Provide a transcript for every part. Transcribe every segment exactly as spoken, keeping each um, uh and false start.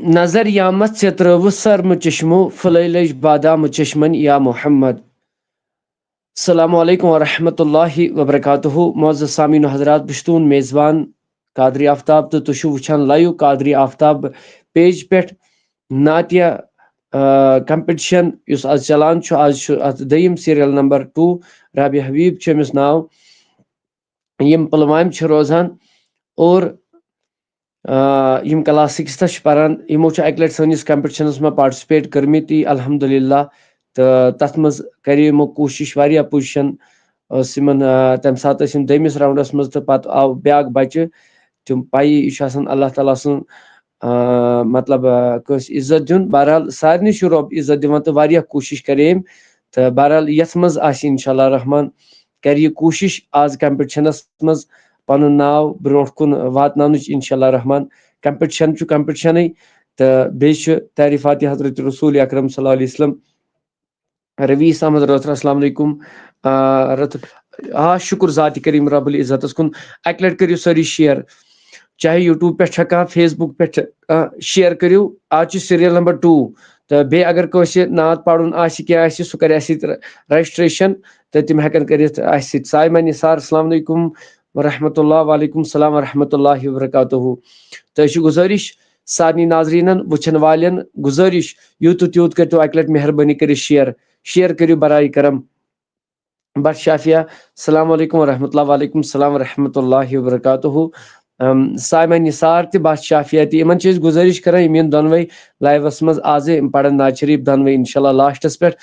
نظر یامت ژےٚ ترٲوٕ سرمہٕ چشمو، پھٕلے لٔج بادامہٕ چشمن یا محمد۔ السلام علیکم ورحمۃ اللہ وبرکاتہ۔ معزز سامعین و حضرات، بہٕ چھُس تُہُنٛد میزبان قادری آفتاب تہٕ تُہۍ چھِو وٕچھان لایِو قادری آفتاب پیج پٮ۪ٹھ نعتیہ، آ، کمپٹیشن یُس آز چلان چھُ۔ آز چھُ اَتھ دوٚیِم سیریل نمبر ٹوٗ، رابعہ حبیب چھُ أمِس ناو۔ یِم پُلوامہِ چھِ روزان اور، آ، یِم کلاس سِکِستھَس چھِ پَران، یِمو چھِ اَکہِ لَٹہِ سٲنِس کمپٹیشنَس منٛز پارٹِسِپیٹ کٔرمٕتۍ، الحمدللہ۔ تہٕ تَتھ منٛز کَرے یِمو کوٗشِش، واریاہ پُزِشَن ٲس یِمَن، آ، تَمہِ ساتہٕ ٲسۍ یِم دوٚیمِس راوُنٛڈَس منٛز، تہٕ پَتہٕ آو بیٛاکھ بَچہٕ۔ تِم پَیی، یہِ چھُ آسان اللہ تعالیٰ سُنٛد، آ، مطلب، آ، کٲنٛسہِ عزت دیُن۔ بہرحال، سارنٕے چھُ رۄب عزت دِوان تہٕ واریاہ کوٗشِش کَرے أمۍ۔ تہٕ بہرحال، یَتھ منٛز آسہِ اِنشاء اللہ رحمان، کَرِ یہِ کوٗشِش آز کمپٹیشنَس منٛز پَنُن ناو برٛونٛٹھ کُن واتناونٕچ اِنشاء اللہ رحمان۔ کمپٹیشن چھُ کمپٹیشنٕے، تہٕ بیٚیہِ چھُ تعریٖفاتِ حضرت رسول اکرم صلی اللہ علیہ وسلم۔ رویس احمد رٲتھر، السلام علیکم۔ آ، رٲتھر، آ، شُکُر ذاتِ کریٖم رب العزتس کُن۔ اَکہِ لَٹہِ کٔرِو سٲری شیئر، چاہے یوٗٹیوب پٮ۪ٹھ چھا کانٛہہ، فیس بُک پٮ۪ٹھ چھا کانٛہہ، شیئر کٔرِو۔ آز چھُ سیریل نمبر ٹوٗ، تہٕ بیٚیہِ اگر کٲنٛسہِ نعت پَرُن آسہِ، کینٛہہ آسہِ، سُہ کَرِ اَسہِ سۭتۍ رجسٹریشن، تہٕ تِم ہٮ۪کَن کٔرِتھ اَسہِ سۭتۍ۔ سایمہ نثار، السلام علیکم ورحمۃ اللہ۔ وعلیکم السلام ورحمۃ اللہ وبرکاتہ۔ تہٕ أسۍ چھِ گُزٲرِش سارنٕے ناظریٖنَن، وٕچھَن والٮ۪ن گُزٲرِش، یوٗت تہٕ تیوٗت کٔرۍتو اَکہِ لَٹہِ مہربٲنی کٔرِتھ شیئر، شیئر کٔرِو برائے کرم۔ بٹ شافیہ، السلام علیکم ورحمۃ اللہ۔ وعلیکم السلام ورحمۃ اللہ وبرکاتہ۔ ام، سایمہ نثار تہِ بٹ شافیہ تہِ، یِمن چھِ أسۍ گُزٲرِش کران، یِم یِن دۄنوَے لایوَس منٛز آزے، یِم پرن نعت شریف دۄنوَے انشاءاللہ لاسٹَس پٮ۪ٹھ۔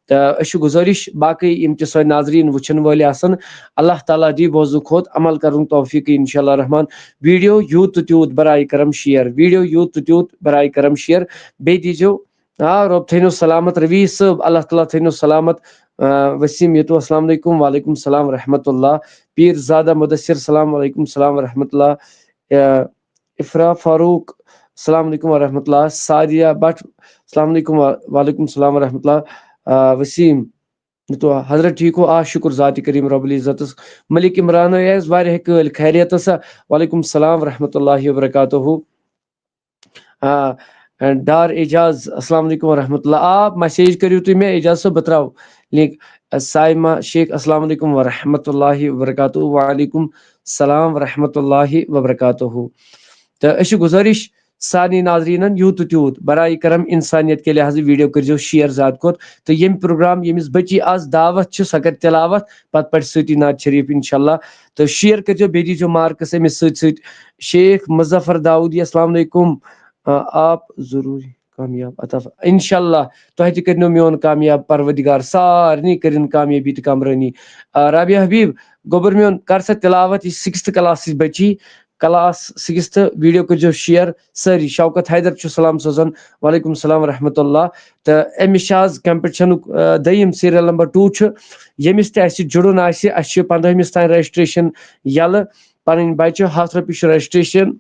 تہٕ أسۍ چھِ گُزٲرِش، باقٕے یِم تہِ سٲنۍ ناظریٖن وٕچھن وٲلۍ آسن، اللہ تعالیٰ دی بوزنہٕ کھۄتہٕ عمل کرنُک توفیٖق انشاءاللہ رحمان۔ ویڈیو یوٗت تہٕ تیوٗت برائے کرم شیئر، ویڈیو یوٗت تہٕ تیوٗت برائے کرم شیئر۔ بیٚیہِ دیٖزیو آ، رۄب تھٲینو سلامت رویس صٲب، اللہ تعالیٰ تھٲینو سلامت۔ آ، وسیٖم یتو، السلام علیکم۔ وعلیکم السلام ورحمۃ اللہ۔ پیٖر زادہ مدثر، السلام علیکم، السلام ورحمۃ اللہ۔ آ، افرا فاروق، السلام علیکم ورحمۃ اللہ۔ سعدیہ بٹ، السلام علیکم و-، وعلیکم السلام ورحمۃ اللہ۔ آ، وسیٖم یتو، حضرت ٹھیٖک ہو؟ آ، شُکُر ذاتِ کریٖم رب العزتس۔ ملک عمران ٲسۍ واریاہ کٲلۍ، خیریت سا؟ وعلیکم السلام ورحمۃ اللہ وبرکاتہ۔ آ، ڈار اعجاز، السلام علیکم ورحمۃ اللہ۔ آ، میسیج کٔرِو تُہۍ مےٚ، اعجاز صٲب، بہٕ ترٛاوٕ لِنک۔ سایمہ شیخ، السلام علیکم ورحمۃ اللہ وبرکاتہ۔ وعلیکم السلام ورحمۃ اللہ وبرکاتہ۔ تہٕ أسۍ چھِ گُزٲرِش سارنٕے ناظریٖنَن، یوٗت تہٕ تیوٗت برائے کرم انسانیت کے لحاظ ویڈیو کٔرۍزیو شیئر زیادٕ کھۄتہٕ۔ تہٕ ییٚمہِ پروگرام ییٚمِس بٔچی آز دعوت چھِ، سۄ کَرِ تلاوت، پَتہٕ پَرِ سۭتی نعت شریٖف انشاءاللہ۔ تہٕ شیئر کٔرۍزیو، بیٚیہِ دیٖزیو مارکس أمِس سۭتۍ سۭتۍ۔ شیخ مظفر داؤدی، السلام علیکم۔ آ، آپ ضروٗری کامیاب عطا ف-، انشاءاللہ تۄہہِ تہِ کٔرِنو میون کامیاب پروردگار، سارنٕے کٔرِن کامیٲبی تہٕ کامرٲنی۔ آ، رابعہ حبیب، گوٚبُر میون، کر سا تلاوت، یہِ سِکِستھ کلاسٕچ بچی، کلاس سِکِستھ، ویڈیو کٔرۍزیو شیئر سٲری۔ شوکت حیدر چھُ سلام سوزان، وعلیکم السلام ورحمۃ اللہ۔ تہٕ أمِس چھِ آز کمپٹیشنُک، آ، دوٚیِم سیریل نمبر ٹوٗ چھُ، ییٚمِس تہِ اَسہِ جُڑُن آسہِ، اَسہِ چھِ پنٛدہمِس تام رجسٹریشن یَلہٕ، پنٕنۍ بچہِ، ہَتھ رۄپیہِ چھُ رجسٹریشن۔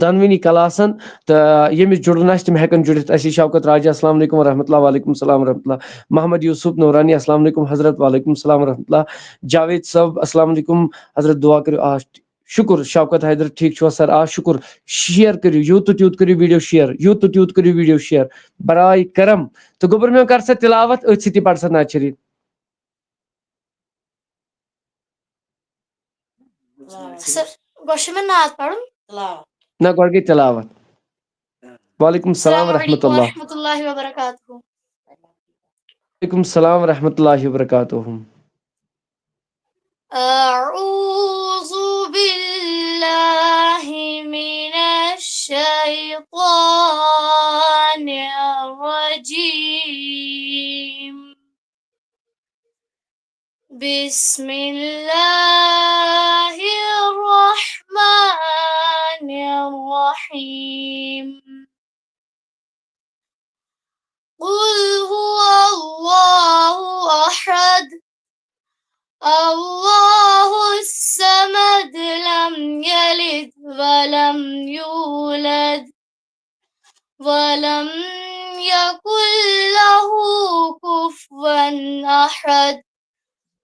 دۄنوٕنی کلاسن۔ تہٕ ییٚمِس جُڑُن آسہِ، تِم ہٮ۪کن جُڑِتھ اَسہِ۔ شوکت راجہ، السلام علیکم ورحمۃ اللہ۔ وعلیکم السلام ورحمۃ اللہ۔ محمد یوسف نورانی، السلام علیکم حضرت۔ وعلیکم السلام ورحمۃ اللہ۔ جاوید صٲب، السلام علیکم حضرت، دعا کٔرِو۔ آ، شُکُر۔ شوکت حیدر، ٹھیٖک چھُوا سر؟ آ، شُکُر۔ شیئر کٔرِو، یوٗت تہٕ تیوٗت کٔرِو ویڈیو شیئر، یوٗت تہٕ تیوٗت کٔرِو ویڈیو شیئر، برائے کرم۔ تہٕ گوٚبُر میون، کر سا تلاوت، أتھۍ سۭتی پَر سا نعت شریٖف۔ سر، گۄڈٕ چھُ مےٚ نعت پَرُن۔ نہ، گۄڈٕ گٔے تلاوت۔ وعلیکم السلام السلام ورحمۃ علیکم اللہ۔ ورحمۃ اللہ وبرکاتہ۔ وعلیکم السلام ورحمۃ اللہ وبرکاتہ۔ أعوذ بالله من الشيطان الرجيم. بسم الله الرحمن الرحيم. قل هو الله أحد، الله الصمد، لم يلد ولم يولد، ولم يكن له كفوا أحد.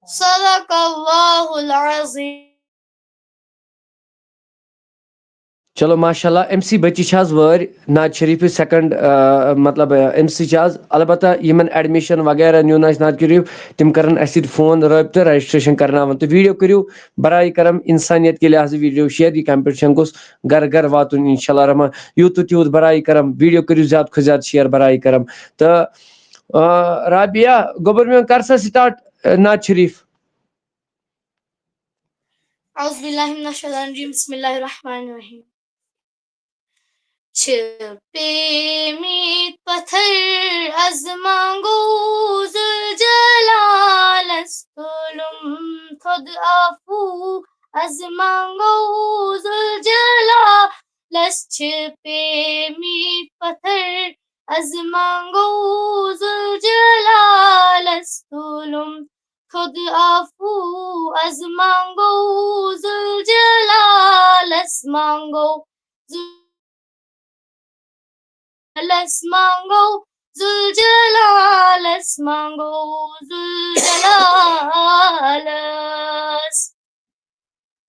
صدق الله العظيم. چلو، ماشاء اللہ، أمۍ سٕے بٔچی چھِ آز وٲرۍ ناز شریفٕچ سیکنڈ، آ، مطلب، آ، أمۍ سٕے چھِ آز، البتہ یِمن ایڈمیشن وغیرہ نیُن آسہِ ناز شریف، تِم کرن اَسہِ سۭتۍ فون رٲبطہٕ، رجسٹریشن کرناوان۔ تہٕ ویڈیو کٔرِو برائے کرم، انسانیت کے لحاظ ویڈیو شیئر، یہِ کمپٹیشن گوٚژھ گرٕ گرٕ واتُن، انشاءاللہ الرحمن۔ یوٗت تہٕ تیوٗت برائے کرم، ویڈیو کٔرِو زیادٕ کھۄتہٕ زیادٕ شیئر برائے کرم۔ تہٕ، آ، رابعہ، گوٚبُر میون، کر سا سٹارٹ، آ، ناز شریف۔ اعوذ باللہ من الشیطان الرجیم، بسم اللہ الرحمن الرحیم۔ چھِ پیمٕتۍ پتھر از منٛگو ذوالجلالس تُلُم تھوٚد عفو، از منٛگو ذوالجلالس۔ چھِ پیمٕتۍ پتھر از منٛگو ذوالجلالس تُلُم تھوٚد عفو، از منٛگو ذوالجلالس، منٛگو ذوالجلالس، منٛگو ذوالجلالس، منٛگو ذوالجلالس۔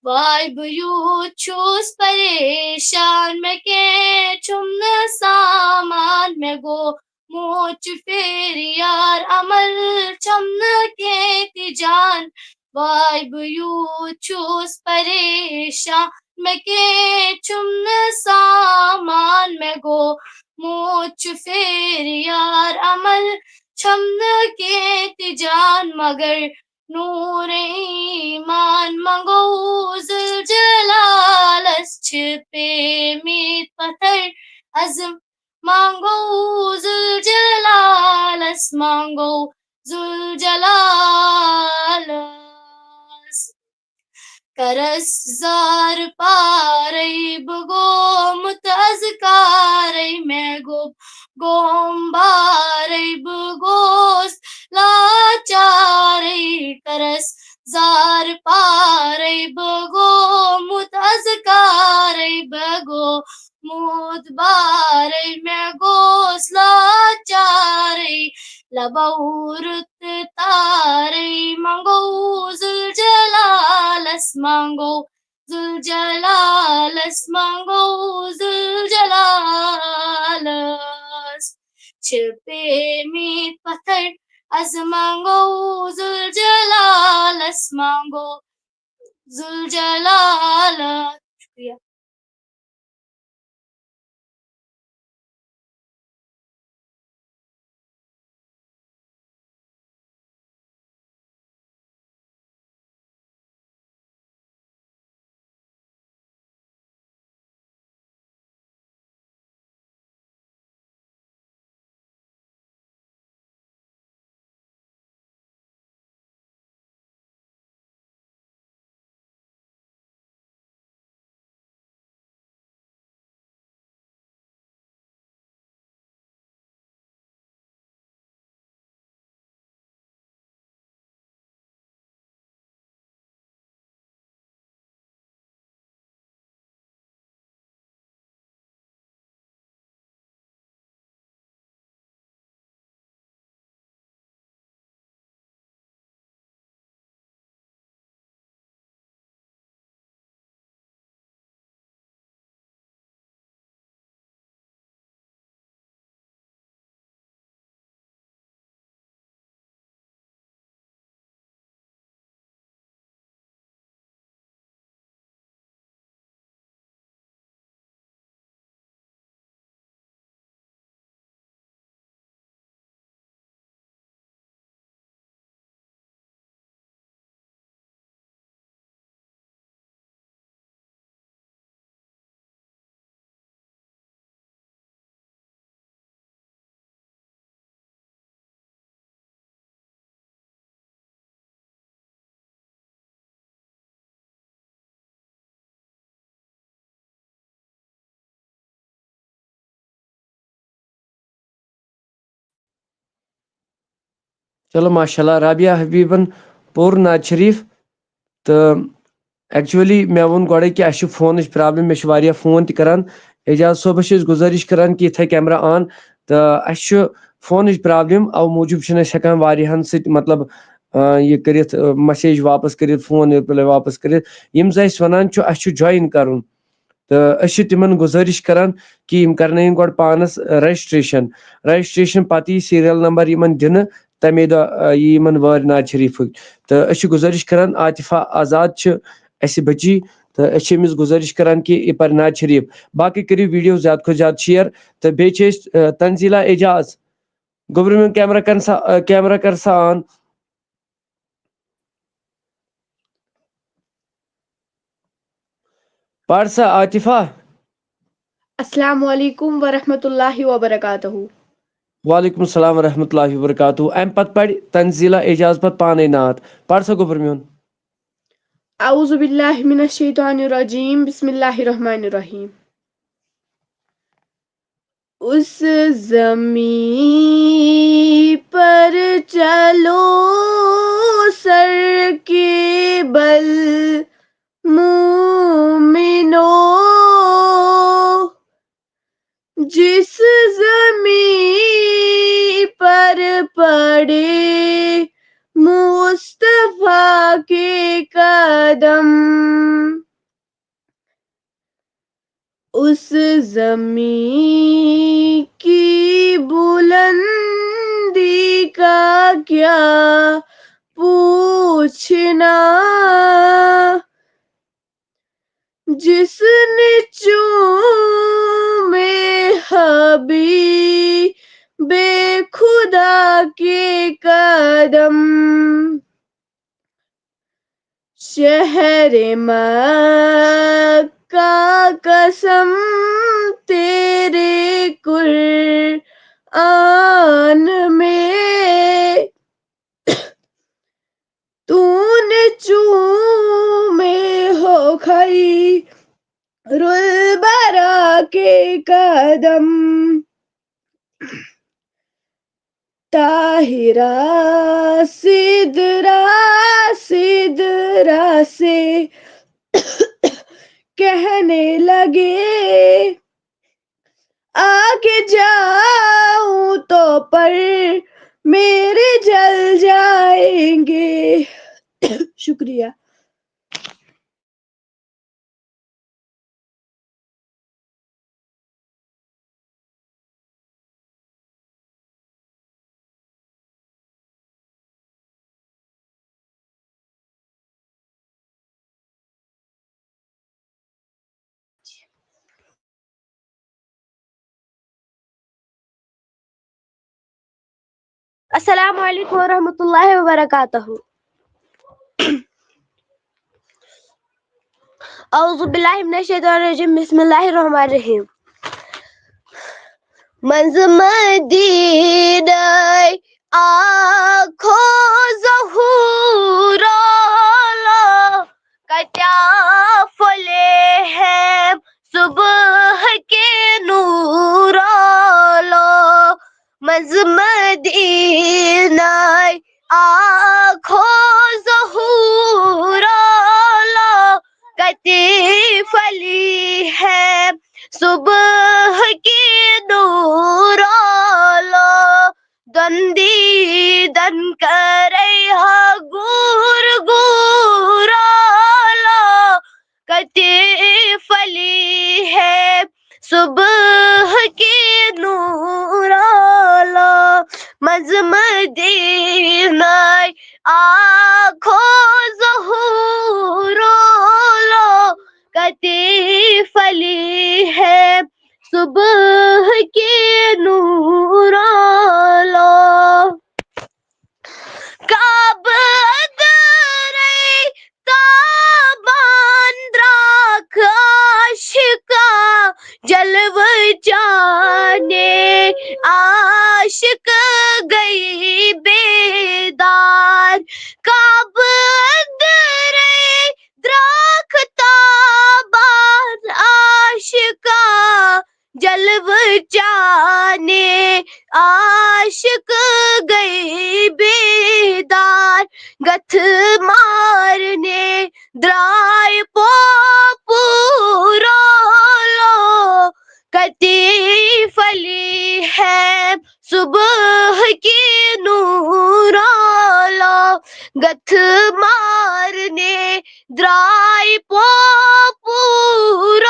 واے بہٕ یوٗت چھُس پریشان، مےٚ کینٛہہ چھُم نہٕ سامان، مےٚ گوٚو موچہِ پھیرِ یار، عمل چھَم نہٕ کینٛہہ تہِ جان۔ واے بہٕ یوٗت چھُس پریشان، مےٚ کینٛہہ چھُم نہٕ سامان، مےٚ گوٚو موچہِ پھیرِ یار، عمل چھَم نہٕ کینٛہہ تہِ جان، مگر نوٗر ایمان منٛگو ذوالجلالس۔ چھِ پیمٕتۍ پتھر از منٛگو ذوالجلالس، منٛگو ذوالجلالس۔ کرس زار پارے بہٕ گوٚمُت از کارے، مےٚ گوٚو گوم بارے بہٕ گوس لاچارے۔ کرس زار پارے بہٕ گوٚمُت از کارے، بہٕ گوٚمُت بارے، مےٚ گوس لاچارے۔ لبو رُت تارے منٛگو ذوالجلالس، منٛگو ذوالجلالس، منٛگو ذوالجلالس۔ چھِ پیمٕتۍ پتھر از منٛگو ذوالجلالس، منٛگو ذوالجلالس۔ شُکریہ۔ چلو، ماشاء اللہ، رابعہ حبیبن پوٚر نعت شریف۔ تہٕ ایکچولی مےٚ ووٚن گۄڈے کہِ اَسہِ چھُ فونٕچ پرابلم، مےٚ چھِ واریاہ فون تہِ کران۔ اعجاز صٲبس چھِ أسۍ گُزٲرِش کران کہِ یہِ تھایہِ کیمرہ آن۔ تہٕ اَسہِ چھُ فونٕچ پرابلم، اَوٕ موٗجوٗب چھِنہٕ أسۍ ہٮ۪کان واریاہن سۭتۍ، مطلب، آ، یہِ کٔرِتھ، آ، میسیج واپس کٔرِتھ، فون رِپلاے واپس کٔرِتھ۔ یِم زٕ اَسہِ وَنان چھُ اَسہِ چھُ جوین کرُن، تہٕ أسۍ چھِ تِمن گُزٲرِش کران کہِ یِم کرنٲیِن گۄڈٕ پانس رجسٹریشن۔ رجسٹریشن پتہٕ یی سیریل نمبر یِمن دِنہٕ، تمے دۄہ آ، یی یِمن وٲرۍ ناد شریفٕکۍ۔ تہٕ أسۍ چھِ گُزٲرِش کران، عاطفہ آزاد چھِ اسہِ بچی، تہٕ أسۍ چھِ أمِس گُزٲرِش کران کہِ یہِ پرِ ناد شریف۔ باقٕے کٔرِو ویڈیو زیادٕ کھۄتہٕ زیادٕ شیئر۔ تہٕ بیٚیہِ چھِ أسۍ آ، تنزیلہ اعجاز، گوٚبرِ میون کیمرہ کر سا آ، کیمرہ کر سا آن۔ پَر سا عاطفہ۔ السلام علیکم ورحمۃ اللہ وبرکاتہ۔ وعلیکم السلام ورحمۃ اللہ وبرکاتہ۔ امہِ پتہٕ پرِ تنزیلہ اعجاز پتہٕ پانے نعت۔ پَر سا گوٚبُر میون۔ اعوذ باللہ من الشیطان الرجیم، بسم اللہ الرحمن الرحیم۔ اس زمین پر چلو سر کے بل مومنو، جس زمین پر پڑے مصطفیٰ کے قدم، اس زمین کی بلندی کا کیا پوچھنا، جس نے چومے حبیب خدا کے قدم۔ شہر مکہ قسم تیرے قرآن میں، تو نے چومے ہو خیر البرا کے قدم۔ طاہرہ سدرہ سدرہ سے کہنے لگے، آگے جاؤں تو پر میرے جل جائیں گے۔ شکریہ۔ السلام علیکم ورحمۃ اللہ وبرکاتہ۔ اعوذ باللہ من الشیطان الرجیم، بسم اللہ الرحمن الرحیم۔ منٛزٕ مدیٖنَے آکھو ظہوٗرا، کتیا پھلے ہیں صبح کے نورا، منٛزٕ مدیٖنَے آکھو ظہوٗرا، کتہِ پھلی ہے صبح کے نورا، دۄن دیٖدن کرے ہا گوٗر گوٗر آلا، کتہِ پھلی ہے صبح کے نور آلا، منٛزٕ مدیٖنَے آکھو ظہوٗر آلا، کتہِ پھلی ہے صبح کے نور آلا۔ کعبہٕ أنٛدرَے تابان درٛاکھ عاشقا، جلوٕ چانے عاشق گٔے بیدار۔ کعبہٕ أنٛدرَے درٛاکھ تابان عاشقا، جلوٕ چانے عاشق گٔے بیدار۔ گتھ مارنے درٛاے پوپوٗر آلا، کتہِ پھلی ہے صبح کے نور آلا، گتھ مارنے درٛاے پوپوٗر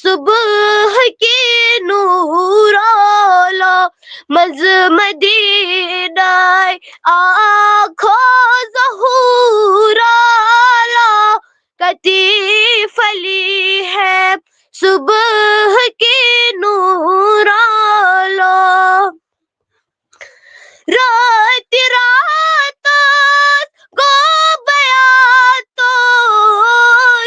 صبح کے نورالو، منٛزٕ مدینہ آکھو ظہورالو، کتی پھلی ہے صبح کے نورالو۔ راتہِ راتس گوٚو بیاتو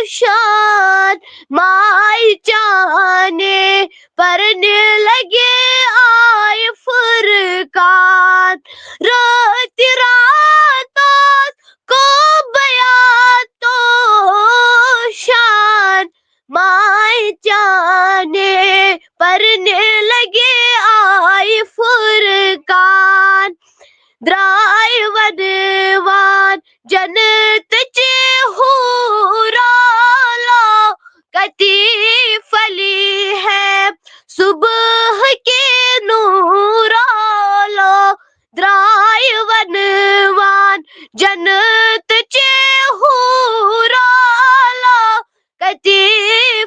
شان، مایہِ چانے پرنہِ لگے آیہِ فرقان۔ راتہِ راتس گوٚو بیاتو شان، مایہِ چانے پرنہِ لگے آیہِ فرقان۔ درٛاے ونوان جنت چہِ حورالو، کتی پھلی ہے صبح کے نورالو۔ درٛاے ونوان جنت چہِ حورالو، کتی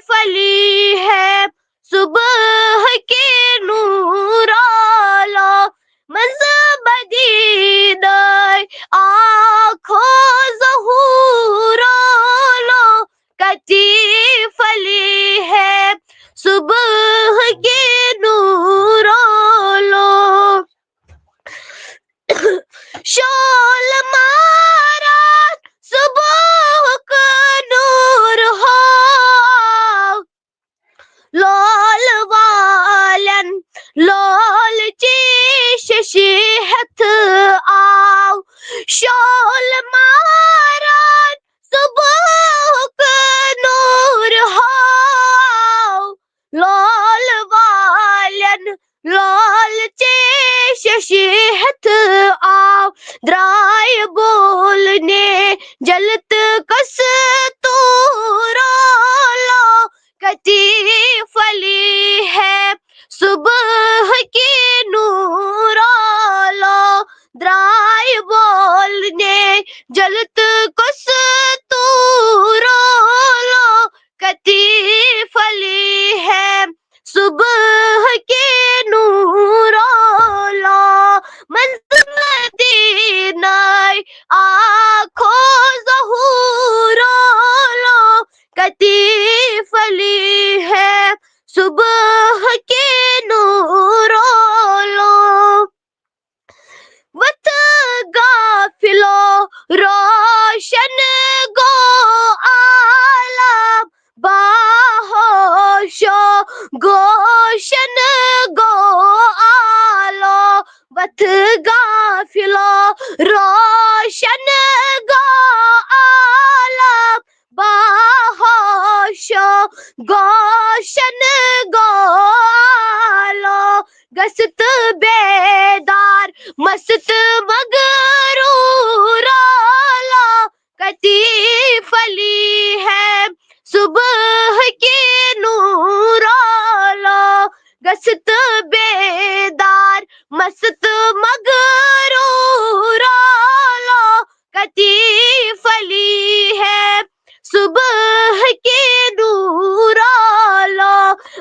پھلی ہے صبح کے نورالو۔ منٛزٕ مدینہ آکھو ظہورالو، کتی پھلی ہے صبح کے نورالو۔ شول ماران صبحُک نور ہو، لول والٮ۪ن لول چی ششی ہٮ۪تھ آو۔ شول ماران صبحُک نور ہو، لول والٮ۪ن لول چی ششی ہٮ۪تھ آو۔ درٛاے بولنہِ جلت کستورالو، کتی پھلی ہے صبح کے نورالو۔ درٛاے بولنہِ جلت کستورالو، کتی پھلی ہے صبح کے نورالو۔ منٛزٕ مدینہ آکھو ظہورالو، کتی پھلی ہے صبح کے نورالو۔ وتھ غافلو روشن گوٚو عالم، باہوشو گوشن گوٚو عالم۔ وتھ غافلو روشن گوٚو عالم، باہوشو گوشن گوٚو عالم۔ گژھِ تہٕ بیدار مست مغرورالو، کتی پھلی ہے صبح کے نورالو۔ گژھِ تہٕ بیدار مست مغرورالو، کتی پھلی ہے صبح کے نورالو۔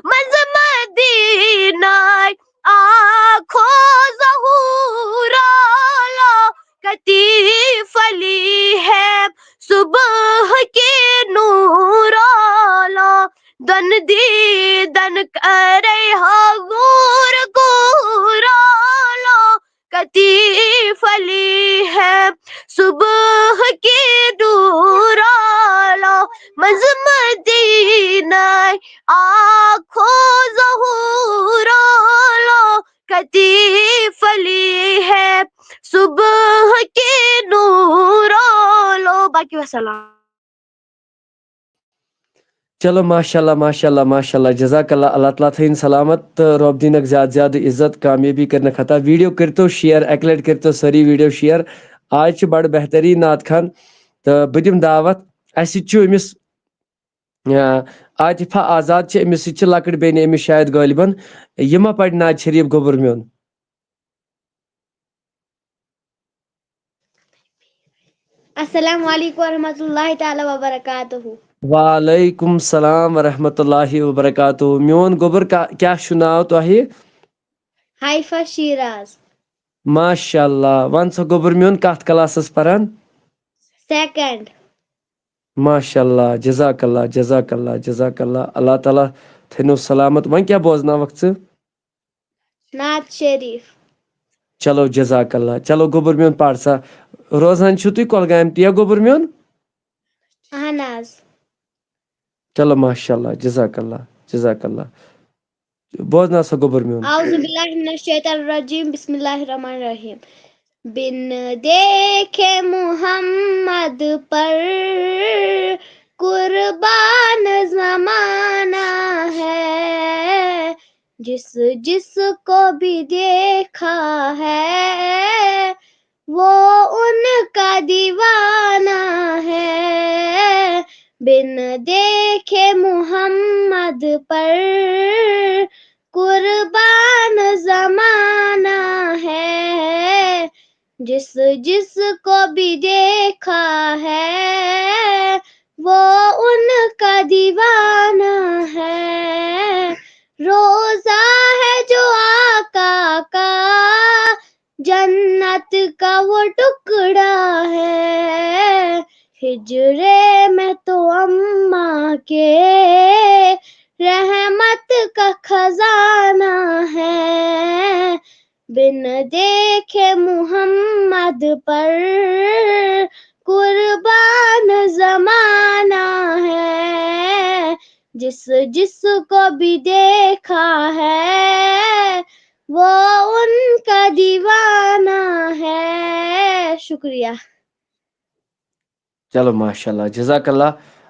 منٛزٕ مدینہ آکھو ظہورالو، کتی پھلی ہے صبح کے نورالو۔ دۄن دیٖدن کرے ہا غور غورالو، کتی پھلی ہے صبح کے نورالو۔ منٛزٕ مدینہ آکھو ظہورالو، کتی پھلی ہے صبح کے نورالو۔ باقی وسلام۔ چلو، ماشاءاللہ، ماشاءاللہ، ماشاءاللہ، جزاک اللہ۔ اللہ تعالیٰ تھٲیِن سلامت تہٕ رۄب دِنَکھ زیادٕ زیادٕ عزت، کامیٲبی کٔرِنَکھ عطا۔ ویڈیو کٔرۍتو شیئر، اَکہِ لَٹہِ کٔرۍتو سٲری ویڈیو شیئر۔ آز چھِ بَڑٕ بہتریٖن نعت خوان تہٕ بہٕ دِمہٕ دعوت۔ اَسہِ سۭتۍ چھُ أمِس، آ، عاطفہ آزاد چھِ، أمِس سۭتۍ چھِ لۄکٕٹ بیٚنہِ أمِس شاید غٲلباً۔ یہِ ما پَرِ نعت شریٖف گوٚبُر میون؟ السلام علیکم ورحمۃ اللہ تعالیٰ وبرکاتہ۔ وعلیکم السلام ورحمۃ اللہ وبرکاتہ۔ میون گوٚبُر، کا-، کیٛاہ چھُ ناو تۄہہِ؟ حیفہ شیراز۔ ماشاء اللہ۔ وَن سا گوٚبُر میون، کَتھ کلاسَس پَران؟ سیکنڈ۔ ماشاء اللہ، جزاک اللہ، جزاک اللہ، جزاک اللہ۔ اللہ تعالیٰ تھٲینو سلامت۔ وۄنۍ کیٛاہ بوزناوَکھ ژٕ؟ نعت شریف۔ چلو، جزاک اللہ۔ چلو گوٚبُر میون، پَر سا۔ روزان چھِو تُہۍ کۄلگامہِ تہِ یا گوٚبُر میون؟ اہن حظ۔ چلو، ماشاء اللہ، جزاک اللہ، جزاک اللہ۔ بوزناو سا گوٚبُر میون۔ اعوذ باللہ من الشیطان الرجیم، بسم اللہ الرحمن الرحیم۔ بن دیکھے محمد پر قربان زمانہ ہے، جس جس کو بھی دیکھا ہے وہ ان کا دیوانہ ہے۔ بن دیکھے محمد پر قربان زمانہ ہے، جس جس کو بھی دیکھا ہے وہ ان کا دیوانہ ہے۔ روزہ ہے جو آقا کا، جنت کا وہ ٹکڑا ہے۔ ہجرے میں تو اماں کے رحمت کا خزانہ ہے۔ بن دیکھے محمد پر قربان زمانہ ہے، جس جس کو بھی دیکھا ہے وہ ان کا دیوانہ ہے۔ شکریہ۔ چلو، ماشاء اللہ، جزاک اللہ۔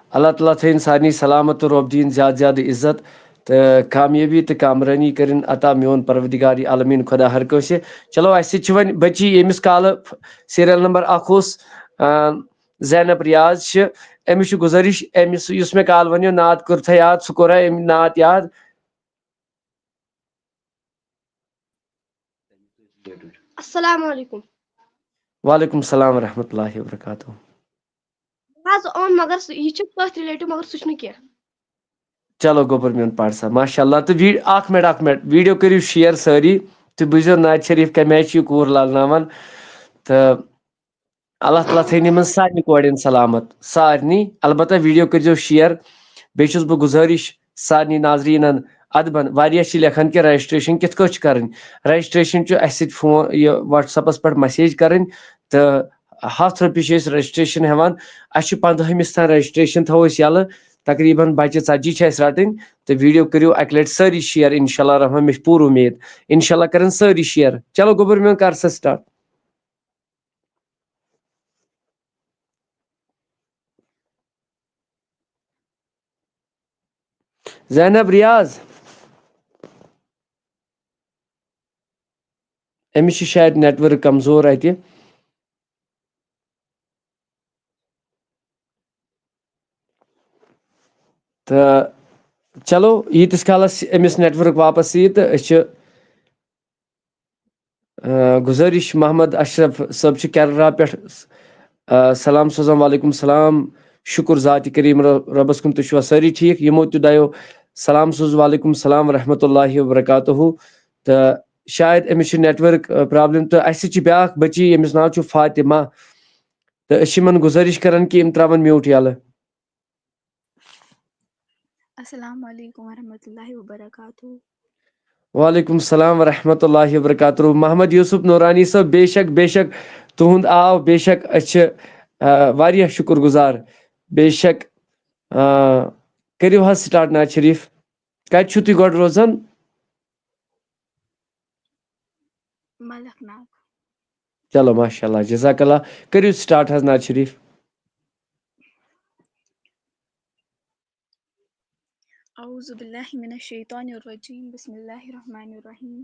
اللہ تعالیٰ تھٲیِن سارنٕے سلامت تہٕ رۄب دِیِن زیادٕ زیادٕ عزت تہٕ کامیٲبی تہٕ کامرٲنی کٔرِن عطا میون پروردگار عالمیٖن خۄدا ہر کٲنٛسہِ۔ چلو، اَسہِ سۭتۍ چھِ وۄنۍ بٔچی ییٚمِس کالہٕ سیریل نمبر اکھ اوس، آ، زینب ریاض چھِ۔ أمِس چھِ گُزٲرِش، أمِس یُس مےٚ کالہٕ وَنیو نعت کوٚرتھا یاد، سُہ کوٚرا أمۍ نعت یاد؟ السلام علیکم۔ وعلیکم السلام ورحمۃ اللہ وبرکاتہ۔ حظ اوٚن، مگر سُہ، یہِ چھُ تٔتھۍ relative، مگر سُہ چھُنہٕ کینٛہہ۔ چلو گوٚبُر میون، پَر سا۔ ماشاء اللہ۔ تہٕ وی-، اکھ منٹ، اکھ منٹ، video کٔرِو share سٲری۔ تُہۍ بوٗزِو نعت شریف کَمہِ آیہِ چھُ یہِ کوٗر لالناوان۔ تہٕ اللہ تعالیٰ تھٲیِن یِمن سارنٕے کورٮ۪ن سلامت، سارنٕے۔ البتہ video کٔرۍزیو share۔ بیٚیہِ چھُس بہٕ گُزٲرِش سارنٕے ناظریٖنن ادبن، واریاہ چھِ لیکھان کہِ registration کِتھ کٲٹھۍ چھِ کرٕنۍ۔ Registration چھُ اَسہِ سۭتۍ فون، یہِ WhatsApp-س پٮ۪ٹھ message کرٕنۍ، تہٕ ہَتھ رۄپیہِ چھِ أسۍ registration ہٮ۪وان۔ اَسہِ چھُ پنٛدہمِس تام registration تھاوو أسۍ یَلہٕ۔ تقریٖباً بچہِ ژتجی چھِ اَسہِ رَٹٕنۍ، تہٕ video کٔرِو اَکہِ لَٹہِ سٲری share، انشاءاللہ الرحمن، مےٚ چھِ پوٗرٕ اُمید، انشاءاللہ کَرَن سٲری share۔ چلو گوٚبُر میون، کر سا start۔ زینب ریاض، أمِس چھِ شاید network کمزور اَتہِ۔ تہٕ چلو، ییٖتِس کالس أمِس network واپس یِیہِ، تہٕ أسۍ چھِ، آ، گُزٲرِش، محمد اشرف صٲب چھِ کیرلا پٮ۪ٹھ، آ، سلام سوزان۔ وعلیکم السلام، شُکُر ذاتِ کریٖم ر-، رۄبس کُن، تُہۍ چھِوا سٲری ٹھیٖک؟ یِمو تہِ دۄیو سلام سوٗز، وعلیکم السلام ورحمۃ اللہ وبرکاتہ۔ تہٕ شاید أمِس چھِ network، آ، problem، تہٕ اَسہِ چھِ بیٛاکھ بٔچی، ییٚمِس ناو چھُ فاطمہ، تہٕ أسۍ چھِ یِمن گُزٲرِش کران کہِ یِم ترٛاوَن mute یَلہٕ۔ السلام علیکم ورحمۃ اللہ وبرکاتہ۔ وعلیکم السلام ورحمۃ اللہ وبرکاتہ۔ محمد یوسف نورانی صٲب، بے شک، بے شک، تُہُنٛد آو، بے شک، أسۍ چھِ، آ، واریاہ شُکُر گُزار۔ بے شک، آ، کٔرِو حظ start نعت شریٖف۔ کَتہِ چھِو تُہۍ گۄڈٕ روزان؟ ملک ناگ۔ چلو، ماشاء اللہ، جزاک اللہ۔ کٔرِو start حظ نعت شریٖف۔ اعوذ باللہ من الشیطان الرجیم، بسم اللہ الرحمن الرحیم۔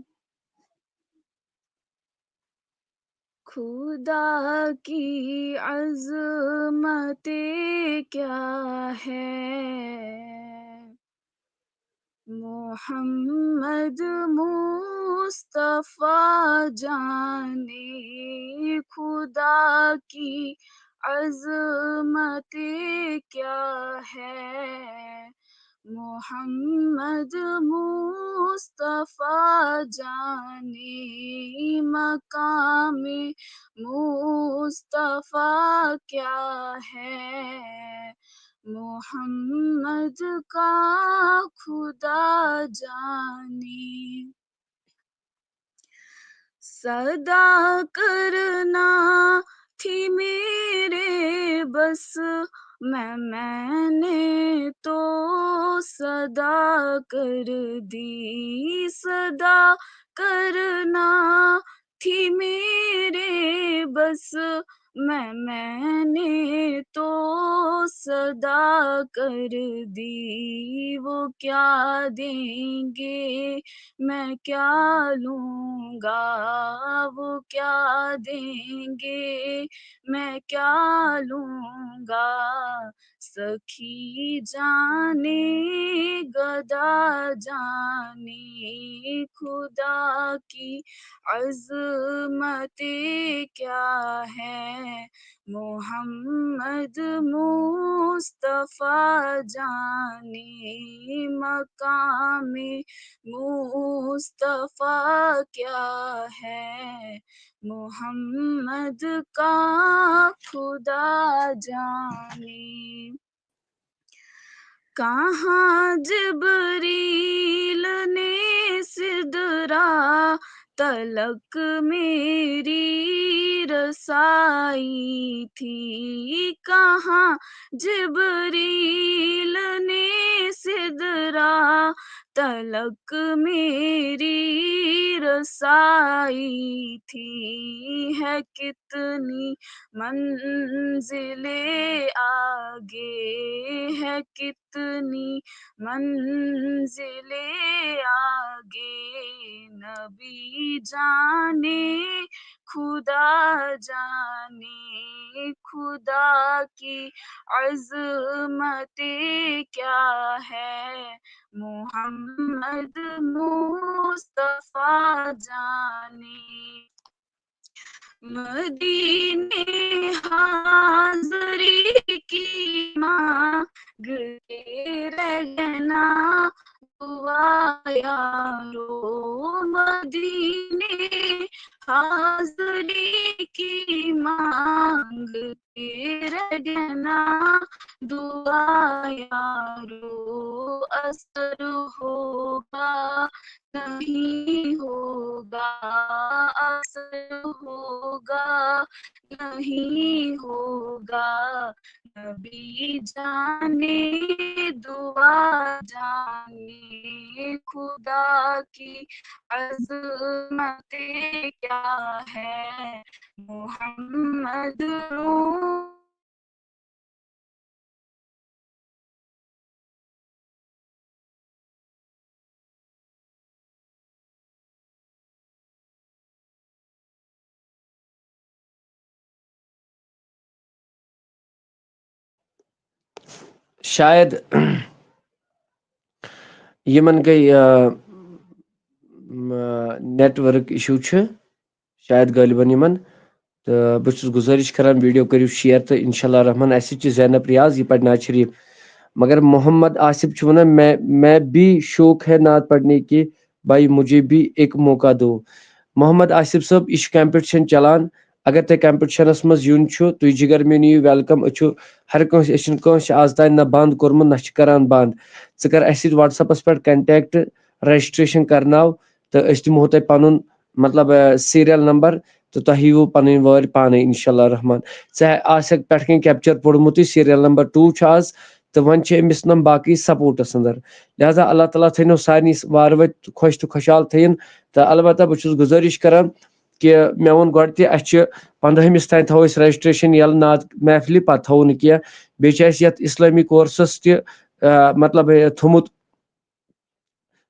خدا کی عظمتیں کیا ہے، محمد مصطفیٰ جانے۔ خدا کی عظمت کیا ہے، محمد مصطفیٰ جانے، مقام مصطفیٰ کیا ہے، محمد کا خدا جانے۔ صدا کرنا تھی میرے بس میں، میں نے تو صدا کر دی۔ صدا کرنا تھی میرے بس میں، میں نے تو صدا کر دی۔ وہ کیا دیں گے، میں کیا لوں گا، وہ کیا دیں گے، میں کیا لوں گا۔ سخی جانے، گدا جانے، خدا کی عظمت کیا ہے، محمد مصطفیٰ جانے، مقام مصطفیٰ کیا ہے، محمد کا خدا جانے۔ کہاں جبریل نے سدرہ تلک میری رسائی تھی، کہاں جبریل نے سدرہ تلک میری رسائی تھی۔ ہے کتنی منزل آگے، ہے کتنی منزل آگے، نبی جانے، خدا جانے، خدا کی عظمت کیا ہے، محمد مصطفیٰ جانے۔ مدینے حاضری کی مانگتے رہنا، دعا یارو۔ مدینے حاضری کی مانگتے رہنا، دعا یارو۔ اثر ہوگا نہیں ہوگا، اثر ہوگا نہیں ہوگا، نبی جانے، دعا جانے، خدا کی عظمت کیا ہے، محمد نور۔ شاید یِمن گٔے، آ، م-، network issue چھُ شاید غٲلبن یِمن۔ تہٕ بہٕ چھُس گُزٲرِش کران، video کٔرِو share تہٕ انشاءاللہ الرحمن اَسہِ چھِ زینب ریاض، یہِ پَرِ نعت شریف۔ مگر محمد آصف چھُ وَنان، میں، میں بھی شوق ہے نعت پڑھنے کی، بھائی مجھے بھی ایک موقع دو۔ محمد آصف صٲب، یہِ چھُ competition چلان۔ اگر تۄہہِ competitionس منٛز یُن چھُ، تُہۍ جِگر میٲنۍ یِیِو welcome۔ أسۍ چھُ ہر کٲنٛسہِ، أسۍ چھِنہٕ کٲنٛسہِ آز تام نہ بنٛد کوٚرمُت، نہ چھِ کران بنٛد۔ ژٕ کر اَسہِ سۭتۍ WhatsAppس پٮ۪ٹھ contact، registration کرناو تہٕ أسۍ دِمہو تۄہہِ پنُن، مطلب، آ، serial number تہٕ تۄہہِ یِیِو پنٕنۍ وٲرۍ پانے انشاءاللہ الرحمن۔ ژےٚ آسٮ۪کھ پٮ۪ٹھ کِنۍ capture پوٚرمُتٕے، serial number two چھُ آز، تہٕ وۄنۍ چھِ أمِس نم باقٕے supportس اندر۔ لہذا اللہ تعالیٰ تھٲینو سارنٕے وارٕ وٲتۍ خۄش تہٕ خۄشحال تھٲیِن۔ تہٕ البتہ بہٕ چھُس گُزٲرِش کران کہِ مےٚ ووٚن گۄڈٕ تہِ، اَسہِ چھِ پنٛدہمِس تام تھاوو أسۍ registration یَلہٕ نعت محفلہِ، پتہٕ تھاوو نہٕ کینٛہہ۔ بیٚیہِ چھِ اَسہِ یَتھ اِسلٲمی کورسَس تہِ، آ، مطلب، یہِ تھوٚمُت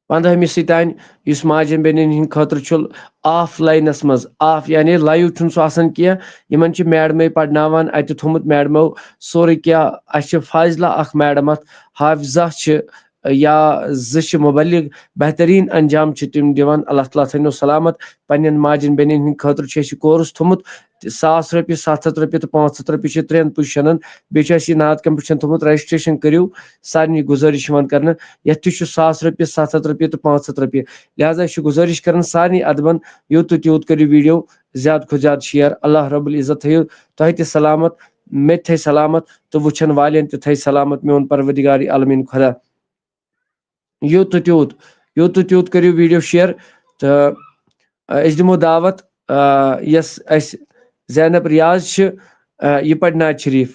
پنٛدہمِسٕے تام، یُس ماجٮ۪ن بیٚنٮ۪ن ہِنٛدِ خٲطرٕ چھُ offlineس منٛز، off یعنی live چھُنہٕ سُہ آسان کینٛہہ۔ یِمَن چھِ میڈمٕے پَرناوان اَتہِ تھوٚمُت، میڈمو سورُے کینٛہہ۔ اَسہِ چھِ فاضلہ اَکھ میڈم اَتھ، حافظہ چھِ، یا زٕ چھِ مُبلِغ، بہتریٖن انجام چھِ تِم دِوان۔ اللہ تعالیٰ تھٲینو سلامت۔ پننٮ۪ن ماجٮ۪ن بیٚنٮ۪ن ہٕنٛدِ خٲطرٕ چھُ اَسہِ یہِ کورس تھوٚمُت، ساس رۄپیہِ، ستھ ہتھ رۄپیہِ تہٕ پانٛژھ ہتھ رۄپیہِ چھِ ترٛٮ۪ن پُزیشنن۔ بیٚیہِ چھُ اَسہِ یہِ نعت کمپٹیشن تھوٚمُت، رجسٹریشن کٔرِو، سارنٕے گُزٲرِش چھِ یِوان کرنہٕ۔ یَتھ تہِ چھُ ساس رۄپیہِ، ستھ ہتھ رۄپیہِ تہٕ پانٛژھ ہتھ رۄپیہِ۔ لہذا چھِ گُزٲرِش کران سارنٕے ادبن، یوٗت تہٕ تیوٗت کٔرِو ویڈیو زیادٕ کھۄتہٕ زیادٕ شیئر۔ اللہ رب العزت تھٲیِو تۄہہِ تہِ سلامت، مےٚ تہِ تھٲے سلامت تہٕ وٕچھن والٮ۪ن تہِ تھٲے سلامت، میون پروردگار عالمین خدا۔ یوٗت تہٕ تیوٗت، یوٗت تہٕ تیوٗت کٔرِو ویڈیو شیئر۔ تہٕ، آ، أسۍ دِمو دعوت، آ، یۄس اَسہِ زینب ریاض چھِ، آ، یہِ پَرِ نعت شریٖف۔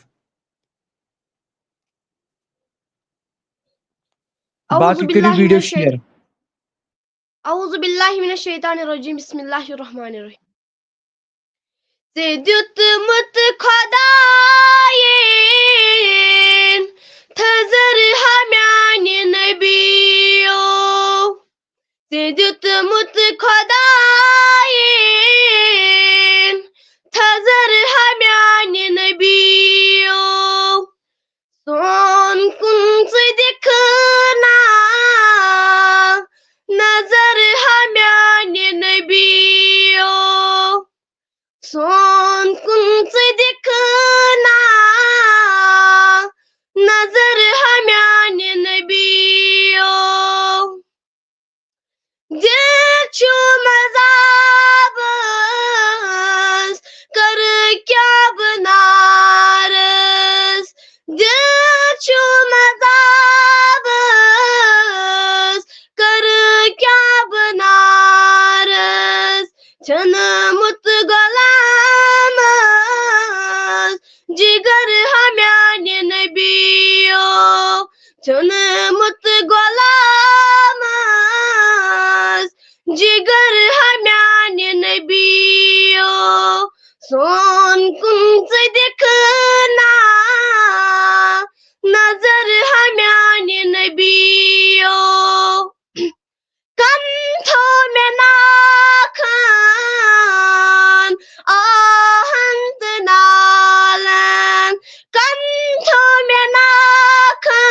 باقٕے کٔرِو ویڈیو شیئر۔ اعوذ باللہ من الشیطان الرجیم، بسم اللہ الرحمن الرحیم۔ ژےٚ دیُتمُت خۄدایَن تھزر ہا میانہِ نبیو۔ ژےٚ دیُتمُت خۄدایَن تھزر ہا میانہِ نبیو۔ سون کُن ژٕ دِکھ نا نظر ہا میانہِ نبیو۔ سون کُن ژٕ دِکھ نا نظر ہا میانہِ نبیو۔ دِل چھُم عذابس، کَرٕ کیٛاہ بہٕ نارس؟ دِل چھُم عذابس، کَرٕ کیٛاہ بہٕ نارس؟ ژھیوٚنمُت غلامس، جگر ہا میانہِ نبیو۔ ژھیوٚنمُت غلامس، جگر ہا میانہِ نبیو۔ سون کُن ژٕ دِکھ نا نظر ہا میانہِ نبیو۔ کم تھو مےٚ ناکھن آہن تہٕ نالن، کم تھو مےٚ ناکھن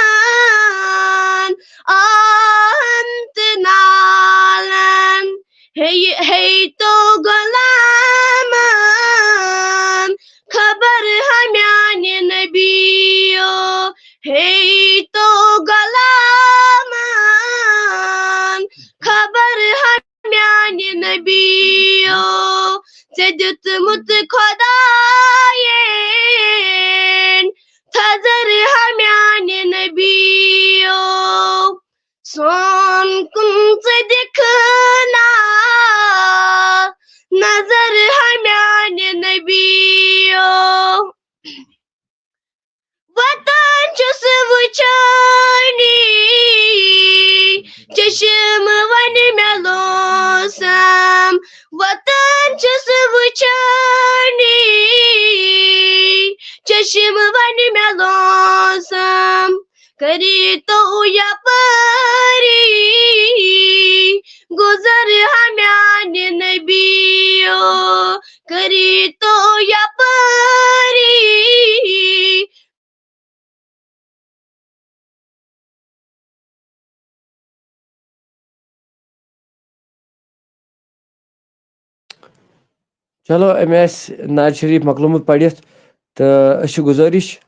آہن تہٕ نالن۔ ہے، ہے تو غلامن خبر ہا میانہِ نبیو۔ ہے تو غلامن خبر ہا میانہِ نبیو۔ ژےٚ دیُتمُت خۄدایَن تھزر ہا میانہِ نبیو۔ سون کُن ژٕ دِکھ نا نظر ہا میانہِ نبیو۔ وطن چھُس وٕچھٲنی، چشم وَنہِ مےٚ لوسم۔ وطن چھُس وٕچھٲنی، چشم وَنہِ مےٚ لوسم۔ کٔرِتو یپٲری گُزر ہا میانہِ نبیو۔ کٔرِتو یپٲری۔ چلو، أمۍ آسہِ نعت شریٖف مۄکلومُت پٔرِتھ، تہٕ أسۍ چھِ گُزٲرِش،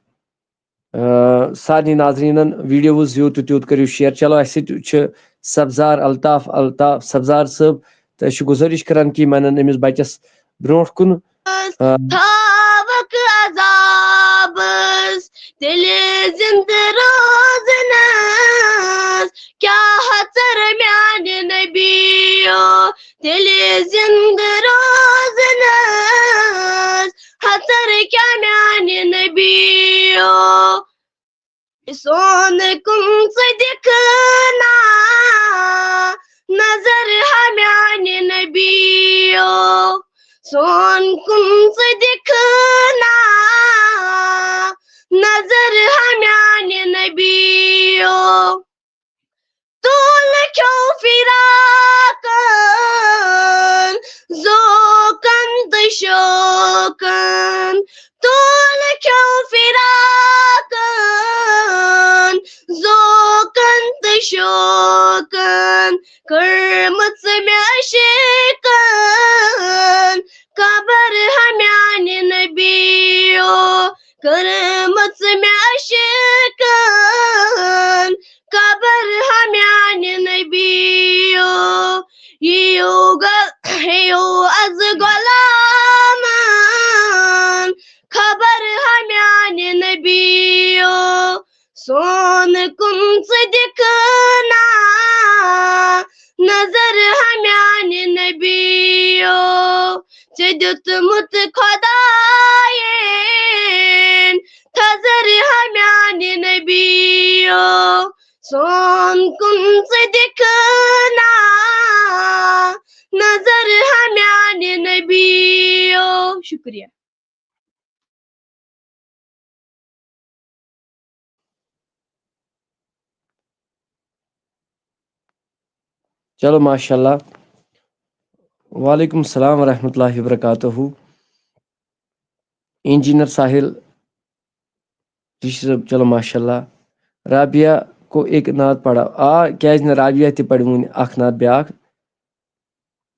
آ، سارنٕے ناظریٖنَن ویڈیوز یوٗت تہٕ تیوٗت کٔرِو شیئر۔ چلو، اَسہِ سۭتۍ چھِ سبزار الطاف، الطاف سبزار صٲب، تہٕ أسۍ چھِ گُزٲرِش کران کہِ یِم اَنَن أمِس بَچَس برونٛٹھ کُن۔ آ۔ تھاوَکھ عذابَس تیٚلہِ زِندٕ روزنَس، کیٛاہ ژٔر میانہِ نبیو؟ تیٚلہِ زِندٕ روزنَس، ژٔر کیٛاہ میانہِ نبیو؟ سون کُن ژٕ دِکھ نا نظر ہا میانہِ نبیو۔ سون کُن ژٕ دِکھ نا نظر ہا میانہِ نبیو۔ تُل کھیوٚو فراقن ذوقن تہٕ شوقن۔ تُل کھیوٚو فراقن ذوقن تہٕ کن، کٔرمٕژ مےٚ عشقن خبر ہمیانہِ نبیو، کٔرمٕژ مےٚ عشقن خبر ہمیانہِ نبیو۔ یِیِو گل-، یِیِو از غلامن خبر ہمیانہِ نبیو۔ سون کُن ژٕ دِکھنا نظر ہمیانہِ نبیو۔ ژےٚ دیُتمُت خۄدایَن تھزر ہمیانہِ نبیو۔ سون کُن ژٕ دِکھنا نظر ہمیانہِ نبیو۔ شُکریہ۔ چلو، ماشاء اللہ۔ وعلیکم السلام ورحمۃ اللہ وبرکاتہ۔ انجینئر ساحل ریشی صٲب، چلو، ماشاء اللہ۔ رابعہ کو ایک نعت پڑھا۔ آ، کیازِ نہٕ؟ رابعہ تہِ پرِ وُنہِ اکھ نعت بیاکھ۔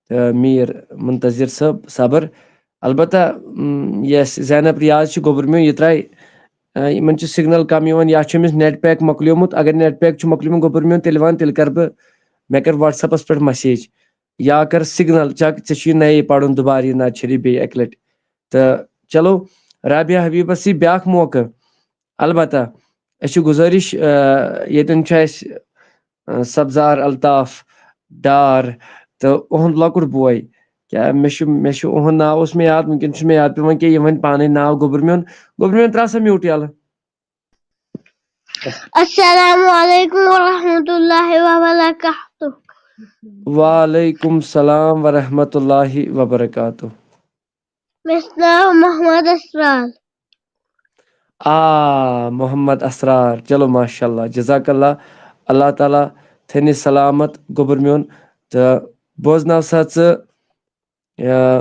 تہٕ میر منتظر صٲب صبر۔ البتہ، م، یس زینب ریاض چھِ گوٚبُر میون، یہِ ترٛایہِ، آ، یِمن چھُ سگنل کم یِوان، یا چھُ أمِس نیٹ پیک مۄکلیومُت۔ اگر نیٹ پیک چھُ مۄکلیومُت گوٚبُر میون، تیٚلہِ وَن، تیٚلہِ کَرٕ بہٕ، مےٚ کَر WhatsApp-س پٮ۪ٹھ message، یا کَر سگنل چیک، ژےٚ چھُ یہِ نَیے پَرُن دُبارٕ یہِ نعت شریف بیٚیہِ اَکہِ لَٹہِ۔ تہٕ چلو، رابعہ حبیبس یی بیٛاکھ موقعہٕ۔ البتہ، أسۍ چھِ گُزٲرِش، آ، ییٚتٮ۪ن چھُ اَسہِ، آ، سبزار الطاف ڈار تہٕ اُہُنٛد لۄکُٹ بوے۔ کیٛاہ مےٚ چھُ، مےٚ چھُ اُہُنٛد ناو اوس مےٚ یاد، وٕنکٮ۪ن چھُ مےٚ یاد پٮ۪وان کینٛہہ، یہِ وَنہِ پانَے ناو گوٚبُر میون۔ گوٚبُر میون، ترٛاو سا میوٗٹ یَلہٕ۔ السلام علیکم ورحمۃ اللہ وبرکاتہ۔ وعلیکم السلام ورحمۃ اللہ وبرکاتہ۔ مےٚ چھُ ناو محمد اسرار۔ آ، محمد اسرار، چلو، ماشاء اللہ، جزاک اللہ۔ اللہ تعالیٰ تھٲینہِ سلامت گوٚبُر میون۔ تہٕ بوزناو سا ژٕ، آ،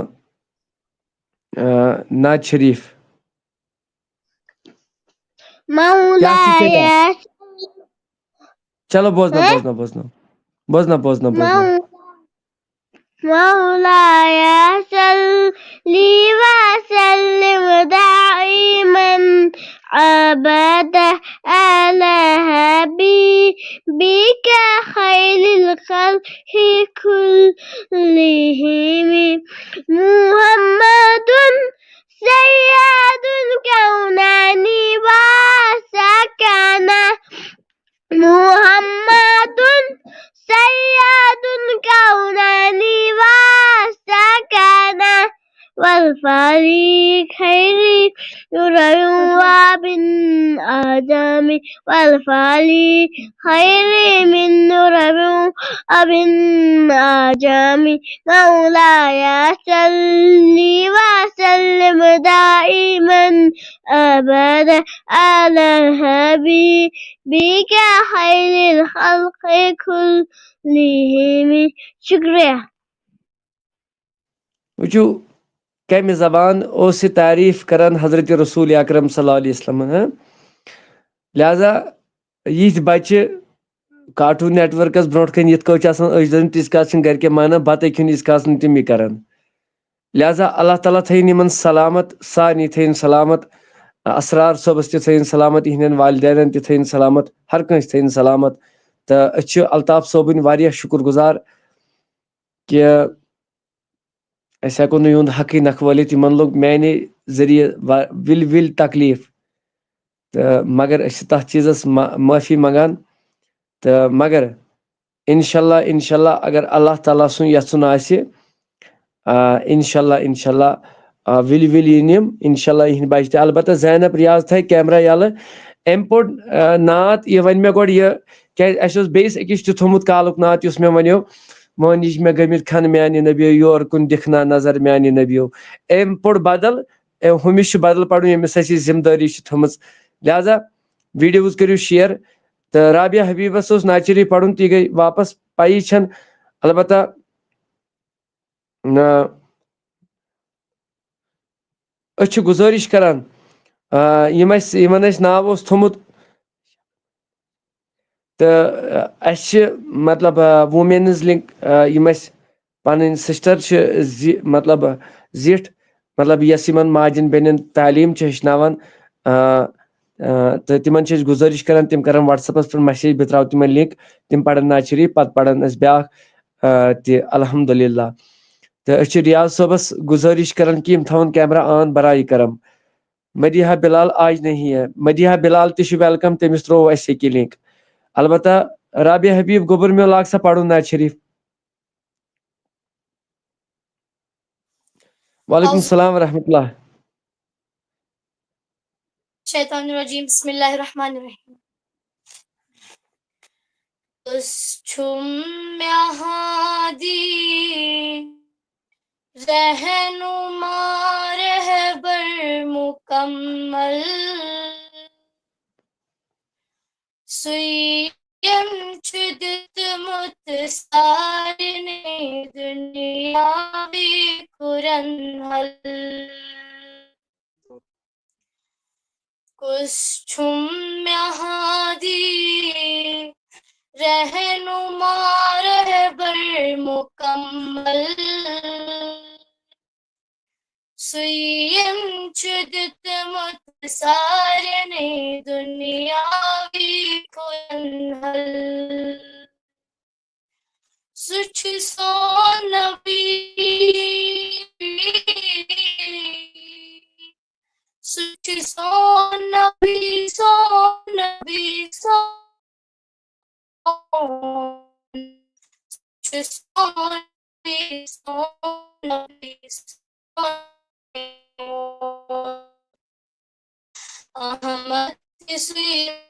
آ، نعت شریف۔ کیٛاہ چھُے ژےٚ؟ مولایا۔ چلو، بوزناو، ہہ؟ بوزناو، بوزناو۔ بوزناو، بوزناو، بوزناو۔ مو-، مولایا صلی وسلم دائما ابدا على حبيبك خير الخلق كلهم محمد سيد الكونين والثقلين محمد سيد الكونين والثقلين والفريق خير نور وابن آدم والفريق خير من نور وابن آدم مولاي صل وسلم دائما أبدا على حبيبك خير الخلق كلهم۔ شُکریہ۔ وٕچھِو، کَمہِ زبان اوس یہِ تعریٖف کران حضرت رسول اکرم صلی اللہ علیہ وسلم، ہاں؟ لہذا یِتھۍ بچہِ کارٹون نیٹ ورکس برونٛٹھ کَنہِ یِتھ کٲٹھۍ چھِ آسان أچھ دٔرمٕتۍ، تِژھ کَتھ چھِنہٕ گرِکٮ۪ن مانان، بَتَے کھیوٚن، یِژھ کَتھ چھِنہٕ تِم یہِ کران۔ لہذا اللہ تعالیٰ تھٲیِن یِمن سلامت، سارنٕے تھٲیِن سلامت، اسرار صٲبس تہِ تھٲیِن سلامت، یِہنٛدٮ۪ن والدینن تہِ تھٲیِن سلامت، ہر کٲنٛسہِ تھٲیِن سلامت۔ تہٕ أسۍ چھِ الطاف صٲبٕنۍ واریاہ شُکر گُزار کہِ أسۍ ہٮ۪کو نہٕ یِہُنٛد حقٕے نکھٕ وٲلِتھ۔ یِمن لوٚگ میانہِ ذٔریعہٕ وا-، وِلۍ وِلۍ تکلیٖف، تہٕ مگر أسۍ چھِ تتھ چیٖزس ما-، معٲفی منٛگان۔ تہٕ مگر انشاءاللہ، انشاءاللہ، اگر اللہ تعالیٰ سُنٛد یژھُن آسہِ، آ، انشاءاللہ، انشاءاللہ، آ، وِلۍ وِلۍ یِن یِم، انشاءاللہ یِہنٛدۍ بچہِ تہِ۔ البتہ زینب ریاض تھایہِ کیمرہ یَلہٕ۔ أمۍ پوٚر، آ، نعت، یہِ وَنہِ مےٚ گۄڈٕ یہِ، کیٛازِ اَسہِ اوس بیٚیِس أکِس تہِ تھوٚمُت کالُک نعت، یُس مےٚ وَنیو، "وٲنِج مےٚ گٔمٕتۍ کھَن میٛانہِ نبیو، یور کُن دِکھ نا نظر میٛانہِ نبیو۔" أمۍ پوٚر بدل، أمۍ، ہُمِس چھُ بدل پَرُن، ییٚمِس اَسہِ یہِ ذمہٕ دٲری چھِ تھٲومٕژ۔ لہذا ویٖڈیوز کٔرِو شیئر۔ تہٕ رابعہ حبیبس اوس ناچری پرُن، تہِ گٔے واپس، پَیی چھَنہٕ۔ البتہ، نہ، أسۍ چھِ گُزٲرِش کران، آ، یِم اَسہِ، یِمن اَسہِ ناو اوس تھوٚمُت، تہٕ اَسہِ چھِ مطلب ووٗمینٕز لِنک، یِم اَسہِ پَنٕنۍ سِسٹَر چھِ زِ مطلب زِٹھ، مطلب یۄس یِمَن ماجَن بیٚنٮ۪ن تعلیٖم چھِ ہیٚچھناوان، تہٕ تِمَن چھِ أسۍ گُزٲرِش کَران تِم کَرَن WhatsApp-َس پٮ۪ٹھ message، بہٕ ترٛاوٕ تِمَن لِنک، تِم پَرَن نعت شریٖف، پَتہٕ پَرَن أسۍ بیٛاکھ تہِ، الحمدللہ۔ تہٕ أسۍ چھِ ریاض صٲبَس گُزٲرِش کَران کہِ یِم تھاوَن camera on، برائے کرم۔ مدیحہ بلال آج نہیں ہے۔ مدیحہ بلال تہِ چھُ welcome، تٔمِس ترٛوو اَسہِ ییٚکیٛاہ لِنک۔ البتہ رابعہ حبیب گوٚبُر، مےٚ لاگ سا پَرُن نعت شریٖف۔ وعلیکم السلام ورحمۃ اللہ۔ شیطان الرجیم، بسم اللہ الرحمن الرحیم۔ کُس چھُم مےٚ ہادی، رہنما، رہبر مکمل۔ سُے ییٚمۍ چھُ دیُتمُت سارنٕے دُنیاوی کُرن حل۔ کُس چھُم مےٚ ہادی، رہنما، رہبر مکمل۔ سُے ییٚمۍ چھُ دیُتمُت سارنٕے دُنیاوی کُرن حل۔ سُہ چھُ سون نبی، سُہ چھُ سون نبی، سون نبی، سون چھُ سون نبی، سون نبی، سون احمد تہِ سُے۔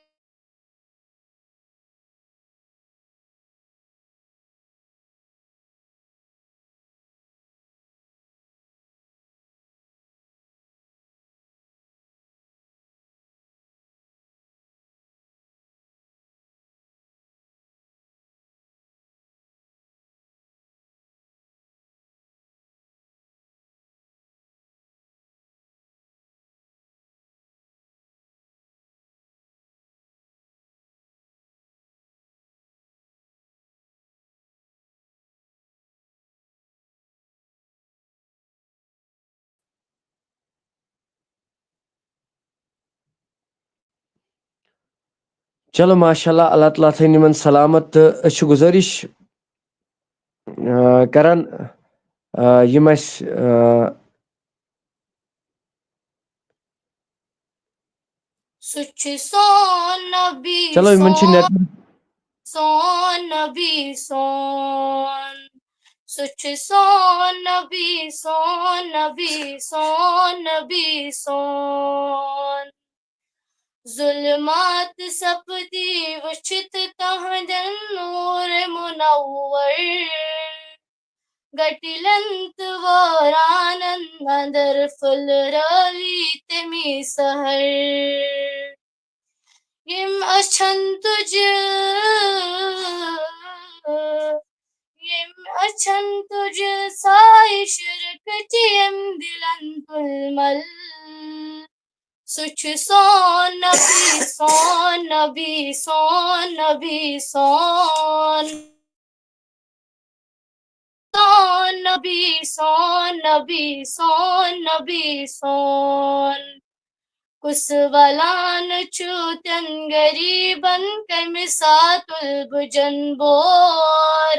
چلو، ماشاء اللہ، اللہ تعالیٰ تھٲیِن یِمن سلامت۔ تہٕ أسۍ چھِ گُزٲرِش، آ، کران، آ، یِم اَسہِ، آ، سُہ چھُ سون نبی، چلو، یِمن چھِ سون، network۔ سون نبی سون۔ سُہ چھُ سون نبی، سون نبی، سون نبی سون۔ ظُلمات سپدی وٕچھِتھ تہنٛدٮ۪ن نوٗر مُنوَر۔ گٹلن تہٕ وٲرانن اندر پھٔلرٲوی تٔمی سحر۔ ییٚمۍ أچھن تُجہِ، ییٚمۍ أچھن تُجہِ سایہِ شرکٕچ، ییٚمۍ دِلن تُل مل۔ سُہ چھُ سون نبی، سون نبی، سون نبی، سون۔ سون نبی، سون نبی، سون نبی، سون۔ کُس ولان چھُ تٮ۪ن غریٖبن، کَمہِ ساتہٕ تُلہٕ بہٕ جن بور؟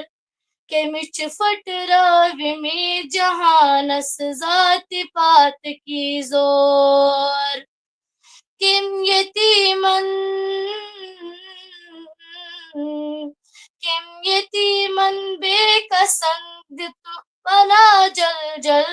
کٔمِس چھِ پھٕٹرٲومٕتۍ جہانس ذاتِ پاتکی زور؟ کٔمۍ یتیٖمن، کٔمۍ یتیٖمن بے کسن دِتُکھ پناہ جل جل۔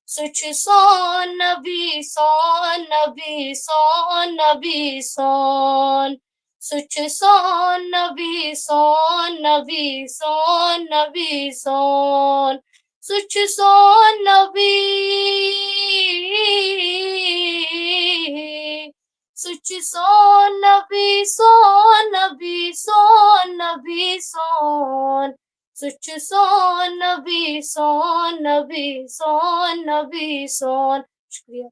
سُہ چھُ سون نبی، سون نبی، سون نبی سون۔ سُہ چھُ سون نبی، سون نبی، سون نبی سون۔ سُہ چھُ سون نبی۔ سُہ چھُ سون نبی، سون نبی، سون نبی سون۔ سُہ چھُ سون نبی، سون نبی، سون نبی سون۔ شُکریہ۔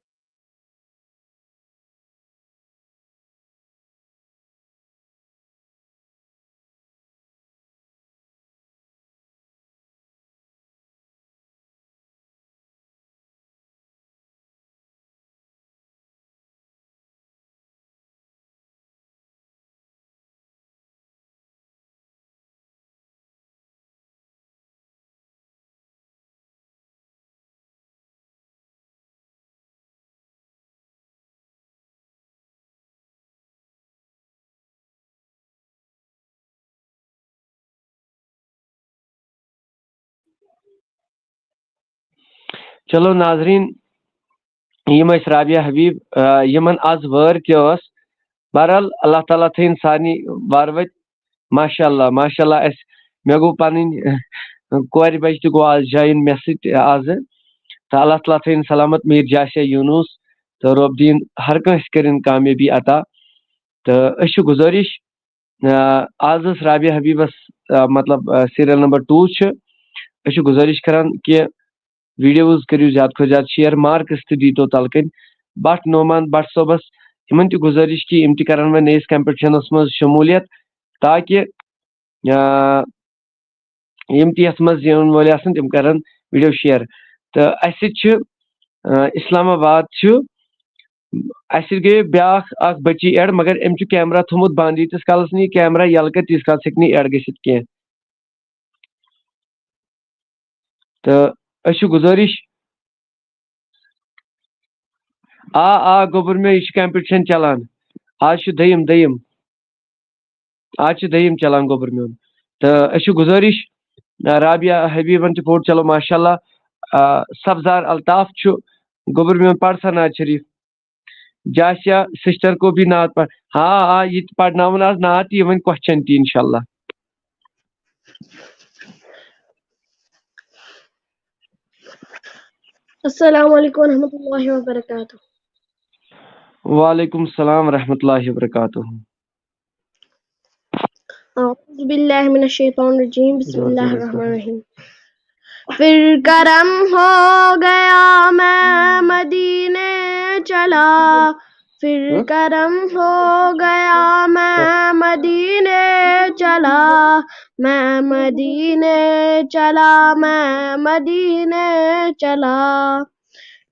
چلو ناظرین، یِم ٲسۍ رابعہ حبیب، آ، یِمن از وٲر تہِ ٲس۔ بہرحال، اللہ تعالیٰ تھٲیِن سارنٕے وارٕ وٲتۍ۔ ماشاء اللہ، ماشاء اللہ، اَسہِ، مےٚ گوٚو پنٕنۍ، آ، کورِ بچہِ تہِ گوٚو از join مےٚ سۭتۍ آزٕ۔ تہٕ اللہ تعالیٰ تھٲیِن سلامت میٖر جاسیا یوٗنُس تہٕ رۄب دِیِن ہر کٲنٛسہِ کٔرِن کامیٲبی عطا۔ تہٕ أسۍ چھِ گُزٲرِش، آ، آز ٲس رابعہ حبیبس، آ، مطلب، آ، serial number two چھِ۔ أسۍ چھِ گُزٲرِش کران کہِ videos کٔرِو زیادٕ کھۄتہٕ زیادٕ share، marks تہِ دیٖتو تَلہٕ کَنۍ۔ بٹ نعمان بٹ صٲبس، یِمن تہِ گُزٲرِش کہِ یِم تہِ کرن وۄنۍ نٔیِس competitionس منٛز شموٗلیت، تاکہِ، آ، یِم تہِ یَتھ منٛز یِنہٕ وٲلۍ آسن، تِم کرن video share۔ تہٕ اَسہِ سۭتۍ چھِ، آ، اسلام آباد چھُ، اَسہِ سۭتۍ گٔیے بیٛاکھ اکھ بٔچی add، مگر أمۍ چھُ camera تھوٚومُت بنٛد۔ ییٖتِس کالس نہٕ یہِ camera یَلہٕ کرِ، تیٖتِس کالس ہیٚکہِ نہٕ یہِ add گٔژھِتھ کینٛہہ۔ تہٕ أسۍ چھِ گُزٲرِش، آ، آ، گوٚبُر میون، یہِ چھُ competition چلان۔ آز چھُ دوٚیِم، دوٚیِم۔ آز چھُ دوٚیِم چلان گوٚبُر میون۔ تہٕ أسۍ چھِ گُزٲرِش، آ، رابعہ حبیبن تہِ پوٚر، چلو ماشاء اللہ۔ آ، سبزار الطاف چھُ گوٚبُر میون، پرسا ناز شریف۔ جاسیا sister کو بھی نعت پڑھ۔ ہاں، آ، یہِ تہِ پرناوُن آز نعت تہِ، یہِ وۄنۍ question تہِ انشاءاللہ۔ السلام علیکم ورحمۃ اللہ وبرکاتہ۔ وعلیکم السلام ورحمۃ اللہ وبرکاتہ۔ اعوذ باللہ من الشیطان الرجیم، بسم اللہ الرحمن الرحیم۔ پھر کرم ہو گیا، میں مدینے چلا، پھر کرم ہو گیا، میں مدینے چلا، میں مدینے چلا، میں مدینے چلا۔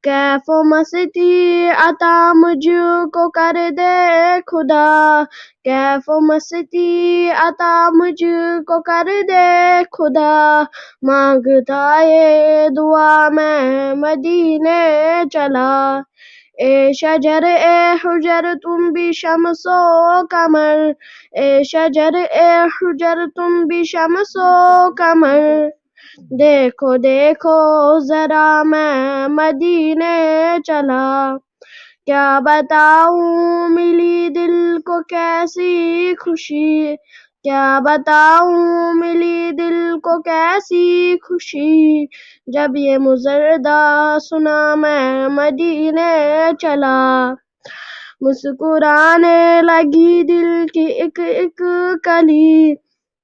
کیف و مستی عطا مجھ کو کر دے خدا، کیف و مستی عطا مجھ کو کر دے خدا، مانگتا یہ دعا میں مدینے چلا۔ اے شجر اے حجر تم بھی شمس و قمر، اے شجر اے حجر تم بھی شمس و قمر، دیکھو دیکھو ذرا میں مدینے چلا۔ کیا بتاؤں ملی دل کو کیسی خوشی، کیا بتاؤں ملی دل کو کیسی خوشی، جب یہ مزردہ سنا میں مدینے چلا۔ مسکرانے لگی دل کی ایک ایک کلی،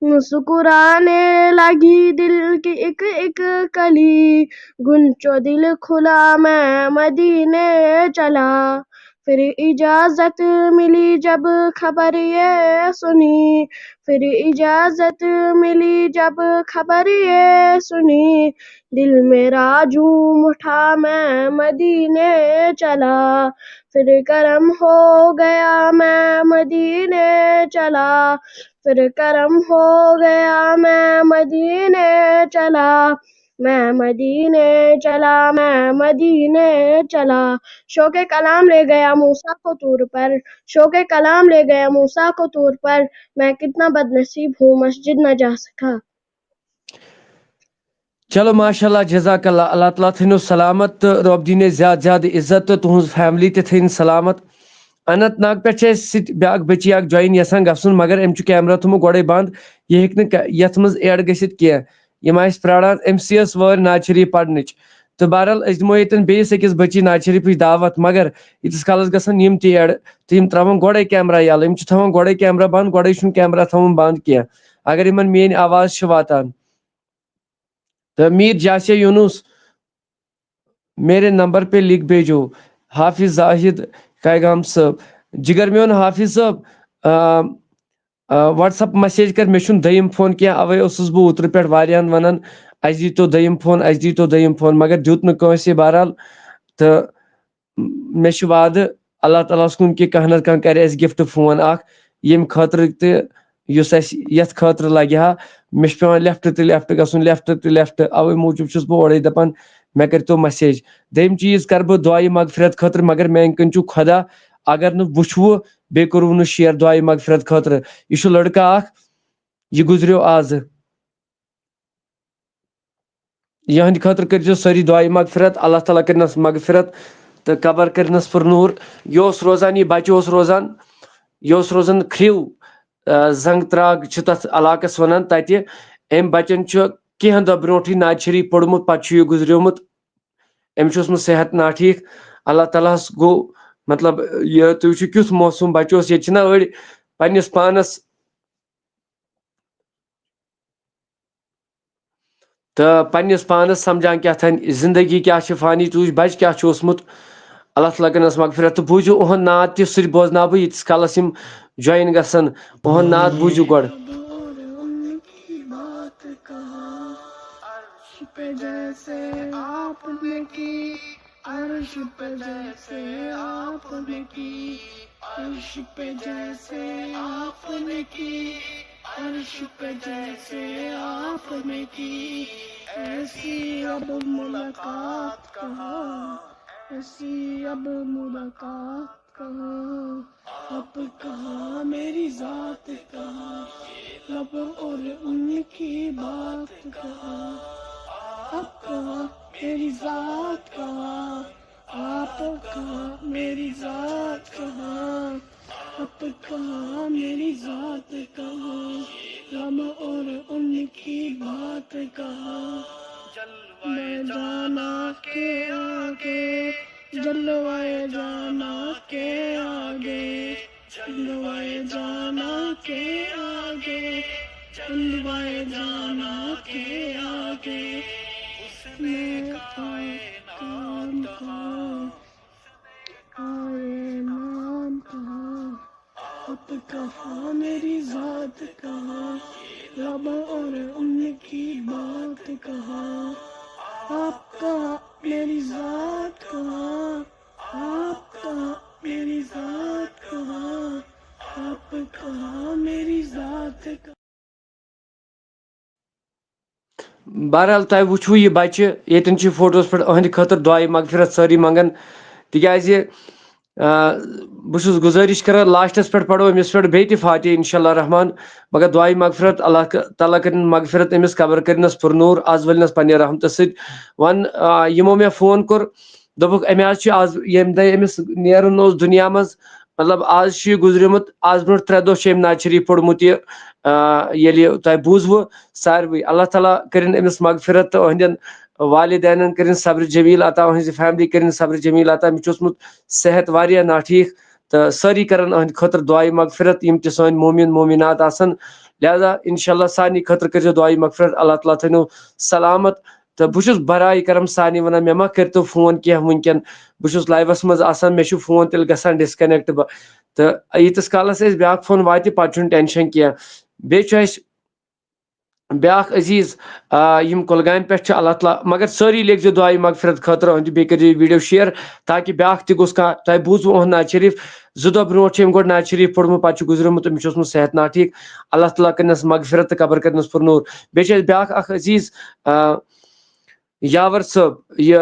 مسکرانے لگی دل کی ایک ایک کلی، گنچو دل کھلا میں مدینے چلا۔ پھر اجازت ملی جب خبر یہ سنی، پھر اجازت ملی جب خبر یہ سنی، دل میرا جھوم اٹھا میں مدینے چلا۔ پھر کرم ہو گیا میں مدینے چلا، پھر کرم ہو گیا میں مدینے چلا، میں مدینے چلا، میں مدینے چلا۔ شوق کلام لے گیا موسیٰ کو طور پر، شوق کلام لے گیا موسیٰ کو طور پر، میں کتنا بدنصیب ہوں مسجد نہ جا سکا۔ چلو ماشاء اللہ، جزاک اللہ، اللہ تعالیٰ تھٲینو سلامت تہٕ رۄب دِیِن زیادٕ زیادٕ عزت تہٕ تُہٕنٛز family تہِ تھٲیِن سلامت۔ اننت ناگ پٮ۪ٹھ چھِ اَسہِ سۭتۍ بیٛاکھ بٔچی اکھ join یژھان گژھُن، مگر أمۍ چھُ camera تھوٚومُت گۄڈَے بنٛد، یہِ ہیٚکہِ نہٕ ک-، یَتھ منٛز add گٔژھِتھ کینٛہہ۔ یِم آسہِ پرٛاران، أمۍ سٕے ٲس وٲرۍ ناز شریف پرنٕچ۔ تہٕ بہرحال، أسۍ دِمو ییٚتٮ۪ن بیٚیِس أکِس بٔچی ناز شریفٕچ دعوت، مگر ییٖتِس کالَس گژھن یِم تہِ add، تہٕ یِم ترٛاوَن گۄڈَے camera یَلہٕ، یِم چھِ تھاوان گۄڈَے camera بنٛد، گۄڈَے چھُنہٕ camera تھاوُن بنٛد کینٛہہ۔ اگر یِمَن میٛٲنۍ آواز چھِ واتان۔ تہٕ میٖر جاسیا یوٗنُس، میرے نمبر پہ لکھ بھیجو، حافظ زاہد کائے گام صٲب۔ جگر میون حافظ صٲب، آ، آ، WhatsApp message کر، مےٚ چھُنہٕ دوٚیِم فون کینٛہہ، اَوَے اوسُس بہٕ اوترٕ پٮ۪ٹھ واریاہَن وَنان، اَسہِ دیٖتو دوٚیِم فون، اَسہِ دیٖتو دوٚیِم فون، مگر دیُت نہٕ کٲنٛسے۔ بہرحال، تہٕ مےٚ چھُ وعدٕ اللہ تعالیٰ ہَس کُن کہِ کانٛہہ نَتہٕ کانٛہہ کَرِ اَسہِ gift فون اَکھ، ییٚمہِ خٲطرٕ تہِ یُس اَسہِ یَتھ خٲطرٕ لَگہِ ہا۔ مےٚ چھُ پٮ۪وان left تہٕ left گژھُن، left تہٕ left، اَوَے موٗجوٗب چھُس بہٕ اورَے دَپان، مےٚ کٔرۍتو message۔ دوٚیِم چیٖز کَرٕ بہٕ دُعایہِ مغفرت خٲطرٕ، مگر میٛانہِ کِنۍ چھُ خۄدا، اگر نہٕ وٕچھوٕ، بیٚیہِ کوٚروٕ نہٕ share دُعایہِ مغفرت خٲطرٕ۔ یہِ چھُ لٔڑکہٕ اَکھ، یہِ گُزریو آزٕ۔ یِہنٛدِ خٲطرٕ کٔرۍزیو سٲری دعایہِ مغفرت، اللہ تعالیٰ کٔرنَس مغفرت تہٕ قبر کٔرنَس پُرنوٗر۔ یہِ اوس روزان، یہِ بَچہٕ اوس روزان، یہِ اوس روزان کھرٛیو، آ، زنٛگ ترٛاگ چھِ تَتھ علاقَس وَنان۔ تَتہِ أمۍ بَچَن چھُ کینٛہہ دۄہ برونٛٹھٕے ناد شریٖف پوٚرمُت، پَتہٕ چھُ یہِ گُزریومُت۔ أمِس چھُ اوسمُت صحت ناٹھیٖک۔ اللہ تعالیٰ ہَس گوٚو، مطلب، یہِ تُہۍ وٕچھِو کیُتھ موسم بَچہٕ اوس۔ ییٚتہِ چھِنہ أڑۍ پنٛنِس پانَس تہٕ پنٛنِس پانَس سَمجھان کیٛاہ تام زِندگی کیٛاہ چھِ، فانی، تُہۍ وٕچھ بَچہٕ کیٛاہ چھُ اوسمُت۔ اللہ تعالیٰ کٔرنَس مغفرت تہٕ بوٗزِو اُہُنٛد نعت تہِ، سُہ تہِ بوزناو بہٕ ییٖتِس کالَس یِم join گژھن۔ اُہُنٛد نعت بوٗزِو گۄڈٕ۔ عرش پہ جیسے آپ نے کی، عرش پہ جیسے آپ نے کی، عرش پہ جیسے آپ نے کی، عرش پہ جیسے آپ نے کی، ایسی اب ملاقات کہاں، ایسی اب ملاقات کہاں، آپ کہاں، میری ذات کہاں، لب اور ان کی بات کہاں، آپ کہاں، میری ذات کہاں، آپ کہاں، میری ذات کہاں، آپ کہاں، میری ذات کہاں، لب اور ان کی بات کہاں۔ جلوہ جانا کے آگے، جلوہ جانا کے آگے، جلوہ جانا کے آگے، جلوہ جانا کے آگے، حسن کائنات کہاں، کائنات کہاں، آپ کہاں، میری ذات کہاں، لب اور ان کی بات کہاں، آپ کہاں، میری ذات کہاں، آپ کہاں، میری ذات کہاں، آپ کہاں، میری ذات کہاں۔ بہرحال، تۄہہِ وٕچھوٕ یہِ بَچہِ، ییٚتٮ۪ن چھِ فوٹوَس پٮ۪ٹھ أہنٛدِ خٲطرٕ دُعایہِ مغفرت سٲری منٛگان، تِکیٛازِ، آ، بہٕ چھُس گُزٲرِش کران، لاسٹَس پٮ۪ٹھ پَرو أمِس پٮ۪ٹھ بیٚیہِ تہِ فاتحہ، اِنشاء اللہ رحمان۔ مگر دُعایہِ مغفرت، اللہ ک-، تعالیٰ کٔرِنۍ مغفرت أمِس، قبر کٔرِنَس پُرنوٗر، آز ؤلنَس پنٛنہِ رحمتہٕ سۭتۍ۔ وَن، آ، یِمو مےٚ فون کوٚر، دوٚپُکھ، أمۍ حظ چھِ آز، ییٚمہِ دۄہ أمِس نیرُن اوس دُنیا منٛز، مطلب، آز چھُ یہِ گُزریومُت، آز برونٛٹھ ترٛےٚ دۄہ چھُ أمۍ ناد شریٖف پوٚرمُت یہِ، آ، ییٚلہِ تۄہہِ بوٗزوٕ ساروٕے۔ اللہ تعالیٰ کٔرِنۍ أمِس مغفرت تہٕ أہنٛدٮ۪ن والدینن کٔرِنۍ صبر جمیٖل عطا، أہنٛزِ family کٔرِنۍ صبر جمیٖل عطا۔ أمِس چھُ اوسمُت صحت واریاہ ناٹھیٖک، تہٕ سٲری کرن أہنٛدِ خٲطرٕ دُعایہِ مغفرت، یِم تہِ سٲنۍ مومِن مومِنات آسن۔ لہذا انشاءاللہ سارنٕے خٲطرٕ کٔرۍزیو دُعایہِ مغفرت، اللہ تعالیٰ تھٲینو سلامت۔ تہٕ بہٕ چھُس برائے کرم سارنٕے ونان، مےٚ ما کٔرۍتو فون کینٛہہ وٕنکٮ۪ن، بہٕ چھُس liveس منٛز آسان، مےٚ چھُ فون تیٚلہِ گژھان disconnect۔ بہٕ، تہٕ ییٖتِس کالس اَسہِ بیٛاکھ فون واتہِ، پتہٕ چھُنہٕ tension کینٛہہ۔ بیٚیہِ چھُ اَسہِ بیٛاکھ عزیٖز، آ، یِم کۄلگامہِ پٮ۪ٹھ چھِ، اللہ تعالیٰ، مگر سٲری لیکھزیو دُعایہِ مغفرت خٲطرٕ، أہنٛدِ بیٚیہِ کٔرۍزیو یہِ video share، تاکہِ بیٛاکھ تہِ گوٚژھ کانٛہہ، تۄہہِ بوٗزوٕ أہنٛد ناد شریٖف، زٕ دۄہ برونٛٹھ چھُ أمۍ گۄڈٕ ناد شریٖف پوٚرمُت، پتہٕ چھُ گُزریومُت، أمِس چھُ اوسمُت صحت ناٹھیٖک، اللہ تعالیٰ کٔرنَس مغفرت تہٕ قبر کٔرنَس پُرنوٗر۔ بیٚیہِ چھِ اَسہِ بیٛاکھ اکھ عزیٖز، آ، یاور صٲب، یہِ،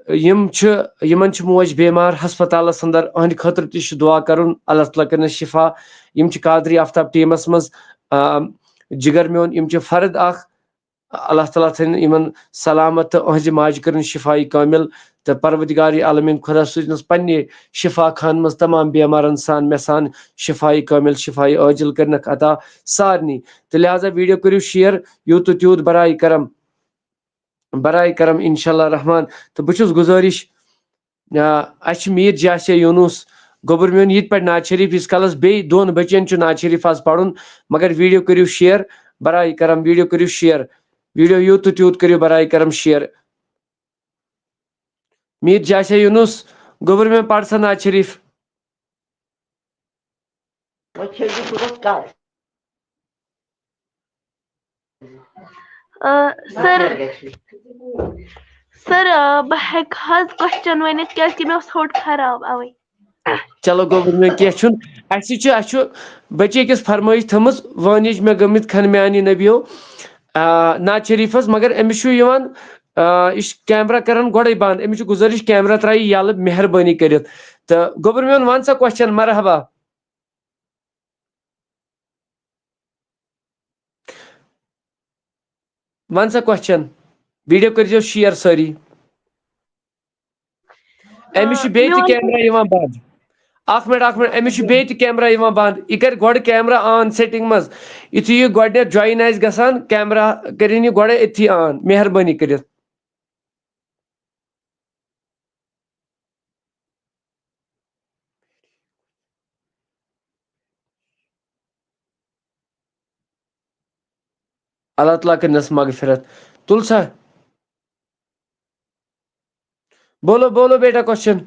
یِم چھِ، یِمن چھِ موج بیمار ہسپتالس اندر، أہنٛدِ خٲطرٕ تہِ چھُ دُعا کرُن، اللہ تعالیٰ کٔرنَس شفا۔ یِم چھِ قادری آفتاب teamس منٛز، آ، جگر میون، یِم چھِ فرد اکھ۔ اللہ تعالیٰ تھٲینَس یِمن سلامت تہٕ أہنٛزِ ماجہِ کٔرِنَس شفایہِ کامل، تہٕ پروردگار عالمین خدا سوٗزنَس پننہِ شفا خانہٕ منٛز تمام بیمارن سان مےٚ سان شفایہِ کامل، شفایہِ عاجل کٔرنَکھ عطا سارنٕے۔ تہٕ لہذا video کٔرِو share یوٗت تہٕ تیوٗت برائے کرم۔ برائے کرم انشاءاللہ رحمان۔ تہٕ بہٕ چھُس گُزٲرِش، آ، اَسہِ چھِ میٖر جاسیا یوٗنُس، گوٚبُر میون، ییٚتہِ پٮ۪ٹھ ناد شریٖف، ییٖتِس کالَس بیٚیہِ دۄن بٔچِیَن چھُ ناد شریٖف آز پَرُن، مگر video کٔرِو share، برائے کرم video کٔرِو share، video یوٗت تہٕ تیوٗت کٔرِو برائے کرم share۔ میٖر جاسیا یوٗنُس، گوٚبُر میون، پَر سا ناد شریٖف۔ وۄنۍ چھِ أسۍ صُبحس کَر۔ آ، سر، سر، آ، بہٕ ہٮ۪کہٕ حظ question ؤنِتھ، کیٛازِ کہِ مےٚ اوس ہوٚٹ خراب اَوَے۔ چلو، گوٚبُر میون، کینٛہہ چھُنہٕ۔ اَسہِ چھُ، اَسہِ چھُ بٔچی أکِس فرمٲیِش تھٲومٕژ، وٲنِج مےٚ گٔمٕتۍ کھَن میٛانہِ نبیو، آ، ناد شریٖفَس، مگر أمِس چھُ یِوان، آ، یہِ چھُ camera کَران گۄڈَے بنٛد، أمِس چھُ گُزٲرِش camera ترٛایہِ یَلہٕ، مہربٲنی کٔرِتھ۔ تہٕ گوٚبُر میون، وَن سا question، مرحبا۔ وَن سا question۔ ویڈیو کٔرۍزیو شیئر سٲری۔ أمِس چھُ بیٚیہِ تہِ میون کیمرا یِوان بنٛد۔ اکھ منٹ، اکھ منٹ، أمِس چھُ بیٚیہِ تہِ کیمرا یِوان بنٛد۔ یہِ کَرِ گۄڈٕ کیمرا آن سیٹنگ منٛز۔ یُتھُے یہِ گۄڈٕنٮ۪تھ جوین آسہِ گژھان، کیمرا کٔرِن یہِ گۄڈَے أتھی آن، مہربٲنی کٔرِتھ۔ اللہ تعالیٰ کٔرِنَس مغفرت۔ تُل سا۔ بولو، بولو بیٹا کوشچن۔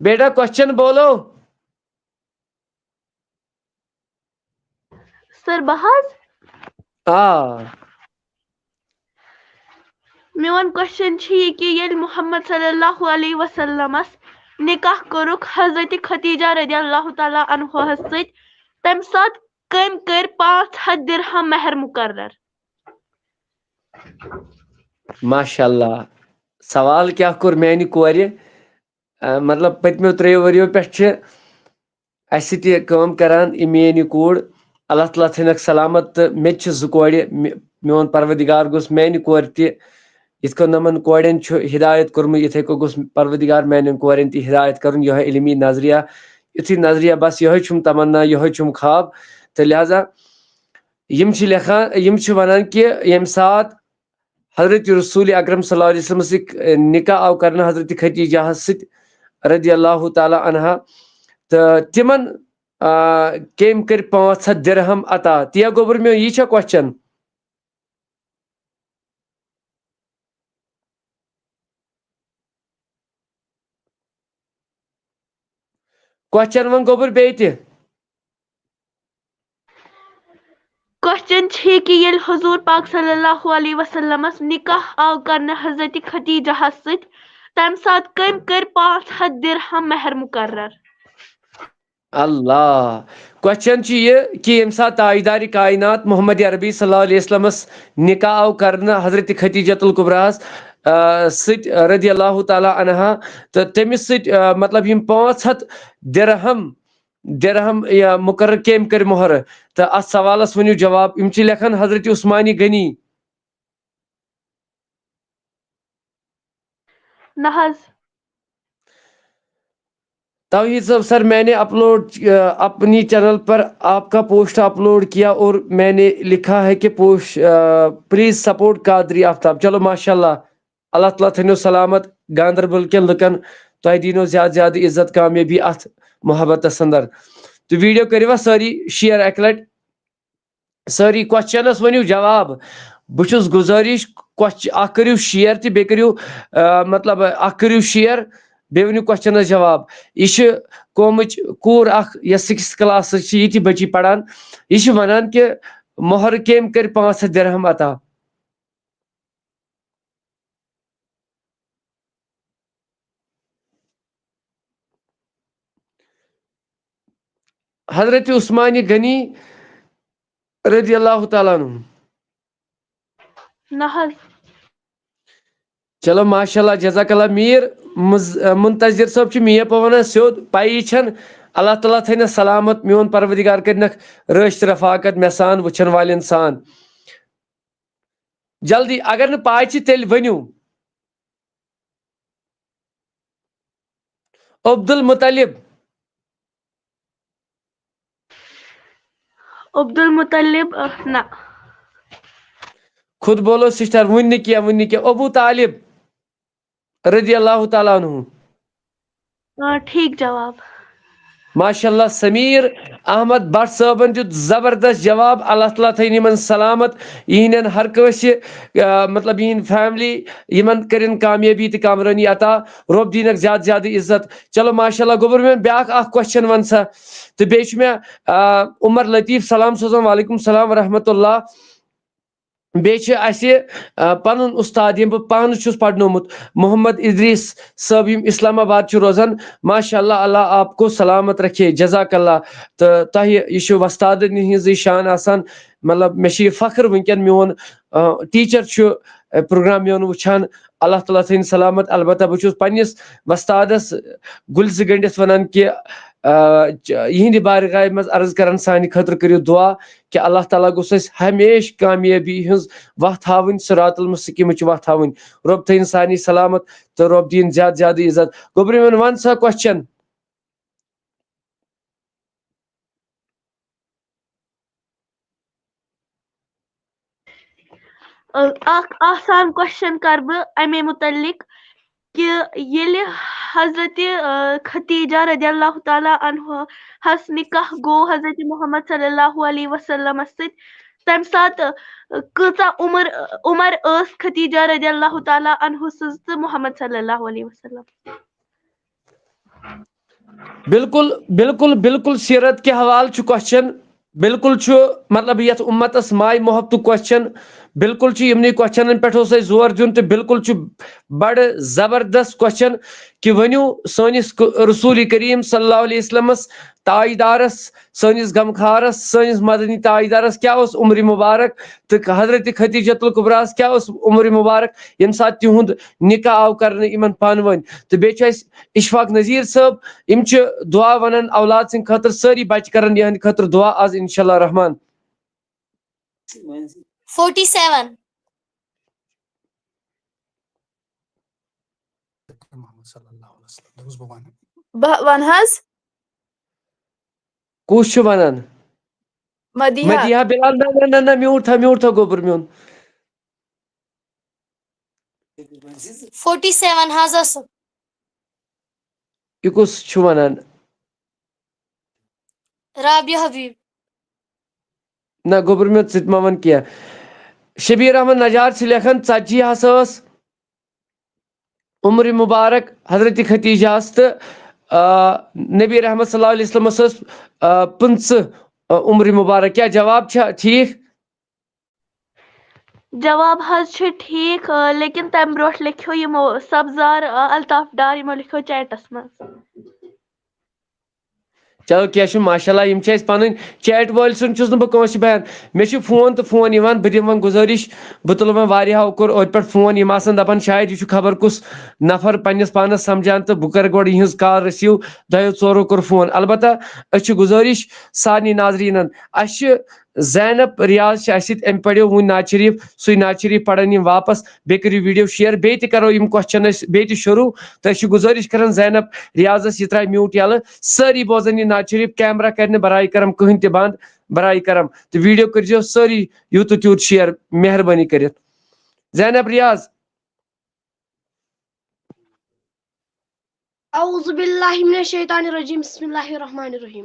بیٹا کوشچن بولو۔ سر، بہٕ حظ۔ آ۔ میون کوشچن چھُ یہِ کہِ ییٚلہِ محمد صلی اللہ علیہ وسلمس نکاح کوٚرُکھ حضرت خدیجہ رضی اللہ تعالیٰ عنہس سۭتۍ، تمہِ ساتہٕ کٔمۍ کٔرۍ پانٛژھ ہتھ درہم مہر مقرر؟ ماشاء اللہ۔ سوال کیٛاہ کوٚر میانہِ کورِ؟ آ، مطلب، پٔتمیو ترٛیٚیو ؤرِیو پٮ۪ٹھ چھِ اَسہِ سۭتۍ یہِ کٲم کران، یہِ میٲنۍ یہِ کوٗر، اللہ تعالیٰ تھٲینَکھ سلامت، تہٕ مےٚ تہِ چھِ زٕ کورِ۔ مےٚ، میون پروردگار گوٚژھ میانہِ کورِ تہِ، یِتھ کٔنۍ یِمَن کورٮ۪ن چھُ ہدایت کوٚرمُت، یِتھَے کٔنۍ گوٚژھ پروردگار میانٮ۪ن کورٮ۪ن تہِ ہدایت کَرُن۔ یِہوٚے علمی نظریہ، یُتھُے نظریہ، بس یِہوٚے چھُم تمنا، یِہوٚے چھُم خواب۔ تہٕ لہذا یِم چھِ لیکھان، یِم چھِ وَنان کہِ ییٚمہِ ساتہٕ حضرت رسول اکرم صلی اللہ علیہ وسلم سۭتۍ نکاح آو کرنہٕ حضرت خدیجہ ہس سۭتۍ رضی اللہ تعالیٰ عنہا، تہٕ تِمن، آ، کٔمۍ کٔرۍ پانٛژھ ہتھ درہم عطا؟ تِیا گوٚبُر میون، یی چھا کوسچن؟ کوسچن وۄنۍ گوٚبُر بیٚیہِ تہِ۔ کوسچن چھِ کہِ ییٚلہِ حضور پاک صلی اللہ علیہ وسلمس نکاح آو کرنہٕ حضرت خدیجہ ہس سۭتۍ، تمہِ ساتہٕ کٔمۍ کٔرۍ پانٛژھ ہتھ درہم مہر مقرر؟ اللہ۔ کوسچن چھُ یہِ کہِ ییٚمہِ ساتہٕ تاجدارِ کائنات محمد عربی صلی اللہ علیہ وسلمس نکاح آو کرنہٕ حضرت خدیجۃ الکبریٰ ہس، آ، سۭتۍ رضی اللہ تعالیٰ عنہا، تہٕ تٔمِس سۭتۍ، آ، مطلب، یِم پانٛژھ ہتھ درہم، درہم یا مقرر کٔمۍ کٔرۍ مۄہر؟ تہٕ اتھ سوالس ؤنِو جواب۔ یِم چھِ لیکھان حضرت عثمانِ غنی۔ نہ حظ۔ توحید صٲب، سر، میں نے اپلوڈ، آ، اپنی چینل پر آپ کا پوسٹ اپلوڈ کیا اور میں نے لکھا ہے کہ پوسٹ، آ، پلیز سپورٹ قادری آفتاب۔ چلو، ماشاء اللہ، اللہ تعالیٰ تھٲینو سلامت گاندربل کٮ۪ن لُکن، تۄہہِ دِنو زیادٕ زیادٕ عزت، کامیٲبی اتھ محبتس اندر۔ تہٕ ویڈیو کٔرِو سٲری شیئر اکہِ لٹہِ۔ سٲری کوسچنس ؤنِو جواب۔ بہٕ چھُس گُزٲرِش، کوسچ-، اکھ کٔرِو شیئر تہٕ بیٚیہِ کٔرِو، آ، مطلب، اکھ کٔرِو شیئر، بیٚیہِ ؤنِو کوسچنس جواب۔ یہِ چھِ قومٕچ کوٗر اکھ، یۄس سِکِستھ کلاسس چھِ، یہِ تہِ بٔچی پران۔ یہِ چھِ ونان کہِ مۄہر کٔمۍ کٔرۍ پانٛژھ ہتھ درہم عطا؟ حضرت عثمانِ غنی رضی اللہ تعالیٰ عنہ۔ نہ حظ۔ چلو، ماشاء اللہ، جزاک اللہ۔ میٖر مز-، منتظر صٲب چھُ مےٚ پٮ۪وان سیوٚد، پَیی چھَنہٕ۔ اللہ تعالیٰ تھٲینَس سلامت، میون پروردگار کٔرِنَکھ رٲچھ تہٕ رفاقت مےٚ سان، وٕچھَن والٮ۪ن سان۔ جلدی، اگر نہٕ پاے چھِ، تیٚلہِ ؤنِو۔ عبدالمطلب۔ عبدالمطلب، اہ، نہ۔ خود بولو سسٹر، وُنہِ نہٕ کینٛہہ، وُنہِ نہٕ کینٛہہ۔ ابو طالب رضی اللہ تعالیٰ عنہ۔ آ، ٹھیٖک جواب۔ ماشاء اللہ، سمیٖر احمد بٹ صٲبن دیُت زبردست جواب۔ اللہ تعالیٰ تھٲیِن یِمن سلامت، یِہنٛدٮ۪ن ہر کٲنٛسہِ، آ، مطلب، یِہنٛد فیملی، یِمن کٔرِن کامیٲبی تہٕ کامرٲنی عطا۔ رۄب دِینکھ زیادٕ زیادٕ عزت۔ چلو، ماشاء اللہ، گوٚبُر میون، بیٛاکھ اکھ کوسچن وَن سا۔ تہٕ بیٚیہِ چھُ مےٚ، آ، عمر لطیف سلام سوزان، وعلیکم السلام ورحمۃ اللہ۔ بیٚیہِ چھِ اَسہِ، آ، پَنُن اُستاد، ییٚمۍ بہٕ پانہٕ چھُس پَرنومُت، محمد ادریس صٲب، یِم اسلام آباد چھِ روزان۔ ماشاء اللہ، اللہ آپ کو سلامت رکھے، جزاک اللہ۔ تہٕ تۄہہِ، یہِ چھُ وۄستادَن ہٕنٛزٕے شان آسان۔ مطلب، مےٚ چھُ یہِ فخر وٕنکٮ۪ن، میون، آ، ٹیٖچر چھُ، آ، پروگرام میون وٕچھان۔ اللہ تعالیٰ تھٲیِن سلامت۔ البتہ بہٕ چھُس پنٛنِس وۄستادَس گُلۍ زٕ گٔنٛڈِتھ وَنان کہِ آ، چ-، یِہِنٛدِ بارگاہہِ منٛز عرض کران، سانہِ خٲطرٕ کٔرِو دُعا کہِ اللہ تعالیٰ گوٚژھ اَسہِ ہمیشہِ کامیٲبی ہٕنٛز وَتھ ہاوٕنۍ، صراط المستقیٖمٕچ وَتھ ہاوٕنۍ۔ رۄب تھٲیِن سارنٕے سلامت تہٕ رۄب دِیِن زیادٕ زیادٕ عزت۔ گوٚبرِمٮ۪ن، وَن سا question۔ اَ، اَکھ آسان question کَرٕ بہٕ اَمے مُتعلِق کہِ ییٚلہِ حضرت، اَ، ختیجہ رضی اللہ تعالیٰ عنہَس نِکاح گوٚو حضرت محمد صلی اللہ علیہ وسلمَس سۭتۍ، تَمہِ ساتہٕ، اَ، کۭژاہ عمر، عمر ٲس ختیجہ رضی اللہ تعالیٰ عنہ سٕنٛز تہٕ محمد صلی اللہ علیہ وسلم؟ بِلکُل، بِلکُل، بِلکُل سیرت کہِ حوالہٕ چھُ question۔ بِلکُل چھُ، مطلب، یَتھ اُمتَس ماے محبتُک question۔ بِلکُل چھُ یِمنٕے questionن پٮ۪ٹھ اوس اَسہِ زور دیُن، تہٕ بِلکُل چھُ بَڑٕ زبردست question کہِ ؤنِو سٲنِس ک-، رسول کریم صلی اللہ علیہ وسلمس، تاجدارس، سٲنِس غمخارس، سٲنِس مدنی تاجدارس کیٛاہ اوس عمر مبارک، تہٕ حضرت خدیجۃ الکبریٰ ہس کیٛاہ اوس عمر مبارک، ییٚمہِ ساتہٕ تِہُنٛد نکاح آو کرنہٕ یِمن پانہٕ ؤنۍ۔ تہٕ بیٚیہِ چھُ اَسہِ اشفاق نذیر صٲب، یِم چھِ دعا وَنان اولاد سٕنٛدِ خٲطرٕ، سٲری بَچہٕ کَرَن یِہٕنٛدِ خٲطرٕ دعا آز، انشاءاللہ الرحمن۔ Forty seven. بہٕ وَنہٕ حظ۔ کُس چھُ وَنان؟ مدیحہ۔ مدیحہ بلال؟ نہ، نہ، نہ، نہ، میوٗٹ تھاو، میوٗٹ تھاو، گوٚبُر میون۔ Forty seven حظ ٲسٕم۔ یہِ کُس چھُ وَنان؟ رابعہ حبیب۔ نہ، گوٚبُر میون، ژٕ تہِ مہ وَن کینٛہہ۔ شبیر احمد نجار چھِ لیکھان، ژتجی ہسا ٲس عمر مبارک حضرت خدیجہ ہس تہٕ، آ، نبی رحمت صلی اللہ علیہ وسلمس ٲس، آ، پٕنٛژٕہ، آ، عمر مبارک۔ کیٛاہ جواب چھا ٹھیٖک؟ جواب حظ چھُ ٹھیٖک، آ، لیکن تَمہِ برونٛٹھ لیکھیو یِمو سبزار، آ، الطاف ڈار، یِمو لیکھیو chatس منٛز۔ چلو، کینٛہہ چھُنہٕ، ماشاء اللہ، یِم چھِ اَسہِ پَنٕنۍ۔ Chat وٲلۍ سُنٛد چھُس نہٕ بہٕ کٲنٛسہِ بہان۔ مےٚ چھُ phone تہٕ phone یِوان، بہٕ دِمہٕ وۄنۍ گُزٲرِش، بہٕ تُلہٕ وۄنۍ واریاہو کوٚر اوتہِ پٮ۪ٹھ phone، یِم آسَن دَپان شاید یہِ چھُ خبر کُس نفر پنٛنِس پانَس سَمجھان، تہٕ بہٕ کَرٕ گۄڈٕ یِہٕنٛز call receive۔ دۄیو ژورو کوٚر phone۔ البتہ أسۍ چھِ گُزٲرِش سارنٕے ناظریٖنَن، اَسہِ چھِ زینب ریاض چھِ اَسہِ سۭتۍ، أمۍ پَریو وٕنۍ نعت شریٖف، سُے نعت شریٖف پَرَن یِم واپَس۔ بیٚیہِ کٔرِو video share، بیٚیہِ تہِ کَرو یِم question أسۍ بیٚیہِ تہِ شروٗع۔ تہٕ أسۍ چھِ گُزٲرِش کَران زینب ریاضس، یہِ ترٛایہِ mute یَلہٕ۔ سٲری بوزن یہِ نعت شریٖف، camera کَرِ نہٕ براے کرم کٕہٕنۍ تہِ بنٛد، براے کرم۔ تہٕ video کٔرۍزیو سٲری یوٗت تہٕ تیوٗت share، مہربٲنی کٔرِتھ۔ زینب ریاض۔ اعوذ باللہ من الشیطان الرجیم، بسم اللہ الرحمن الرحیم۔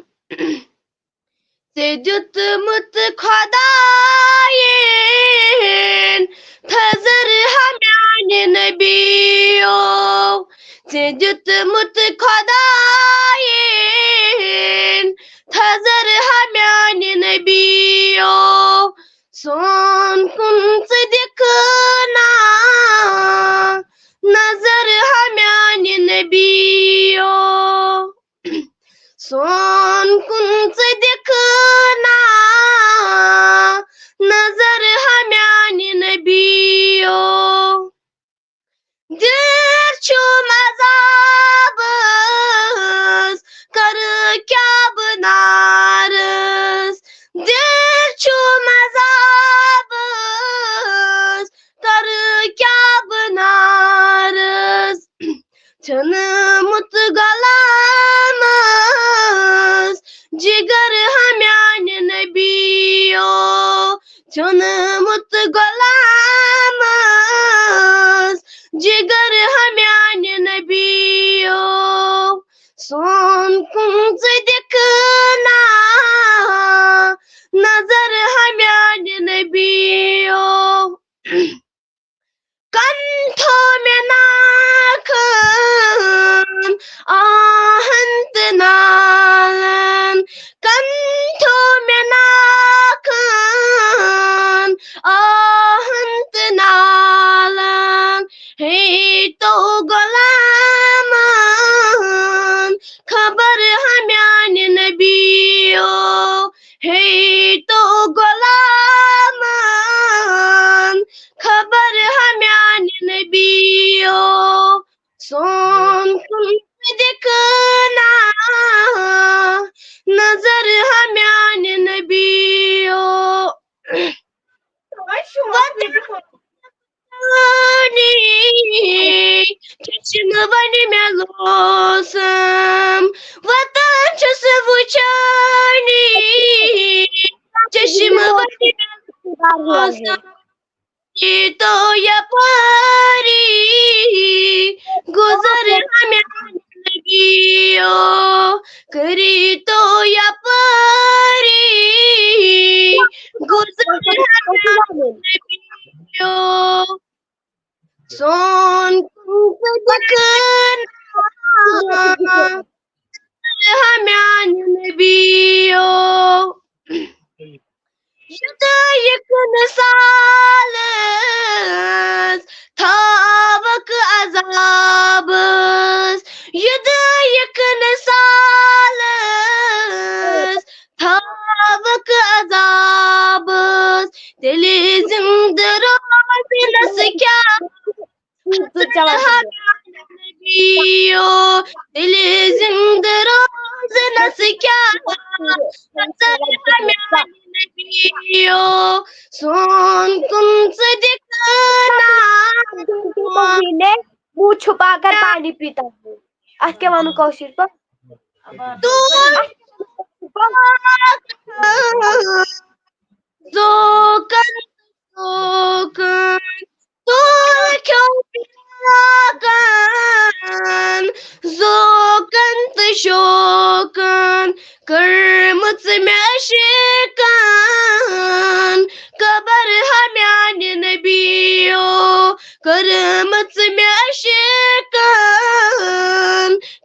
ژےٚ دیُتمُت خۄدایَن تھزر ہا میانہِ نبیو۔ ژےٚ دیُتمُت خۄدایَن تھزر ہا میانہِ نبیو۔ سون کُن ژٕ دِکھ نا نظر ہا میانہِ نبیو۔ سون کُن ژٕ دِکھ نا نظر ہا میانہِ نبیو۔ دِل چھُم عذابہٕ لوسم، وطن چھُس وٕچھٲنی، چشمہٕ وَتہِ لوسم۔ کٔرِتو یپٲری گُزر ہمیانہِ نبیو، کٔرِتو یپٲری گُزر ہمیانہِ نبیو۔ سون کُن ژٕ دِکھ نا، ہمیانہِ نبیو۔ یُدٲیِکھ نہٕ سالس، تھاوکھ عذابس۔ یُدٲیِکھ نہٕ سالس، تھاوکھ عذابس۔ تیٚلہِ زِندٕ روزنس کیٛاہ؟ ژٕ چلاو۔ نبیو، تیٚلہِ زِندٕ روزنس کیٛاہ؟ نظر ہمیانہِ نبیو، سون کُن ژٕ دِکھ نا۔ وہ چھپا کر پانی پیتا ہے۔ اتھ کیٛاہ ونو کٲشِر پٲٹھۍ؟ تو زوکن، زوکن، تو کیوں پیاکن، زوکن تہٕ شوکن، کٔرمٕژ مےٚ شیکن، قبر ہمیانہِ نبیو، کٔرمٕژ مےٚ شیکن،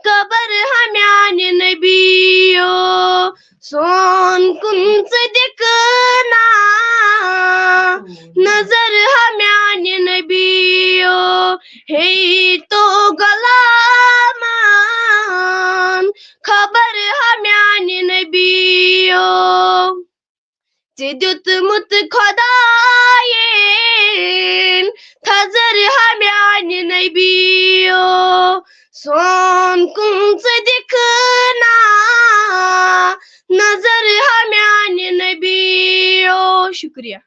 قبر ہمیانہِ نبیو۔ سون کُن ژٕ دِکھ نا، نظر ہمیانہِ نبیو۔ ہے تو غلامن، خبر ہمیانہِ نبیو۔ ژےٚ دیُتمُت خۄدایَن تھزر ہمیانہِ نبیو۔ سون کُن ژٕ دِکھ نا، نظر ہمیانہِ نبیو۔ شُکریہ۔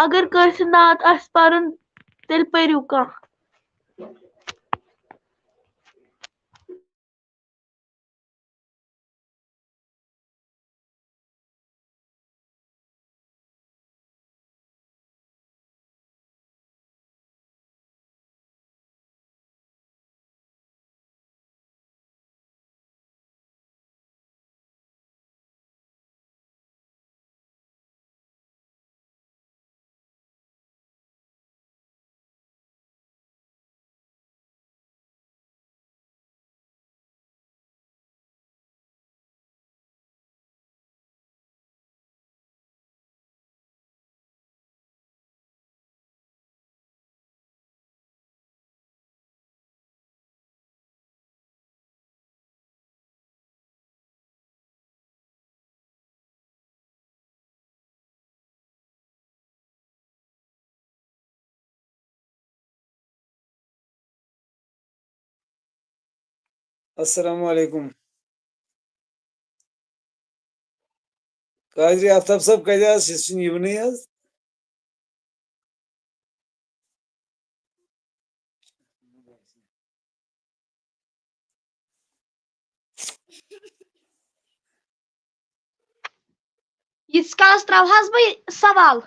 اگر کٲنٛسہِ نعت آسہِ پَرُن، تیٚلہِ پٔرِو کانٛہہ۔ السلام علیکم۔ قادری آفتاب صٲب کَتہِ آز؟ یہِ چھُنہٕ یِونٕے حظ۔ ییٖتِس کالس ترٛاوٕ حظ بہٕ یہِ سوال۔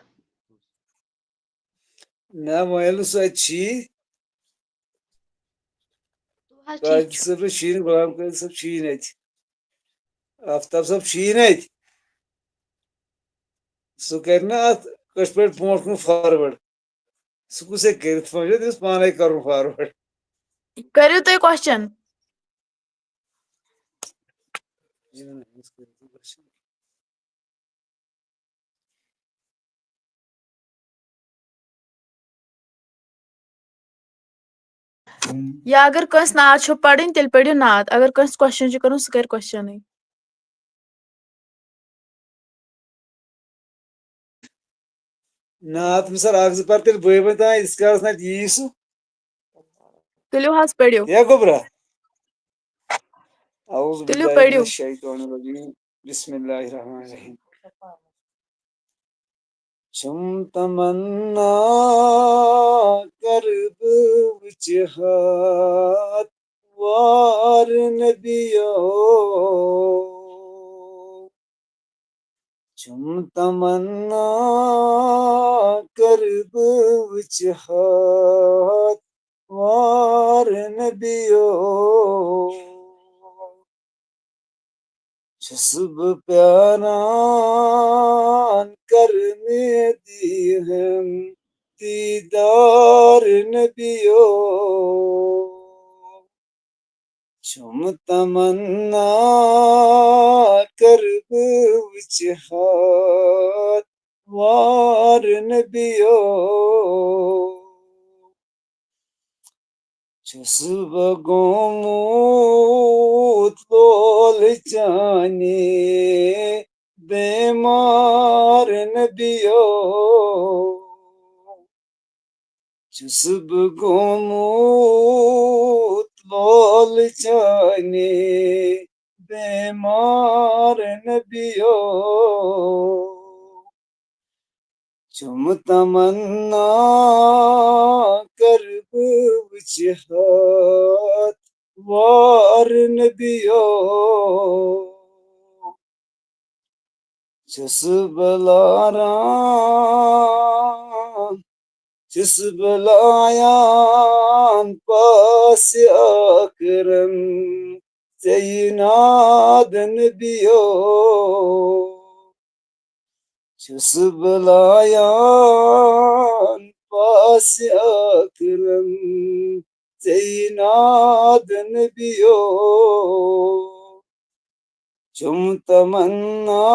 نہ، وۄنۍ ییٚلہِ نہٕ سُہ اَتہِ چھِی۔ حظ ٹھیٖک قادر چھُ۔ صٲب چھِی نہٕ، غلام قادر صٲب چھِی نہٕ اَتہِ۔ آفتاب صٲب چھِی نہٕ اَتہِ۔ سُہ کَرِ نہ اَتھ کٲشِر پٲٹھۍ برونٛٹھ کُن forward۔ سُہ کُس ہیٚکہِ کٔرِتھ؟ وۄنۍ چھُ تٔمِس پانَے کَرُن forward۔ کٔرِو تُہۍ question۔ یا اگر کٲنٛسہِ نعت چھو پرٕنۍ، تیٚلہِ پٔرِو نعت۔ اگر کٲنٛسہِ question چھُ کرُن، سُہ کرِ questionٕے۔ نعت مثال اکھ زٕ پر تیٚلہِ بٲے بٲے تام، ییٖتِس کالس نتہٕ یی سُہ۔ تُلِو حظ، پٔرِو۔ یا گوٚبرا؟ اعوذ تُلِو، باللہ من پٔرِو۔ الشیطان الرجیم۔ بسم اللہ الرحمن الرحیم۔ چھم تمنا کر بہٕ وٕچھِ ہاتھ وار نبیو۔ چھم تمنا کر بہٕ وٕچھِ ہاتھ وار نبیو۔ چھُس بہٕ پیاران کر مےٚ دیٖہن دیٖدار نبیو۔ چھُم تمنا کر بہٕ وٕچھِ ہاتھ وار نبیو۔ چھُس بہٕ گوٚمُت لول چانہِ بیمار نبیو۔ چھُس بہٕ گوٚمُت لول چانہِ بیمار نبیو۔ چھُم تمنا کر بہٕ وٕچھِ ہاتھ وار نبیو۔ چھُس بہٕ لاران، چھُس بہٕ لایان پاسہِ اکرم ژےٚ یہِ ناد نبیو۔ چھُس بہٕ لایان پاسہِ اکرم ژےٚ یہِ ناد نبیو۔ چھُم تمنا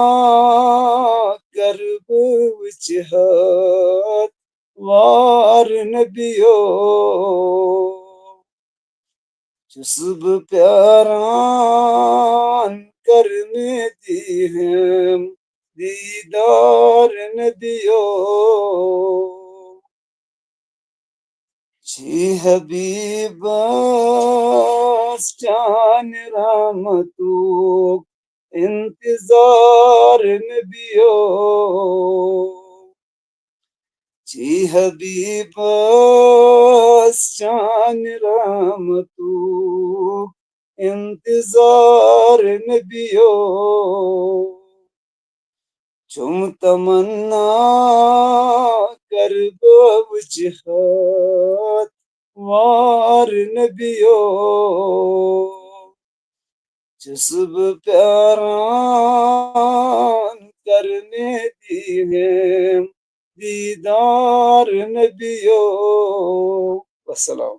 کر بہٕ وٕچھِ ہاتھ وار نبیو۔ چھُس بہٕ پیاران کر مےٚ دیٖہن دیٖدار نبیو۔ چھی حبیبس چانہِ رحمتُک انتظار نبیو۔ چھی حبیبس چانہِ رحمتُک انتظار نبیو۔ چھُم تمنا کر بہٕ وٕچھِ ہاتھ وار نبیو۔ چھُس بہٕ پیاران کر مےٚ دیٖہن دیٖدار نبیو۔ وسلام۔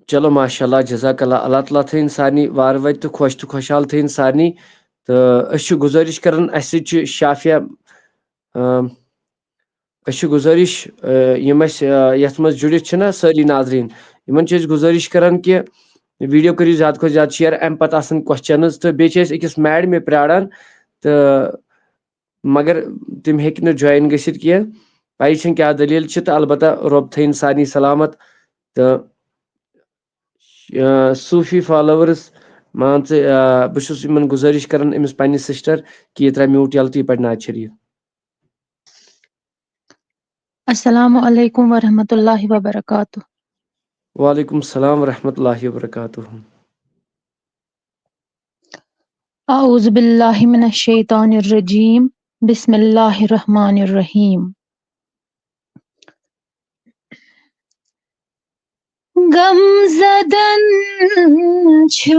چلو، ماشاء اللہ، جزاک اللہ۔ اللہ تعالیٰ تھٲیِن سارنٕے وارٕ وتہِ تہٕ خۄش تہٕ خۄشحال تھٲیِن سارنٕے۔ تہٕ أسۍ چھِ گُزٲرِش کران، اَسہِ سۭتۍ چھِ شافیہ، آ، أسۍ چھِ گُزٲرِش، آ، یِم اَسہِ، آ، یَتھ منٛز جُڑِتھ چھِنہ سٲری ناظریٖن، یِمن چھِ أسۍ گُزٲرِش کران کہِ video کٔرِو زیادٕ کھۄتہٕ زیادٕ share۔ اَمہِ پتہٕ آسن questions تہٕ بیٚیہِ چھِ أسۍ أکِس madamہِ پراران، تہٕ مگر تِم ہیٚکہِ نہٕ join گٔژھِتھ کینٛہہ۔ پَیی چھَنہٕ کیٛاہ دٔلیٖل چھِ، تہٕ البتہ رۄب تھٲیِن سارنٕے سلامت۔ تہٕ، آ، صوٗفی followers، مان ژٕ، آ، بہٕ چھُس یِمن گُزٲرِش کران، أمِس پننہِ sister، کہِ یہِ ترٛاوِ mute یَلہٕ تہٕ یہِ پَرِ نعت شریٖف۔ السلام علیکم ورحمۃ اللہ وبرکاتہ۔ وعلیکم السلام ورحمۃ اللہ وبرکاتہ۔ اعوذ باللہ من الشیطان الرجیم۔ بسم اللہ الرحمن الرحیم۔ غم زدن چھُ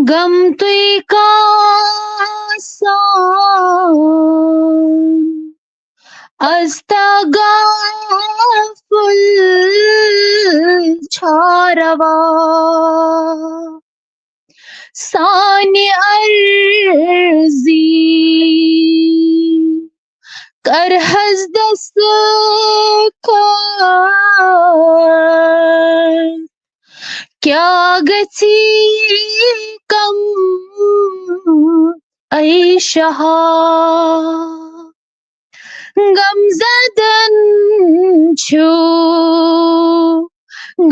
غم تُے کاسان، از تغافل چھا روا۔ سانہِ عرضی کر حض دستخط، کیٛاہ گژھی کم اے شہا۔ غم زدن چھُ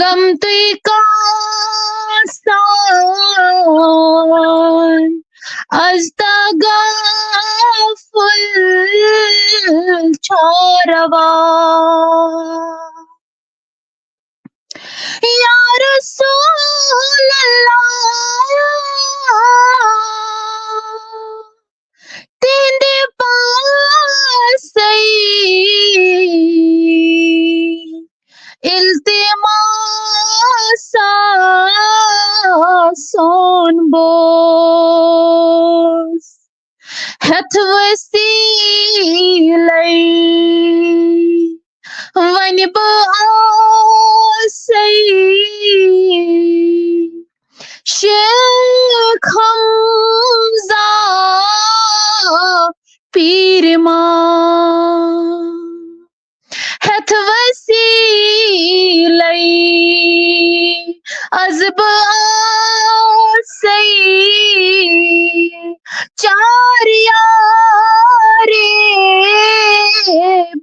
غم تُے کاسان، از تغافل چھا روا۔ یا رسول اللہ، تہندِ پاسے التماسا سون بوز۔ ہیتھ وسیلے ونہِ بہٕ آسے شیخ حمزہ پیرِ ما۔ ہیتھ وسیلے از بہٕ آسے چار یارِ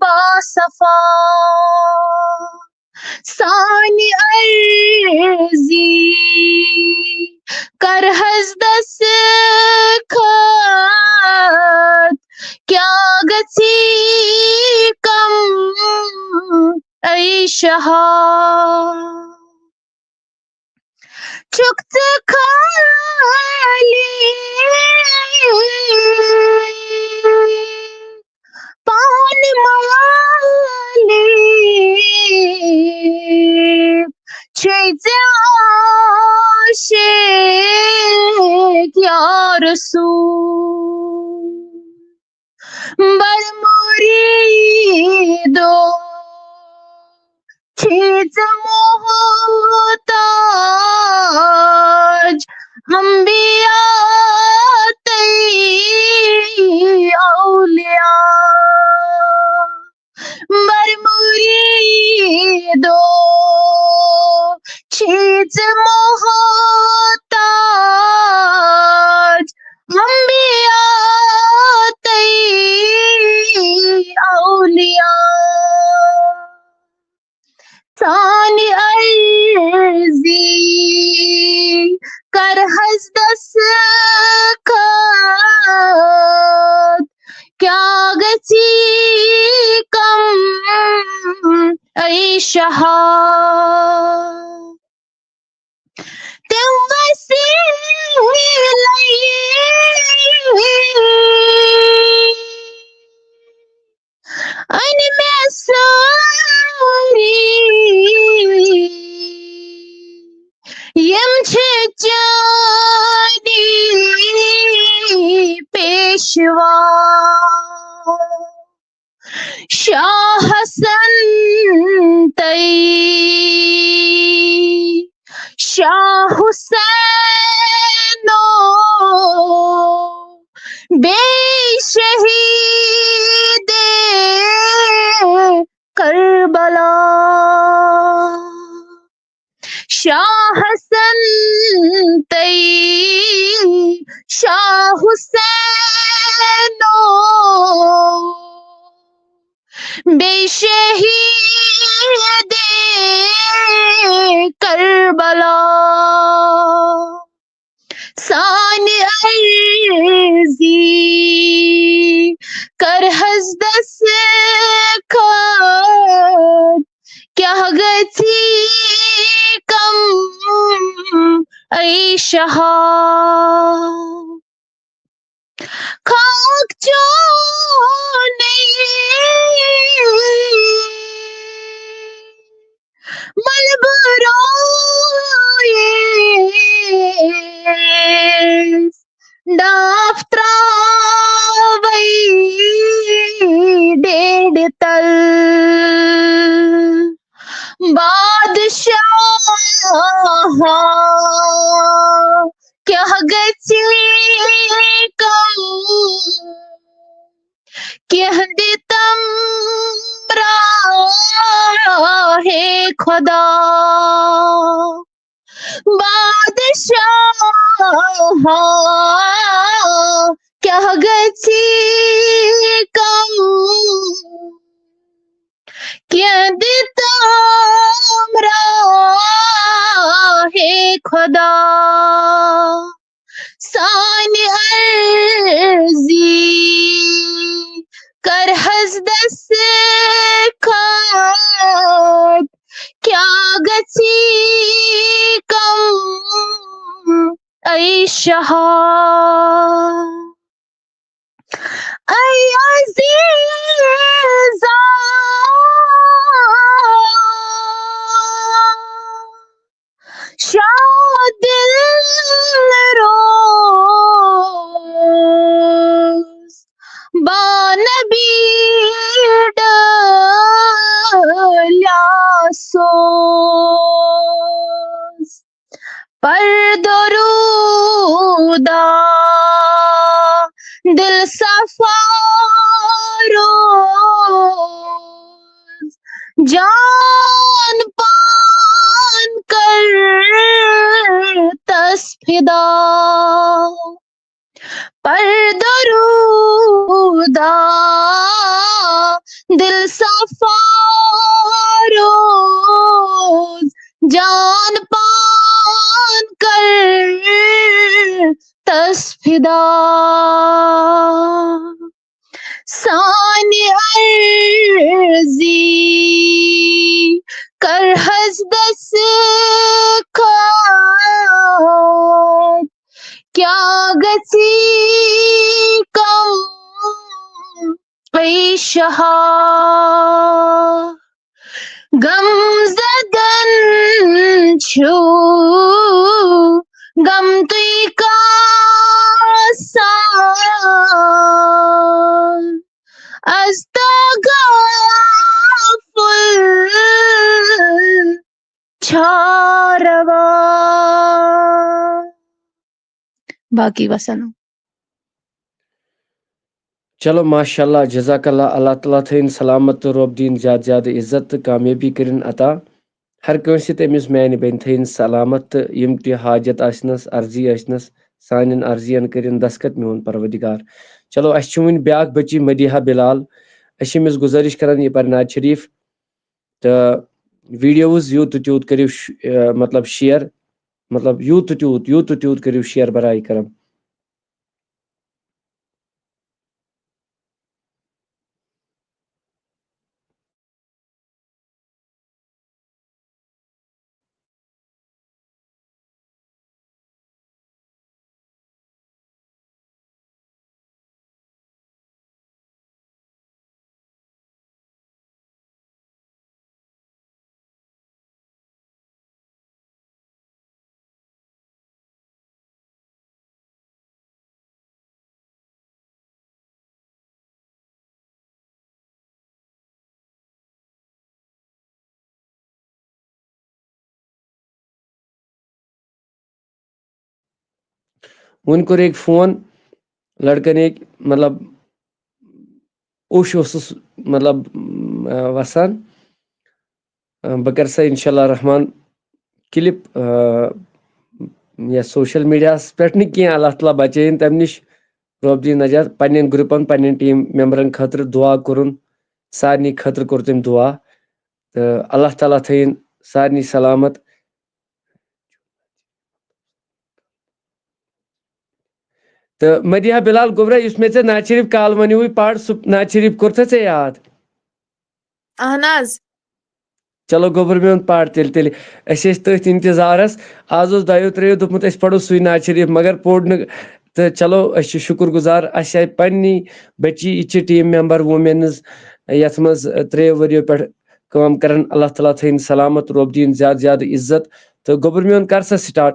باصفا۔ سانہِ عرضی کر حض دستخط، کیٛاہ گژھی کم اے شہا۔ چھُکھ ژٕ خٲلی پانہٕ مٲلِک، چھُے ژےٚ عاشق یا رسول۔ بر مریدو چھُے ژےٚ محتاج انبیاء تہٕ اولیاء۔ بر مریدو چھُے ژےٚ محتاج انبیاء تہٕ اولیاء۔ سانہِ عرضی کر حض دستخط، کیٛاہ گژھی کم اے شہا۔ تِم وسیلے أنۍ مےٚ سٲری، یِم چھِ چٲنی پیشوا۔ شاہ حسن تہٕ شاہ حسین نو، بے شہید کربلا۔ شاہ حسن تئی شاہ حسینو، بے شہید کربلا۔ سانہِ عرضی کر حض دستخط، کیٛاہ گژھی کم اے شہا۔ خاک چونے ملبہ رویس، ڈاف تراوے ڈیڈ تل۔ بادشاہ کیٛاہ گژھی کم، کینٛہہ دِتم راہے خدا۔ بادشاہ کیٛاہ گژھی کم، کینٛہہ دِتم راہے خدا۔ سانہِ عرضی کر حض دستخط، کیٛاہ گژھی کم اے شہا۔ اے عزیزا، شاہ دل روز با نبی ڈلیا سوز۔ پر درودہ دل صفا روز، جان پان کر تس فدا۔ پر درودہ دل صفا روز، جان پان کر تس فدا۔ سانہِ عرضی کر حض دستخط، کیٛاہ گژھی کم اے شہا۔ غم زدن چھُ غم تُہۍ کاسان، از تغافل چھا روا۔ باقی وسلام۔ چلو، ماشاءاللہ، جزاک اللہ، اللہ تعالیٰ تھٲیِن سلامت تہٕ رۄب دِیِن زیادٕ زیادٕ عزت تہٕ کامیٲبی کٔرِن عطا۔ ہر کٲنٛسہِ تٔمِس میانہِ بیٚنہِ تھٲیِن سلامت تہٕ یِم تہِ حاجت آسنَس، عرضی آسنَس، سانٮ۪ن عرضین کٔرِن دستخط میون پروردگار۔ چلو، اَسہِ چھِ وٕنہِ بیٛاکھ بٔچی مدیحہ بلال، أسۍ چھِ أمِس گُزٲرِش کران یہِ پَرِ نعت شریٖف تہٕ videos یوٗت تہٕ تیوٗت کٔرِو ش-، اے، مطلب share، مطلب یوٗت تہٕ تیوٗت، یوٗت تہٕ تیوٗت کٔرِو share برائے کرم۔ وۄنۍ کوٚر أکۍ فون، لڑکن أکۍ، مطلب، اوٚش اوسُس، مطلب، م، آ، وَسان۔ آ، بہٕ کَرٕ سا اِنشاء اللہ رحمان clip، آ، یَتھ social media ہَس پٮ۪ٹھ نہٕ کینٛہہ، اللہ تعالیٰ بَچٲیِن تَمہِ نِش، رۄب دِیِن نجات۔ پنٛنٮ۪ن گرُپَن، پنٛنٮ۪ن team member ن خٲطرٕ دُعا کوٚرُن، سارنٕے خٲطرٕ کوٚر تٔمۍ دُعا، تہٕ اللہ تعالیٰ تھٲیِن سارنٕے سلامت۔ تہٕ مدیحہ بلال گوٚبرا، یُس مےٚ ژےٚ نعت شریف کالہٕ وَنیوُے پَر، سُہ نعت شریف کوٚرتھا ژےٚ یاد؟ اہن حظ۔ چلو گوٚبُر میون، پَر تیٚلہِ، تیٚلہِ۔ أسۍ ٲسۍ تٔتھۍ اِنتظارَس۔ آز اوس دۄیو ترٛیٚیو دوٚپمُت أسۍ پَرو سُے نعت شریف، مگر پوٚر نہٕ۔ تہٕ چلو، أسۍ چھِ شُکُر گُزار، اَسہِ آیہِ پنٛنی بٔچی، یہِ تہِ چھِ team member women's، یَتھ منٛز ترٛیٚیو ؤرِیو پٮ۪ٹھ کٲم کَران۔ اللہ تعالیٰ تھٲیِن سلامت، رۄب دِیِن زیادٕ زیادٕ عزت۔ تہٕ گوٚبُر میون، کر سا start۔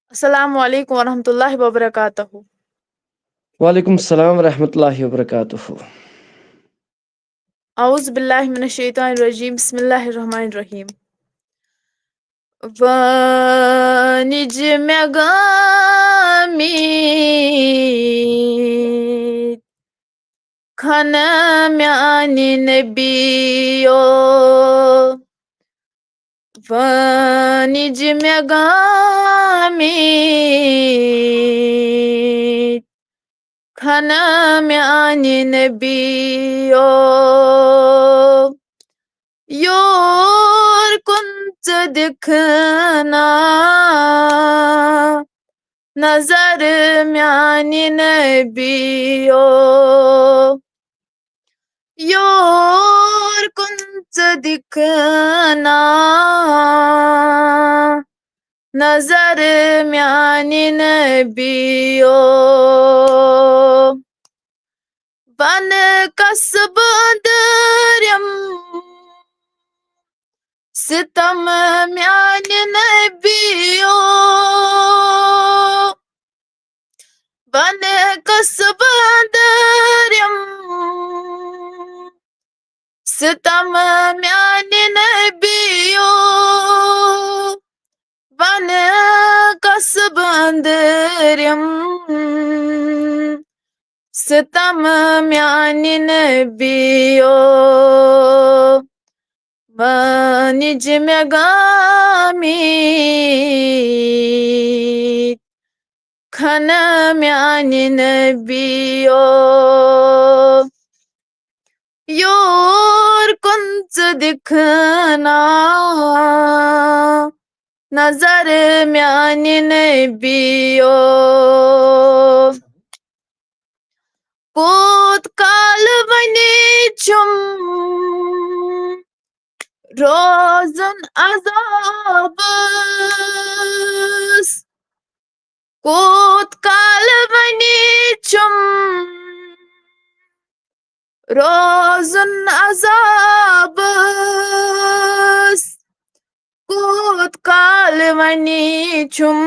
السلام علیکم ورحمۃ اللہ وبرکاتہ۔ وعلیکم السلام ورحمۃ اللہ وبرکاتہ۔ اعوذ باللہ من الشیطان الرجیم، بسم اللہ الرحمن الرحیم۔ وٲنِج مےٚ گٲمٕتۍ، کھنہٕ میانہِ نبیو۔ وٲنِج مےٚ گٲمٕتۍ، کھنہٕ میانہِ نبیو۔ یور کُن ژٕ دِکھ نا نظر میانہِ نبیو۔ یور کُن ژٕ دِکھ نا نظر میانہِ نبیو۔ بنہٕ کس بٲندرِم ستم میانہِ نبیو۔ بنہٕ کس بٲندرِم ستم میانہِ نبیو۔ بنہٕ کس بٲندرِم ستم میانہِ نبیو۔ وٲنِج مےٚ گٲمٕتۍ، کھنہٕ میانہِ نبیو۔ یور کُن ژٕ دِکھ نا نظر میانہِ نبیو۔ کوٗت کال وۄنۍ چھُم روزُن عذابس؟ کوٗت کال وۄنۍ چھُم روزُن عذابس؟ کوٗت کال وۄنۍ چھُم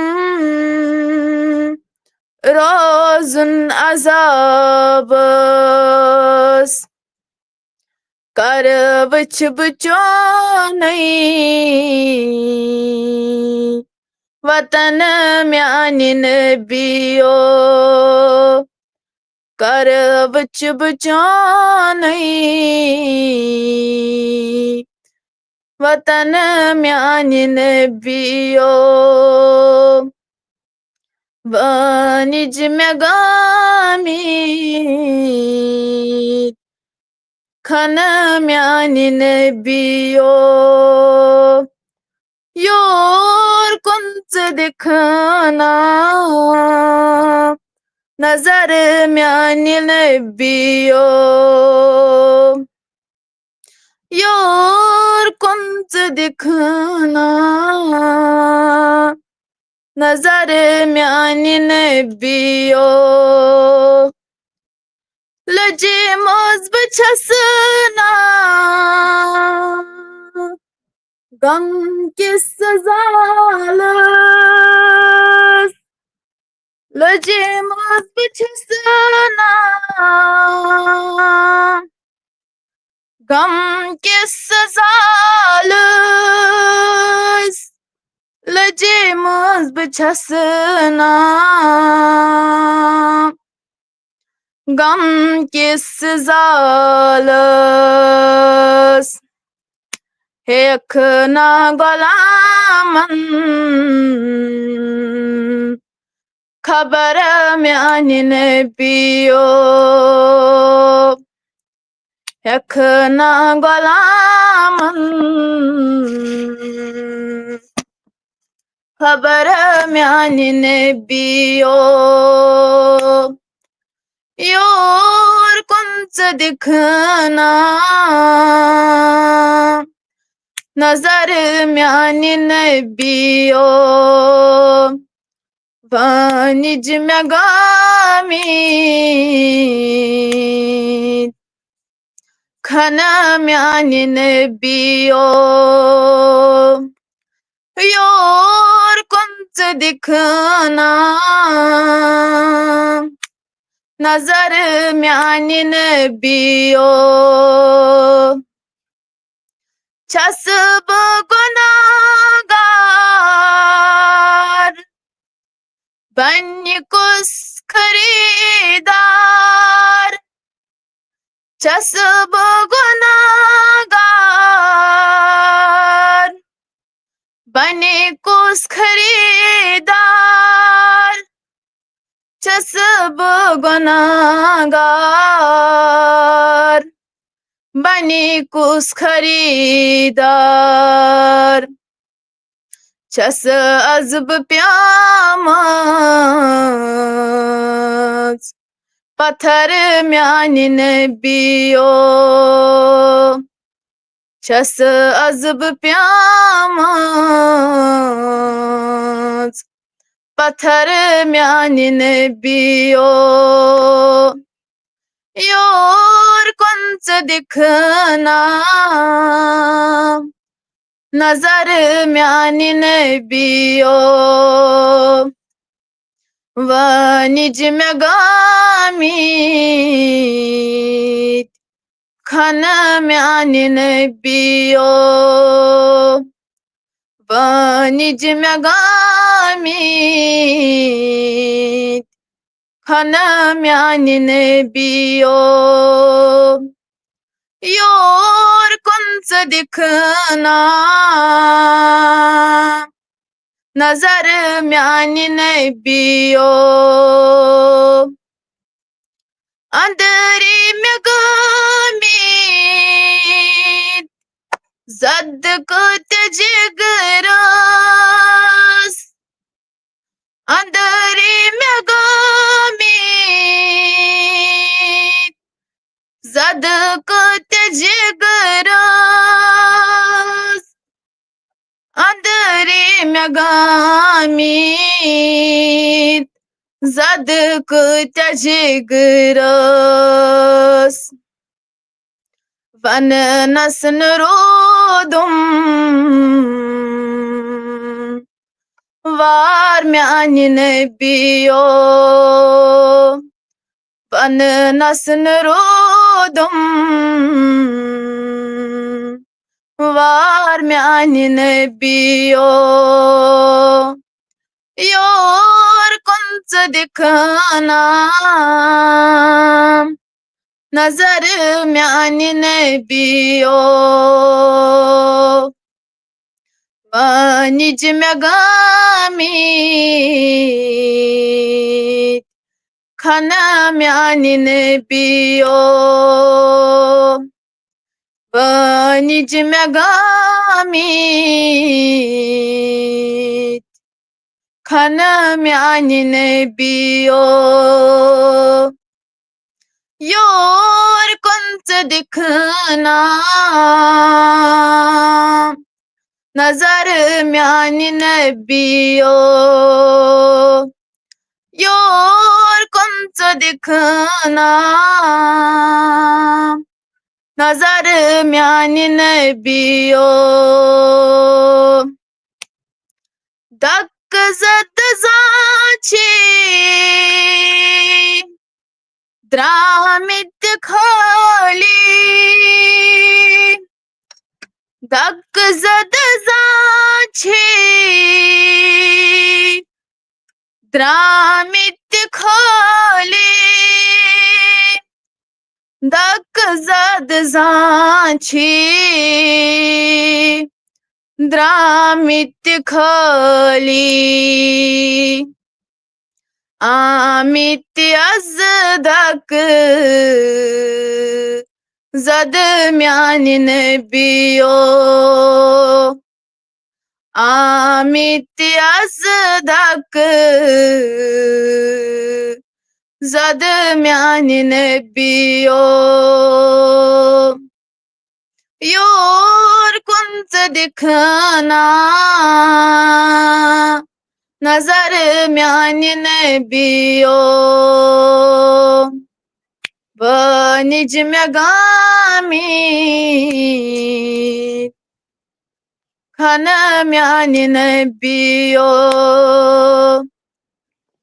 روزُن عذابس؟ کر وٕچھِ بہٕ چونٕے وطن میانہِ نبیو۔ کر وٕچھِ بہٕ چونٕے وطن میانہِ نبیو۔ وٲنِج مےٚ گٲمٕتۍ، کھنہٕ میانہِ نبیو۔ یور کُن ژٕ دِکھ نا نظر میانہِ نبیو۔ یور کُن ژٕ دِکھ نا نظر میانہِ نبیو۔ لٔجِم ٲسٕس بہٕ چھَس نا غم کِس زالس۔ لٔجِم ٲسٕس بہٕ چھَس نا غم کِس زالس لٔجے منٛز بہٕ چھَس نا، غم کِس زالس ہیٚکھ نہ غلامن خبر میانہِ نبیو، ہیٚکھ نہ غلامن خبر میانہِ نبیو۔ یور کُن ژٕ دِکھ نا نظر میانہِ نبیو، وٲنِج مےٚ گٲمٕتۍ خانہ میانہِ نبیو۔ یور کُن ژٕ دِکھ نا نظر میانہِ نبیو، چھَس بہٕ گناہگار، بنہِ کُس خریدار؟ چھَس بہٕ گناہگار، بنہِ کُس خریدار؟ چھَس بہٕ گناہگار، بنہِ کُس خریدار؟ چھَس از بہٕ پیمٕژ پتھر میانہِ نبیو، چھَس از بہٕ پیمٕژ پتھر میانہِ نبیو۔ یور کُن ژٕ دِکھ نا نظر میانہِ نبیو، وٲنِج مےٚ گٲمٕتۍ خانہ میانہِ نبیو، وٲنِج مےٚ گٲمٕتۍ خانہ میانہِ نبیو۔ یور کُن ژٕ دِکھ نا نظر میانہِ نبیو، أنٛدری مےٚ گٲمٕتۍ زد کۭتیٛاہ جگرس، أنٛدری مےٚ گٲمٕتۍ زد کۭتیٛاہ جگرس، أنٛدری مےٚ گٲمٕتۍ زد کۭتیٛاہ جگرس۔ وننس نہٕ روٗدُم وار میانہِ نبیو، وننس نہٕ روٗدُم وار میانہِ نبیو۔ یور کُن ژٕ دِکھ نا نظر میانہِ نبیو، وٲنِج مےٚ گٲمٕتۍ خانہ میانہِ نبیو، وٲنِج مےٚ گٲمٕتۍ خانہ میانہِ نبیو۔ یور کُن ژٕ دِکھ نا نظر میانہِ نبیو، یور کُن ژٕ دِکھ نا نظر میانہِ نبیو۔ دکہٕ زد زانٛچھِ درٛامٕتۍ خٲلی، دکہٕ زدٕ زانٛچھِ درٛامٕتۍ خٲلی، دکہٕ زدٕ زانٛچھِ درٛامٕتۍ خٲلی، آمٕتۍ از دکہٕ زدٕ میانہِ نبیو، آمٕتۍ از دکہٕ زدٕ میانہِ نبیو۔ یور کُن ژٕ دِکھنا نظر میانہِ نبیو، وٲنِج مےٚ گامی خانہ میانہِ نبیو،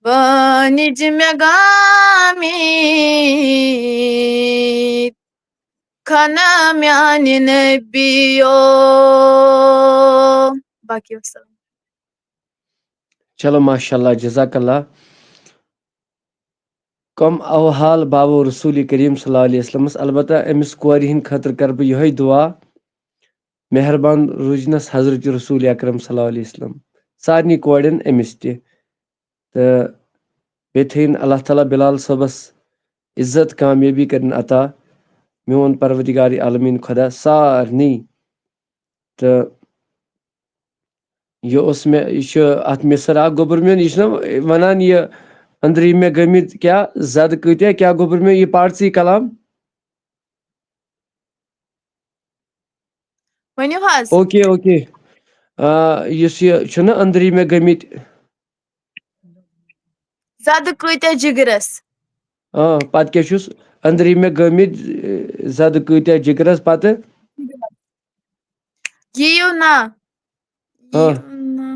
وٲنِج مےٚ گامی خانہ میانہِ نبیو۔ باقی وسلام۔ چلو، ماشاء اللہ، جزاک اللہ۔ کم اوحال باوو رسول کریم صلی اللہ علیہ وسلمس؟ البتہ أمِس کورِ ہِنٛدِ خٲطرٕ کرٕ بہٕ یِہوٚے دُعا، مہربان روٗزِنَس حضرت رسول اکرم صلی اللہ علیہ وسلم، سارنٕے کورٮ۪ن أمِس تہِ۔ تہٕ بیٚیہِ تھٲیِن اللہ تعالیٰ بلال صٲبس عزت، کامیٲبی کٔرِن عطا، میون پروردگار عالمین خدا سارنٕے۔ تہٕ یہِ اوس مےٚ، یہِ چھُ اَتھ مِصر اکھ گوٚبُر میون، یہِ چھُنہ وَنان یہِ أنٛدری مےٚ گٔمٕتۍ کیٛاہ زَدٕ کۭتیٛاہ، کیٛاہ گوٚبُر میون، یہِ پَر ژٕے کلام۔ ؤنِو حظ۔ Okay, okay. آ، یُس یہِ چھُنہ أنٛدری مےٚ گٔمٕتۍ۔ زَدٕ کۭتیٛاہ جِگرَس؟ آ، پَتہٕ کیٛاہ چھُس؟ أنٛدری مےٚ گٔمٕتۍ، زَدٕ کۭتیٛاہ جِگرَس پَتہٕ؟ یِیِو نا۔ آ۔ یِیِو نا۔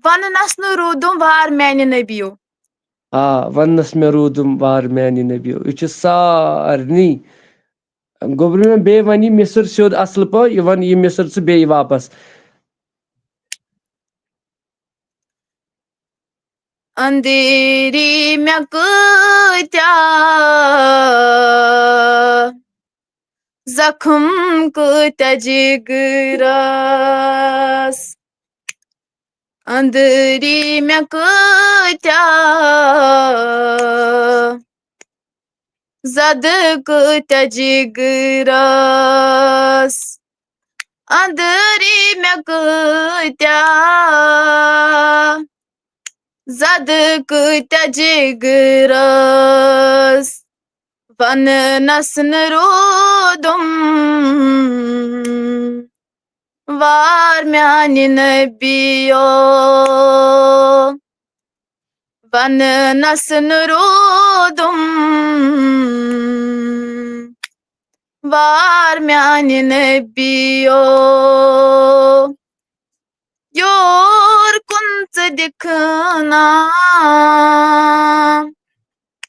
وَنہٕ نَس نہٕ روٗدُم وار میٛانہِ نبیو۔ آ، وَنہٕ نَس مےٚ روٗدُم وار میٛانہِ نبیو۔ یہِ چھُ سارنٕے۔ گوٚبرِ مےٚ بیٚیہِ وَنہِ یہِ مِصر سیوٚد اَصٕل پٲٹھۍ، یہِ وَن یہِ مِصر ژٕ بیٚیہِ واپَس۔ أنٛدری مےٚ کۭتیٛاہ زخم کۭتیٛاہ جِگرَس، أنٛدری مےٚ کۭتیٛاہ زَدٕ کۭتیٛاہ جِگرَس، أنٛدری مےٚ کۭتیٛاہ زَدٕ کۭتیٛاہ جِگرَس، وَنہٕ نَس نہٕ روٗدُم وار میٛانہِ نبیو۔ وَنہٕ نَس نہٕ روٗدُم وار میٛانہِ نبیو۔ یور کُن ژٕ دِکھنا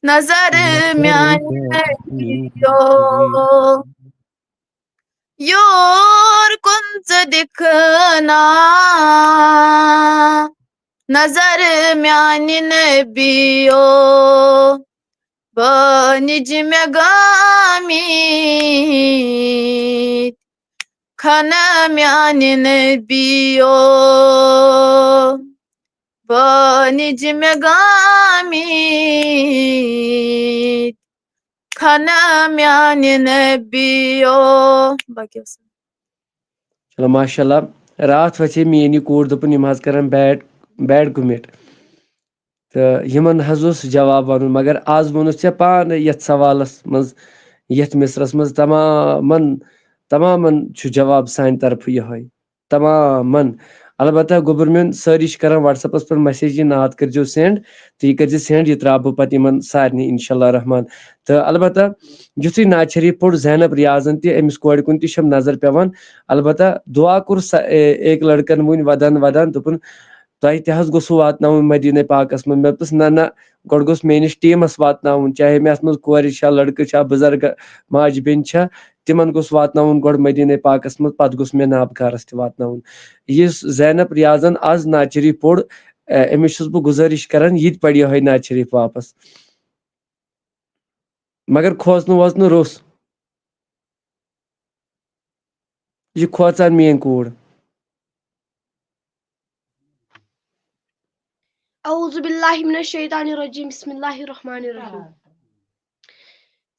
نظر میٛانہِ نبیو۔ یور کُن ژٕ دِکھنا نظر میٛانہِ نبیو۔ وٲنِج مےٚ گٲمٕتۍ خانہ میٛانہِ نبیو۔ وٲنِج مےٚ گٲمٕتۍ خانہ میٛانہِ نبیو۔ باقی وسلام۔ چلو، ماشاء اللہ۔ راتھ وَژھے میٛٲنۍ یہِ کوٗر، دوٚپُن، یِم حظ کَرَن bad bad commit۔ تہٕ یِمَن حظ اوس جواب وَنُن، مگر آز ووٚنُتھ ژےٚ پانہٕ یَتھ سوالَس منٛز، یَتھ مِصرَس منٛز، تَمامَن تَمامَن چھُ جواب سانہِ طرفہٕ یِہوٚے۔ تَمامَن۔ البتہ گوٚبُر میون، سٲری چھِ کَران WhatsApp-س پٮ۪ٹھ message، یہِ نعت کٔرۍزیو send، تہٕ یہِ کٔرۍزِ send، یہِ ترٛاوٕ بہٕ پَتہٕ یِمَن سارنٕے، اِنشاء اللہ الرحمٰن۔ تہٕ البتہ یُتھُے نعت شریٖف پوٚر زینب ریاضن تہِ، أمِس کورِ کُن تہِ چھَم نظر پٮ۪وان۔ البتہ دُعا کوٚر سا-، اے-، أکۍ لٔڑکَن وٕنۍ وَدان وَدان، دوٚپُن، تۄہہِ تہِ حظ گوٚژھوٕ واتناوُن مدیٖنہ پاکس منٛز۔ مےٚ دوٚپُس، نہ نہ، گۄڈٕ گوٚژھ میٲنِس ٹیٖمس واتناوُن، چاہے مےٚ اتھ منٛز کورِ چھا، لڑکہٕ چھا، بُزرگ ماجہِ بیٚنہِ چھا، تِمن گوٚژھ واتناوُن گۄڈٕ مدیٖنہ پاکس منٛز، پتہٕ گوٚژھ مےٚ نابکارس تہِ واتناوُن۔ یُس زینب ریاضن از نعت شریف پوٚر، اے، أمِس چھُس بہٕ گُزٲرِش کران، یہِ تہِ پرِ یِہوٚے نعت شریف واپس۔ مگر کھوژنہٕ ووژنہٕ روٚس۔ یہِ کھوژان میٲنۍ کوٗر۔ اعوذ باللہ من الشیطان الرجیم، بسم اللہ الرحمن الرحیم۔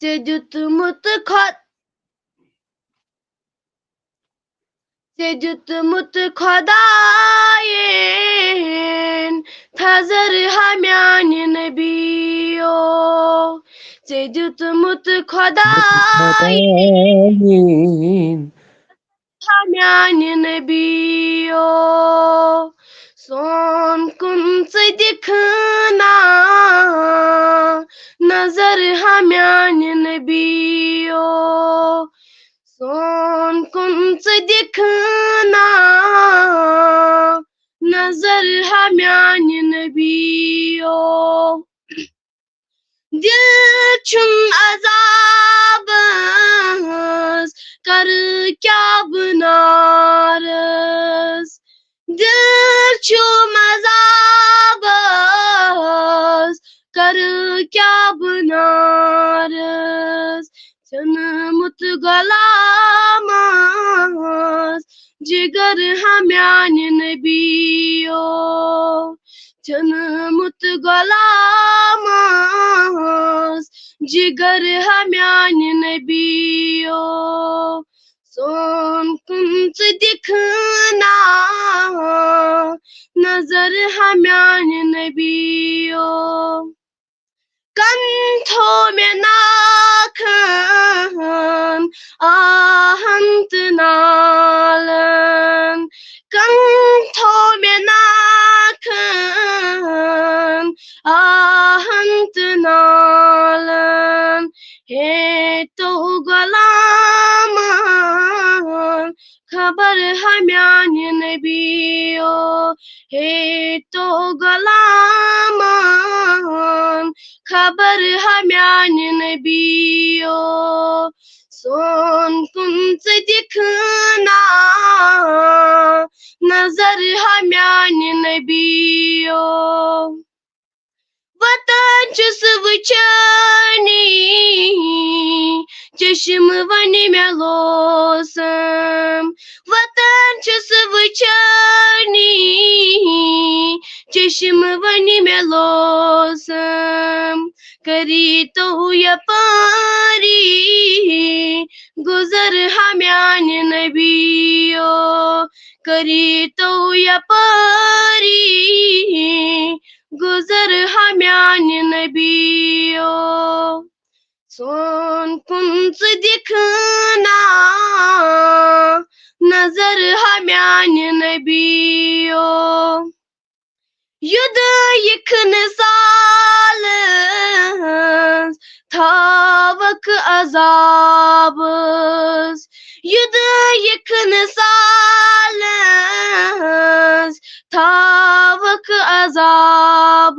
ژےٚ دیُتمُت خۄد ژےٚ دیُتمُت خۄدایَن تھزر ہا میانہِ نبیو۔ ژےٚ دیُتمُت خۄدایَن ہا میانہِ نبیو۔ سون کُن ژٕ دِکھنا نظر ہا میانہِ نبیو۔ سون کُن ژٕ دِکھنا نظر ہا میانہِ نبیو۔ دِل چھُم عذابس، کرٕ کیٛاہ بہٕ نارس؟ دِل چھُم عذابس، کرٕ کیٛاہ بہٕ نارس؟ ژھیوٚنمُت غلامس جگر ہا میانہِ نبیو۔ ژھیوٚنمُت غلامس جگر ہا میانہِ نبیو۔ سون کُن ژٕ دِکھنا نظر ہا میانہِ نبیو۔ کن تھو مےٚ ناکھن آہن تہٕ نالن۔ کن تھو مےٚ ناکھن آہن تہٕ نالن۔ ہے تو غلامن خبر ہا میانہِ نبیو۔ ہے تو غلامن خبر ہا میانہِ نبیو۔ سون کُن ژٕ دِکھنا نظر ہا میانہِ نبیو۔ وطن چھُس وٕچھٲنی، چشم وۄنۍ مےٚ لوسم۔ وطن چھُس وٕچھٲنی، چشم وۄنۍ مےٚ لوسم۔ کٔری تو یپٲری گُزر ہا میانہِ نبیو۔ کٔری تو یپٲری گُزر ہا میانہِ نبیو۔ سون کُن ژٕ دِکھنا نظر ہا میانہِ نبیو۔ یُدٕ یِکھ نہٕ سالس تھاوکھ عذابس۔ یُدٕ یِکھ نہٕ سالس تھاوکھ عذابس۔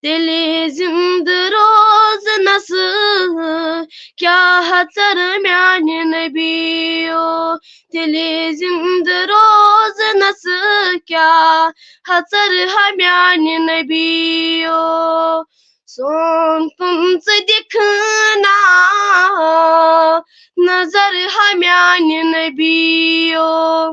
تیٚلہِ زِندٕ روزنس کیٛاہ ژر میانہِ نبیو۔ تیٚلہِ زِندٕ روزنس کیٛاہ ژر ہا میانہِ نبیو۔ سون کُن ژٕ دِکھنا نظر ہا میانہِ نبیو۔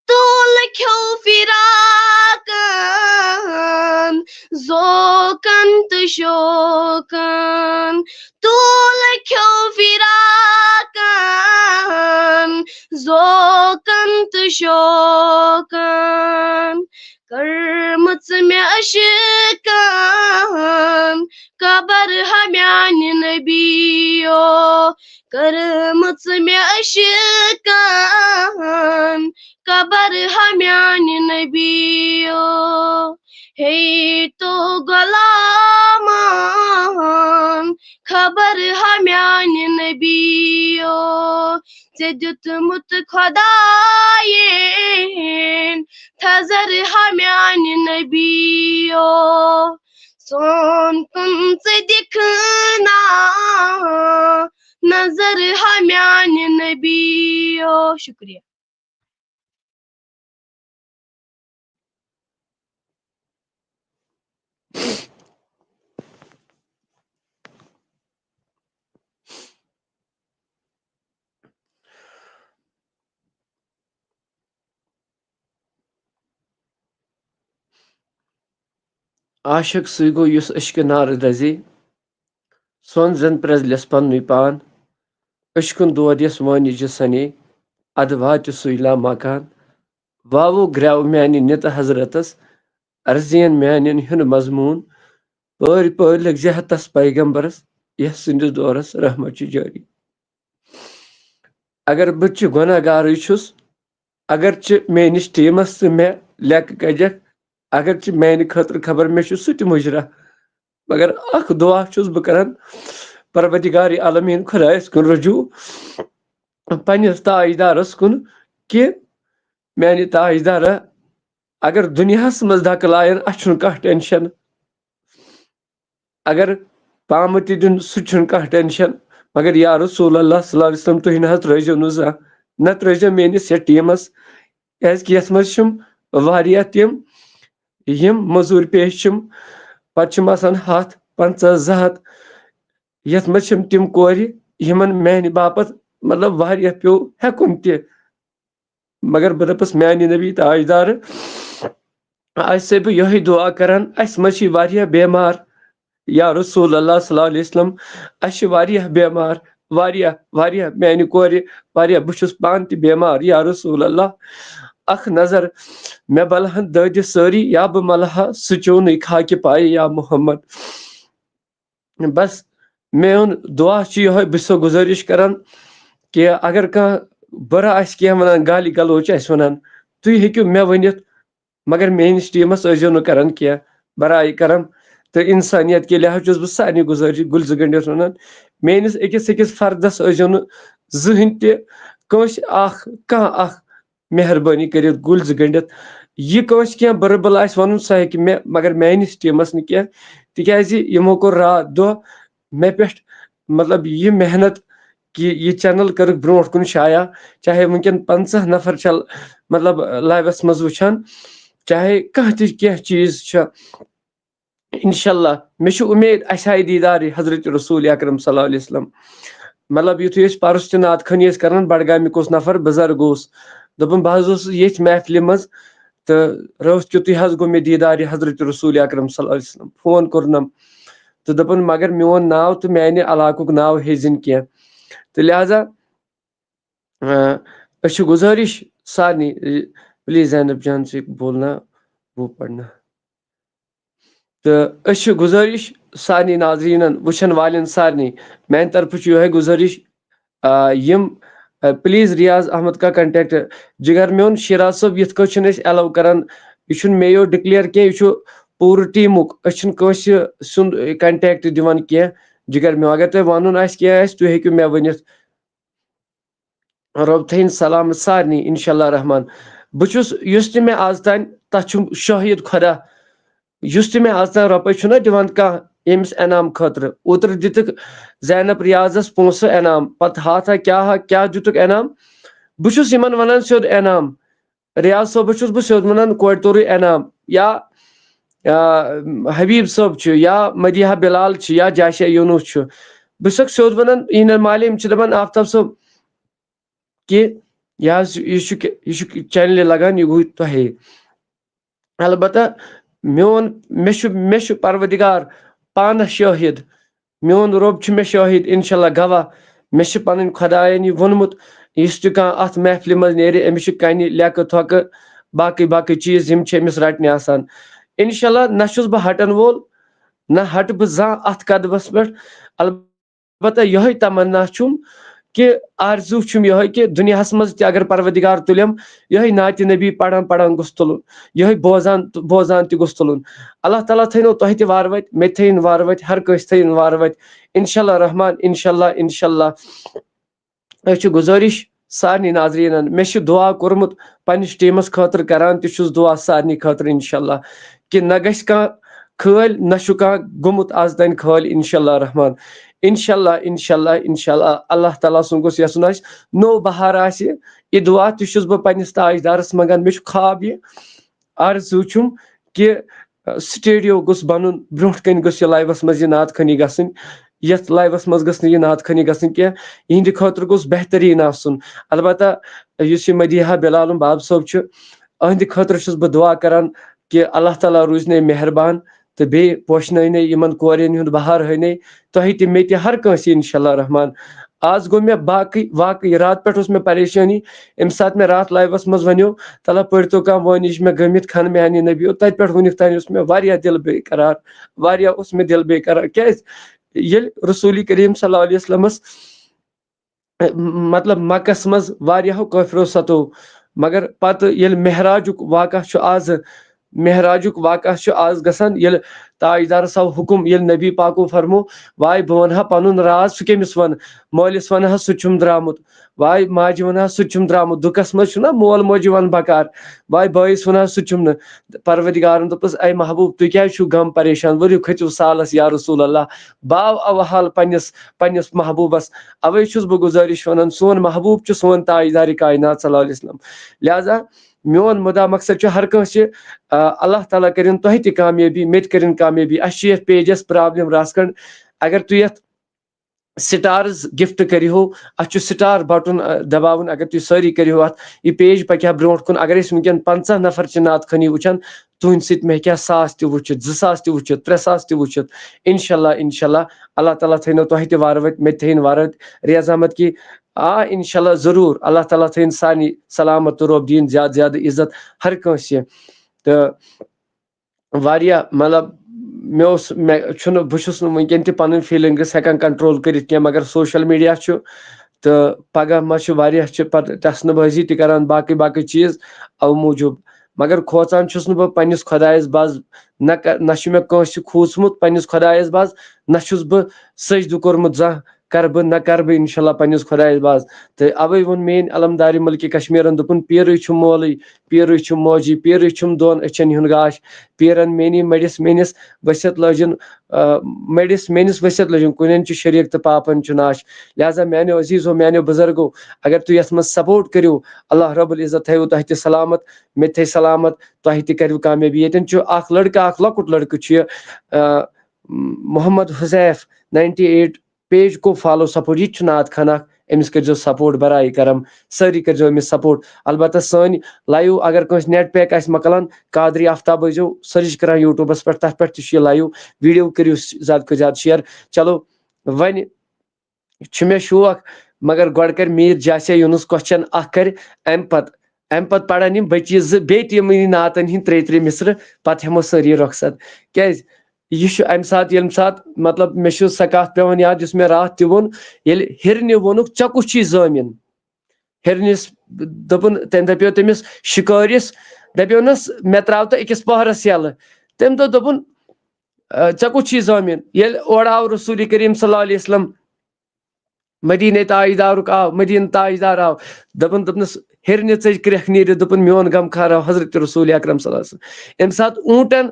تُل کھیوٚو فراقن، ذوقن تہٕ شوقن۔ تُل کھیوٚو فراقن، ذوقن تہٕ شوقن۔ کٔرمٕژ مےٚ عشقن قبر ہا میانہِ نبیو۔ کٔرمٕژ مےٚ عشقن قبر ہا میانہِ نبیو۔ ہے تو غلامن خبر ہا میانہِ نبیو، ژےٚ دیُتمُت خۄدایَن تھزر ہا میانہِ نبیو۔ سون کُن ژٕ دِکھ نا نظر ہا میانہِ نبیو۔ شُکریہ۔ عاشق سُے گوٚو یُس عشقہٕ نارٕ دَزے، سۄن زَن پرٛزلٮ۪س پننُے پان۔ عشقُن دود یَس وٲنِج سَنے، اَدٕ واتہِ سُے لامکان۔ واوو گرٛٮ۪و میٛانہِ نِتہٕ حضرتَس، اَرزِیَن میٛانٮ۪ن ہیوٚن مضموٗن۔ پٲرۍ پٲرۍ لٔگۍ زِ ہَتَس پیغمبرَس، یَس سٕنٛدِس دورَس رحمت چھِ جٲری۔ اگر بہٕ تہِ گۄناہ گارٕے چھُس، اگرچہِ میٲنِس ٹیمس تہٕ مےٚ لیکہٕ کجکھ، اگرچہِ میانہِ خٲطرٕ خبر مےٚ چھُ سُہ تہِ مُجرا، مگر اکھ دُعا چھُس بہٕ کران پروردگار عالمین خۄدایس کُن رجوع، پننِس تاجدارس کُن، کہِ میانہِ تاجدارا، اگر دُنیاہس منٛز دکہٕ لایَن، اَسہِ چھُنہٕ کانٛہہ ٹینشن۔ اگر پامہٕ تہِ دیُن، سُہ تہِ چھُنہٕ کانٛہہ ٹینشن۔ مگر یا رسول اللہ صلی اللہ علیہ وسلم، تُہۍ نہ حظ ترٲیزیو نہٕ زانٛہہ، نہ ترٲیزیو میٲنِس یتھ ٹیمس، کیازِ کہِ یتھ منٛز چھِم واریاہ تِم، یِم مٔزوٗرۍ پیش چھِم، پتہٕ چھِم آسان ہتھ، پنٛژاہ، زٕ ہتھ، یتھ منٛز چھِم تِم کورِ، یِمن میانہِ باپتھ، مطلب، واریاہ پیوٚو ہٮ۪کُن تہِ۔ مگر بہٕ دَپَس، میانہِ نبی تاجدار، اَسہِ چھُسَے بہٕ یِہوٚے دُعا کران، اَسہِ منٛز چھِ واریاہ بیمار، یا رسول اللہ صلی اللہ علیہ وسلم، اَسہِ چھِ واریاہ بیمار، واریاہ، واریاہ، میانہِ کورِ، واریاہ، بہٕ چھُس پانہٕ تہِ بیمار، یا رسول اللہ، اکھ نظر مےٚ بلہن دٲدِ سٲری، یا بہٕ ملہٕ ہا سُہ چونٕے خاکہِ پایہِ، یا محمد۔ بس، میون دُعا چھُ یِہوٚے، بہٕ چھُسو گُزٲرِش کران کہِ اگر کانٛہہ بُرٕ آسہِ کینٛہہ وَنان، گالی گلوچ آسہِ وَنان، تُہۍ ہیٚکِو مےٚ ؤنِتھ، مگر میٲنِس ٹیٖمَس ٲسۍزیو نہٕ کران کینٛہہ، برائے کرم۔ تہٕ اِنسٲنیت کہِ لحاظ چھُس بہٕ سارنٕے گُزٲرِش، گُلۍ زٕ گٔنٛڈِتھ وَنان، میٲنِس أکِس أکِس فردَس ٲسۍزیو نہٕ زٕہٕنۍ تہِ کٲنٛسہِ اکھ، کانٛہہ اکھ مہربٲنی کٔرِتھ گُلۍ زٕ گٔنٛڈِتھ۔ یہِ کٲنٛسہِ کینٛہہ بُرٕ بَلا آسہِ وَنُن، سُہ ہیٚکہِ مےٚ، مگر میٲنِس ٹیٖمَس نہٕ کینٛہہ، تِکیٛازِ یِمو کوٚر راتھ دۄہ مےٚ پٮ۪ٹھ، مطلب، یہِ محنت کہِ یہِ چینل کٔرٕکھ برونٛٹھ کُن شایع، چاہے وٕنکٮ۪ن پنٛژاہ نفر چھا، مطلب، لایوَس منٛز وٕچھان، چاہے کانٛہہ تہِ کینٛہہ چیٖز چھُ۔ انشاءاللہ، مےٚ چھُ اُمید اَسہِ آیہِ دیٖدارِ حضرت رسول اکرم صلی اللہ علیہ وسلم۔ مطلب، یُتھُے أسۍ پَرُس تہِ نعت خوٲنی ٲسۍ کران، بڈگامیُک اوس نفر، بُزرگ اوس، دوٚپُن، "بہٕ حظ اوسُس ییٚتھۍ محفلہِ منٛز تہٕ رٲتھ کیُتھُے حظ گوٚو مےٚ دیٖدارِ حضرت رسول اکرم صلی اللہ علیہ وسلم۔" فون کوٚرنم تہٕ دوٚپُن، "مگر میون ناو تہٕ میانہِ علاقُک ناو ہیٚزِن کینٛہہ۔" تہٕ لہذا، آ، أسۍ چھِ گُزٲرِش سارنٕے، پلیز زینب جان سے بولنا، وہ پڑھنا۔ تہٕ أسۍ چھِ گُزٲرِش سارنٕے ناظریٖنَن، وٕچھَن والٮ۪ن سارنٕے، میٛانہِ طرفہٕ چھُ یِہوٚے گُزٲرِش، آ، یِم، آ، پلیز ریاض احمد کا کنٹیکٹ، جِگر میون شیراز صٲب، یِتھ کٲٹھۍ چھِنہٕ أسۍ ایلاو کران، یہِ چھُنہٕ مےٚ یوت ڈِکلیئر کینٛہہ، یہِ چھُ پوٗرٕ ٹیٖمُک، أسۍ چھِنہٕ کٲنٛسہِ سُنٛد کنٹیکٹ دِوان کینٛہہ۔ جِگر میون، اگر تۄہہِ وَنُن آسہِ کینٛہہ آسہِ، تُہۍ ہیٚکِو مےٚ ؤنِتھ۔ رۄب تھٲیِن سلامت سارنٕے، انشاءاللہ رحمان۔ بہٕ چھُس، یُس تہِ مےٚ آز تام، تَتھ چھُ شٲہِد خۄدا، یُس تہِ مےٚ آز تام رۄپَے چھُنہ دِوان کانٛہہ ییٚمِس انعام خٲطرٕ۔ اوترٕ دِتُکھ زینب ریاضس پونٛسہٕ انعام، پتہٕ ہاتھا کیٛاہ ہا، کیٛاہ دِتُکھ انعام۔ بہٕ چھُس یِمن وَنان سیوٚد انعام۔ ریاض صٲبَس چھُس بہٕ سیوٚد وَنان، کورِ توٚرُے انعام۔ یا، یا حبیب صٲب چھُ، یا مدیحہ بلال چھُ، یا جاشا یونس چھُ۔ بہٕ چھُسکھ سیوٚد وَنان، یِہِنٛدٮ۪ن مالے، یِم چھِ دَپان، آفتاب صٲب، کہِ یہِ حظ، یہِ چھُ، یہِ چھُ چینلہِ لگان، یہِ گوٚو تۄہے۔ البتہ میون، مےٚ چھُ، مےٚ چھُ پروردگار پانس شٲہِد، میون رۄب چھُ مےٚ شٲہِد، انشاءاللہ گواہ، مےٚ چھُ پنٕنۍ خۄدایَن یہِ ووٚنمُت، یُس تہِ کانٛہہ اتھ محفلہِ منٛز نیرِ، أمِس چھِ کنہِ، لیٚکہٕ، تھۄکہٕ، باقٕے باقٕے چیٖز، یِم چھِ أمِس رٹنہِ آسان۔ انشاءاللہ نہ چھُس بہٕ ہٹن وول، نہ ہٹہٕ بہٕ زانٛہہ اتھ قدمس پٮ۪ٹھ۔ البتہ یِہوٚے تمنا چھُم کہِ آرزو چھُم یِہوٚے کہِ دُنیاہَس منٛز تہِ اگر پروردگار تُلِم، یِہوٚے نعتِ نبی پَران پَران گوٚژھ تُلُن، یِہوٚے بوزان بوزان تہِ گوٚژھ تُلُن۔ اللہ تعالیٰ تھٲینو تۄہہِ تہِ وارٕ وَتہِ، مےٚ تہِ تھٲیِن وارٕ وَتہِ، ہر کٲنٛسہِ تھٲیِن وارٕ وَتہِ۔ انشاءاللہ رحمان، انشاءاللہ، انشاءاللہ۔ أسۍ چھِ گُزٲرِش سارنٕے ناظریٖنَن، مےٚ چھُ دُعا کوٚرمُت پنٛنِس ٹیٖمَس خٲطرٕ، کَران تہِ چھُس دُعا سارنٕے خٲطرٕ انشاءاللہ، کہِ نہ گژھِ کانٛہہ خٲلۍ، نہ چھُ کانٛہہ گوٚمُت آز تام خٲلۍ انشاءاللہ رحمان۔ انشاءاللہ، انشاءاللہ، انشاءاللہ، اللہ تعالیٰ سُنٛد گوٚژھ یَژھُن آسہِ، نوٚو بہار آسہِ۔ یہِ دُعا تہِ چھُس بہٕ پنٛنِس تاجدارَس منٛگان، مےٚ چھُ خواب یہِ، آرزو چھُم کہِ، آ، سٹیڈیو گوٚژھ بَنُن، برونٛٹھ کَنہِ گوٚژھ یہِ لایوَس منٛز یہِ نعت خوٲنی گژھٕنۍ، یَتھ لایوَس منٛز گٔژھ نہٕ یہِ نعت خوٲنی گژھٕنۍ کینٛہہ، یِہِنٛدِ خٲطرٕ گوٚژھ بہتریٖن آسُن۔ البتہ یُس یہِ مدیحہ بلال باب صٲب چھُ، أہنٛدِ خٲطرٕ چھُس بہٕ دُعا کَران کہِ اللہ تعالیٰ روٗزنَے مہربان تہٕ بیٚیہِ پوشنٲینَے یِمَن کورٮ۪ن ہُنٛد بہار ہٲینَے تۄہہِ تہِ، مےٚ تہِ، ہر کٲنٛسہِ انشاءاللہ رحمان۔ آز گوٚو مےٚ باقٕے واقٕے، راتہٕ پٮ۪ٹھ اوس مےٚ پریشٲنی، اَمہِ ساتہٕ مےٚ راتھ لایوَس منٛز وَنیو، تَلہ پٔرۍتو کانٛہہ وٲنِج مےٚ گٔمٕتۍ کھَن میٛانہِ نبی، تَتہِ پٮ۪ٹھ وٕنیُک تام اوس مےٚ واریاہ دِل بے قرار، واریاہ اوس مےٚ دِل بے قرار۔ کیٛازِ؟ ییٚلہِ رسوٗلِ کریٖم صلی اللہ علیہ وسلمَس، مطلب، مَکَس منٛز واریاہو کٲفرو سَتو، مگر پَتہٕ ییٚلہِ معراجُک واقعہ چھُ آز، معراجُک واقعہ چھُ آز گژھان، ییٚلہِ تاجدارَس آو حُکُم، ییٚلہِ نبی پاکو فرمو، واے، بہٕ وَنہٕ ہا پَنُن راز، سُہ کٔمِس وَنہٕ؟ مٲلِس وَنہٕ ہا، سُہ تہِ چھُم درٛامُت۔ واے، ماجہِ وَنہٕ ہا، سُہ تہِ چھُم درٛامُت۔ دُکَس منٛز چھُنہ مول موجہِ وَنہٕ بکار۔ واے، بٲیِس وَنہٕ ہا، سُہ تہِ چھُم نہٕ۔ پروردگارَن دوٚپُس، اے محبوب، تُہۍ کیٛازِ چھِو غم پریشان؟ ؤلِو، کھٔژِو سالَس یا رسول اللہ۔ باو اوحال پنٛنِس، پنٛنِس محبوٗبَس۔ اَوَے چھُس بہٕ گُزٲرِش وَنان، سون محبوٗب چھُ سون تاجدارِ کائنات صلی اللہ علیہ وسلم۔ لہذا میون مُدا مقصد چھُ ہر کٲنٛسہِ، آ، اللہ تعالیٰ کٔرِن تۄہہِ تہِ کامیٲبی، مےٚ تہِ کٔرِن کامیٲبی۔ اَسہِ چھِ یَتھ پیجَس پرابلم رَژھ کھنٛڈ، اگر تُہۍ یَتھ سٹارز گفٹ کٔرِہو، اَتھ چھُ سٹار بٹن، آ، دباوُن۔ اگر تُہۍ سٲری کٔرِہو اَتھ، یہِ پیج پَکہِ ہا برونٛٹھ کُن۔ اگر أسۍ وٕنکیٚن پنٛژاہ نفر چھِ نعت خوٲنی وٕچھان، تُہٕنٛدِ سۭتۍ مےٚ ہیٚکہِ ہا ساس تہِ وٕچھِتھ، زٕ ساس تہِ وٕچھِتھ، ترٛےٚ ساس تہِ وٕچھِتھ۔ انشاءاللہ، انشاءاللہ، اللہ تعالیٰ تھٲینو تۄہہِ تہِ وارٕ وٲتۍ، مےٚ تہِ تھٲیِن وارٕ وٲتۍ۔ ریاض احمد کی، آ، انشاءاللہ، ضروٗر۔ اللہ تعالیٰ تھٲیِن سارنٕے سلامت تہٕ رۄب دِیِن زیادٕ زیادٕ عزت ہر کٲنٛسہِ۔ تہٕ واریاہ، مطلب، مےٚ اوس، مےٚ چھُنہٕ، بہٕ چھُس نہٕ وٕنکیٚن تہِ پَنٕنۍ فیٖلِنٛگٕس ہٮ۪کان کنٹرول کٔرِتھ کینٛہہ، مگر سوشل میٖڈیا چھُ تہٕ پگاہ ما چھُ، واریاہ چھِ پَتہٕ ٹَسنہٕ بٲزی تہِ کران، باقٕے باقٕے چیٖز، اَوٕ موٗجوٗب۔ مگر کھوژان چھُس نہٕ بہٕ پنٛنِس خۄدایَس، بہٕ حظ نہ کَ-، نہ چھُ مےٚ کٲنٛسہِ کھوٗژمُت پنٛنِس خۄدایَس، بہٕ حظ نہ چھُس بہٕ سجدٕ کوٚرمُت زانٛہہ، کَرٕ بہٕ نہ کَرٕ بہٕ انشاءاللہ پنٛنِس خۄدایَس، بہٕ حظ۔ تہٕ اَوَے ووٚن میٛٲنۍ علمدارِ مُلکِ کشمیٖرَن، دوٚپُن، پیٖرٕے چھُ مولٕے، پیٖرٕے چھُ موجی، پیٖرٕے چھُم دۄن أچھَن ہُنٛد گاش۔ پیٖرَن میٛٲنی مٔڑِس میٛٲنِس ؤسِتھ لٲجِن، آ، مٔڑِس میٛٲنِس ؤسِتھ لٲجِن، کُنٮ۪ن چھُ شریٖک تہٕ پاپَن چھُ ناش۔ لہذا میٛانیو عزیٖزو، میٛانیو بُزرگو، اگر تُہۍ یَتھ منٛز سپورٹ کٔرِو، اللہ رب العزت تھٲیِو تۄہہِ تہِ سلامت، مےٚ تہِ تھٲے سلامت، تۄہہِ تہِ کٔرِو کامیٲبی۔ ییٚتٮ۪ن چھُ اکھ لڑکہٕ، اکھ لۄکُٹ لڑکہٕ چھُ یہِ، آ، Mohammad Huzaif ninety eight page کو فالو سپورٹ، یہِ تہِ چھُ نعت خان اکھ، أمِس کٔرۍزیو سپورٹ برائے کرم، سٲری کٔرۍزیو أمِس سپورٹ۔ البتہ سٲنۍ لایِو اگر کٲنٛسہِ نیٹ پیک آسہِ مۄکلان، قادری آفتاب ٲسۍزیو سٔرٕچ کران یوٗٹیوٗبَس پٮ۪ٹھ، تَتھ پٮ۪ٹھ تہِ چھُ یہِ لایِو، ویٖڈیو کٔرِو زیادٕ کھۄتہٕ زیادٕ شیئر۔ چلو، وۄنۍ چھُ مےٚ شوق، مگر گۄڈٕ کَرِ میٖر جاسیا یوٗنُس کوسچن اکھ کَرِ، اَمہِ پَتہٕ، اَمہِ پَتہٕ پَرَن یِم بٔچی زٕ بیٚیہِ تہِ یِمنٕے نعتَن ہِنٛدۍ ترٛےٚ ترٛےٚ مِصرٕ، پَتہٕ ہٮ۪مو سٲری رۄخصت۔ کیٛازِ؟ یہِ چھُ اَمہِ ساتہٕ، ییٚمہِ ساتہٕ، مطلب، مےٚ چھُ سۄ کَتھ پٮ۪وان یاد، یُس مےٚ راتھ تہِ ووٚن، ییٚلہِ ہِرنہِ ووٚنُکھ، "ژےٚ کُس چھُے زٲمیٖن؟" ہِرنِس دوٚپُن، تٔمۍ دَپیو تٔمِس شِکٲرِس، دَپیونَس، "مےٚ ترٛاو تہٕ أکِس پٔہرَس یَلہٕ۔" تٔمۍ دوٚپ، دوٚپُن، "آ، ژےٚ کُس چھُے زٲمیٖن؟" ییٚلہِ اورٕ آو رسوٗلِ کریٖم صلی اللہ علیہ وسلم، مدیٖنے تاجدارُک آو، مدیٖنہٕ تاجدار آو، دَپان، دوٚپنَس، ہیٚرنہِ ژٔج کرٛٮ۪کھ نیٖرِتھ، دوٚپُن، "میون غمخار آو حضرت رسول اکرم صلی اللہ علیہ وسلم۔" اَمہِ ساتہٕ اوٗنٹَن،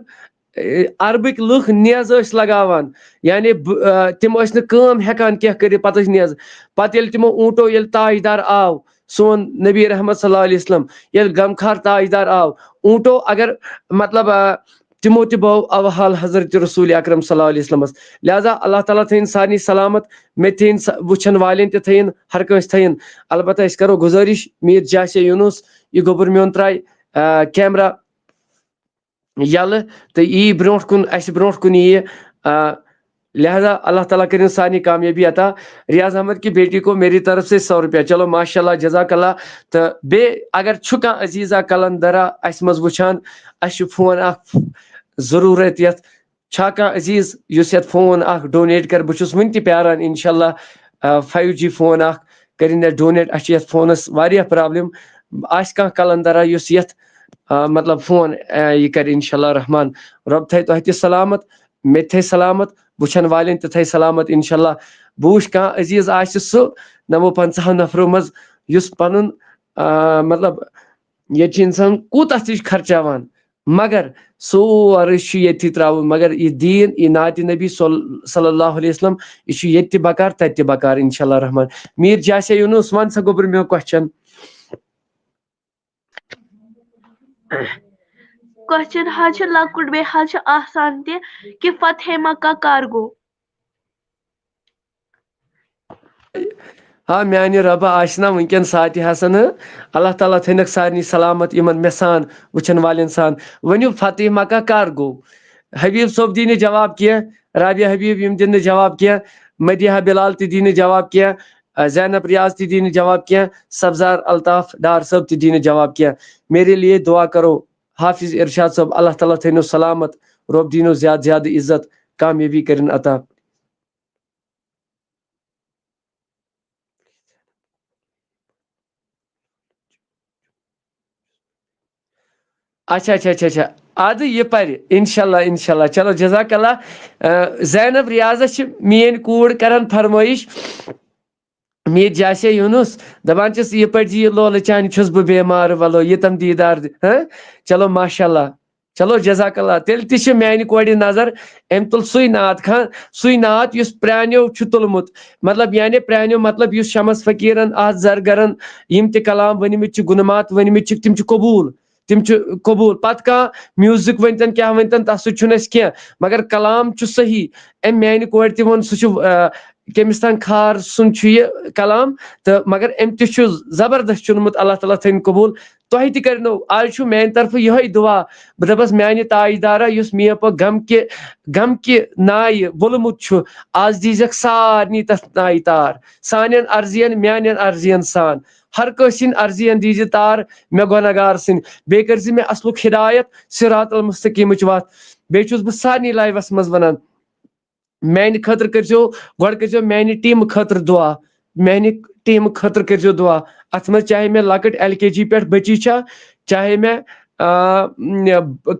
اے، عربٕکۍ لُکھ نیزٕ ٲسۍ لگاوان، یعنی بہٕ، آ، تِم ٲسۍ نہٕ کٲم ہٮ۪کان کینٛہہ کٔرِتھ، پَتہٕ ٲسۍ نیزٕ۔ پَتہٕ ییٚلہِ تِمو اوٗنٹو، ییٚلہِ تاجدار آو، سون نبی رحمت صلی اللہ علیہ وسلم، ییٚلہِ غمخار تاجدار آو، اوٗنٹو اگر، مطلب، آ، تِمو تہِ بٲو اوحال حضرت رسول اکرم صلی اللہ علیہ وسلمس۔ لہذا اللہ تعالیٰ تھٲیِن سارنٕے سلامت، مےٚ تھٲیِن سا-، وٕچھن والٮ۪ن تہِ تھٲیِن، ہر کٲنٛسہِ تھٲیِن۔ البتہ أسۍ کرو گُزٲرِش، میٖر جاسے یوٗنُس، یہِ گوٚبُر میون ترٛایہِ، آ، کیمرہ یَلہٕ تہٕ یی برٛونٛٹھ کُن، اَسہِ برٛونٛٹھ کُن یِیہِ، آ، لہذا اللہ تعالیٰ کٔرِن سارنٕے کامیٲبی عطا۔ ریاض احمد کی بیٹی کو میری طرف سے سو روپیہ۔ چلو، ماشاء اللہ، جزاک اللہ۔ تہٕ بیٚیہِ اگر چھُ کانٛہہ عزیزا قلندرا اَسہِ منٛز وٕچھان، اَسہِ چھُ فون اکھ ضروٗرت یَتھ، چھا کانٛہہ عزیٖز یُس یَتھ فون اکھ ڈونیٹ کَرِ؟ بہٕ چھُس وٕنہِ تہِ پیاران، اِنشاء اللہ، آ، فایِو جی فون اکھ کٔرِنۍ اَسہِ ڈونیٹ۔ اَسہِ چھِ یَتھ فونَس واریاہ پرابلم۔ آسہِ کانٛہہ قلندرا یُس یَتھ، آ، مطلب، فون، آ، یہِ کَرِ، انشاءاللہ رحمان۔ رۄب تھایہِ تۄہہِ تہِ سلامت، مےٚ تہِ تھایہِ سلامت، وٕچھن والٮ۪ن تہِ تھایہِ سلامت، انشاءاللہ۔ بہٕ وٕچھِ کانٛہہ عزیز آسہِ سُہ نَمو پنٛژاہو نفرو منٛز، یُس پَنُن، آ، مطلب، ییٚتہِ چھُ اِنسان کوٗتاہ تہِ چھُ خرچاوان، مگر سورُے چھُ ییٚتھی ترٛاوُن۔ مگر یہِ دیٖن، یہِ نعتِ نبی صل-، صلی اللہ علیہ وسلم، یہِ چھُ ییٚتہِ تہِ بکار، تَتہِ تہِ بکار، انشاءاللہ رحمان۔ میٖر جاسے یوٗنُس، وَن سا گوٚبُر میون question۔ کوسچن حظ چھُ لۄکُٹ، بیٚیہِ حظ چھُ آسان تہِ کہِ فتح مکہ کر گوٚو؟ ہا، میانہِ رۄبہٕ آسہِ نا وٕنکیٚن ساتہِ حسن، اللہ تعالیٰ تھٲینکھ سارنٕے سلامت، یِمن مےٚ سان وٕچھن والٮ۪ن سان۔ ؤنِو، فتح مکہ کر گوٚو؟ حبیب صٲب دی نہٕ جواب کینٛہہ، رابعہ حبیب یِم دِن نہٕ جواب کینٛہہ، مدیحہ بلال تہِ دی نہٕ جواب کینٛہہ، زینب ریاض تہِ دی نہٕ جواب کینٛہہ، سبزار الطاف ڈار صٲب تہِ دی نہٕ جواب کینٛہہ۔ میرے لیے دعا کرو، حافظ ارشاد صٲب، اللہ تعالیٰ تھٲینو سلامت، رۄب دیٖنو زیادٕ زیادٕ عزت، کامیٲبی کٔرِن عطا۔ اچھا، اچھا، اچھا، اچھا۔ ادٕ یہِ پرِ، انشاءاللہ، انشاءاللہ۔ چلو، جزاک اللہ۔ آ، زینب ریاضس چھِ میٲنۍ کوٗر کران فرمٲیش، میٖر جاسے یوٗنُس، دپان چھِس، یہِ پرِ زِ یہِ لولہٕ چانہِ چھُس بہٕ بیمار، ولو یہِ تم دیٖدار دِ-، ہاں؟ چلو، ماشاءاللہ۔ چلو، جزاک اللہ۔ تیٚلہِ تہِ چھِ میانہِ کورِ نظر، أمۍ تُل سُے نعت خان، سُے نعت یُس پرٛانیو چھُ تُلمُت۔ مطلب، یعنی پرٛانیو مطلب یُس شمس فقیٖرن، احد زرگرن، یِم تہِ کلام ؤنمٕتۍ چھِ، گُنہٕ مات ؤنمٕتۍ چھِکھ، تِم چھِ قبوٗل، تِم چھِ قبوٗل۔ پتہٕ کانٛہہ میوٗزک ؤنۍتن، کیٛاہ ؤنۍتن، تتھ سۭتۍ چھُنہٕ اَسہِ کینٛہہ، مگر کلام چھُ صحیح۔ أمۍ میانہِ کورِ تہِ ووٚن، سُہ چھُ، آ، کیمِستان کھار سُنٛد چھُ یہِ کلام، تہٕ مگر أمۍ تہِ چھُ زبردست چُنمُت، اللہ تعالیٰ تھٲیِن قبوٗل۔ تۄہہِ تہِ کَرنو، آز چھُ میانہِ طرفہٕ یِہوٚے دُعا۔ بہٕ دَپَس، میانہِ تاجدارا، یُس میٲنۍ پٲٹھۍ غم کہِ، غم کہِ نایہِ ووٚلمُت چھُ، آز دیٖزٮ۪کھ سارنٕے تَتھ نایہِ تار۔ سانٮ۪ن عرضین، میانٮ۪ن عرضین سان۔ ہر کٲنٛسہِ ہِنٛدۍ عرضین دیٖزِ تار، مےٚ گۄناہگار سٕنٛدۍ۔ بیٚیہِ کٔرۍزِ مےٚ اَصلُک ہدایت، صراط المستقیٖمٕچ وَتھ۔ بیٚیہِ چھُس بہٕ سارنٕے لایوَس منٛز وَنان، میانہِ خٲطرٕ کٔرۍزیو، گۄڈٕ کٔرۍزیو میانہِ ٹیٖمہٕ خٲطرٕ دُعا، میانہِ ٹیٖمہٕ خٲطرٕ کٔرۍزیو دُعا۔ اَتھ منٛز چاہے مےٚ لۄکٕٹ ایل کے جی پٮ۪ٹھ بٔچی چھا، چاہے مےٚ، آ،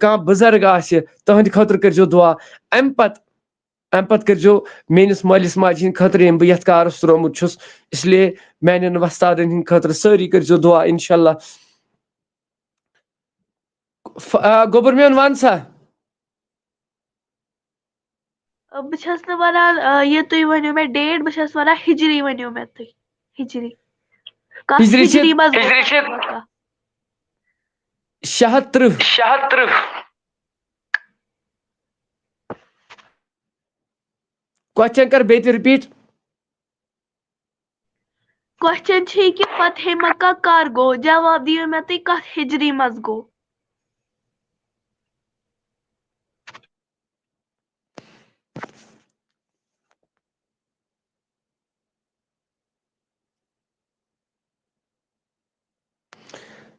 کانٛہہ بُزرگ آسہِ، تٕہٕنٛدِ خٲطرٕ کٔرۍزیو دُعا۔ اَمہِ پتہٕ، اَمہِ پتہٕ کٔرۍزیو میٲنِس مٲلِس ماجہِ ہِنٛدِ خٲطرٕ، ییٚمۍ بہٕ یَتھ کارَس ترٛوومُت چھُس، اس لیے میانٮ۪ن وۄستادَن ہِنٛدِ خٲطرٕ سٲری کٔرۍزیو دُعا، انشاءاللہ۔ ف-، آ، گوٚبُر میون، وَن سا۔ بہٕ چھَس نہٕ وَنان، آ، یہِ تُہۍ ؤنِو مےٚ ڈیٹ، بہٕ چھَس وَنان ہِجری ؤنِو مےٚ تُہۍ۔ ہِجری۔ کَتھ ہِجری چھِ، ہِجری منٛز گوٚو ہِجری چھِ مکہ؟ شےٚ ہَتھ تٕرٛہ۔ شےٚ ہَتھ تٕرٛہ۔ کوسچن کر بیٚیہِ تہِ رِپیٖٹ۔ کوسچن چھُ یہِ کہِ فتح مکہ کر گوٚو؟ جواب دِیِو مےٚ تُہۍ، کَتھ ہِجری منٛز گوٚو؟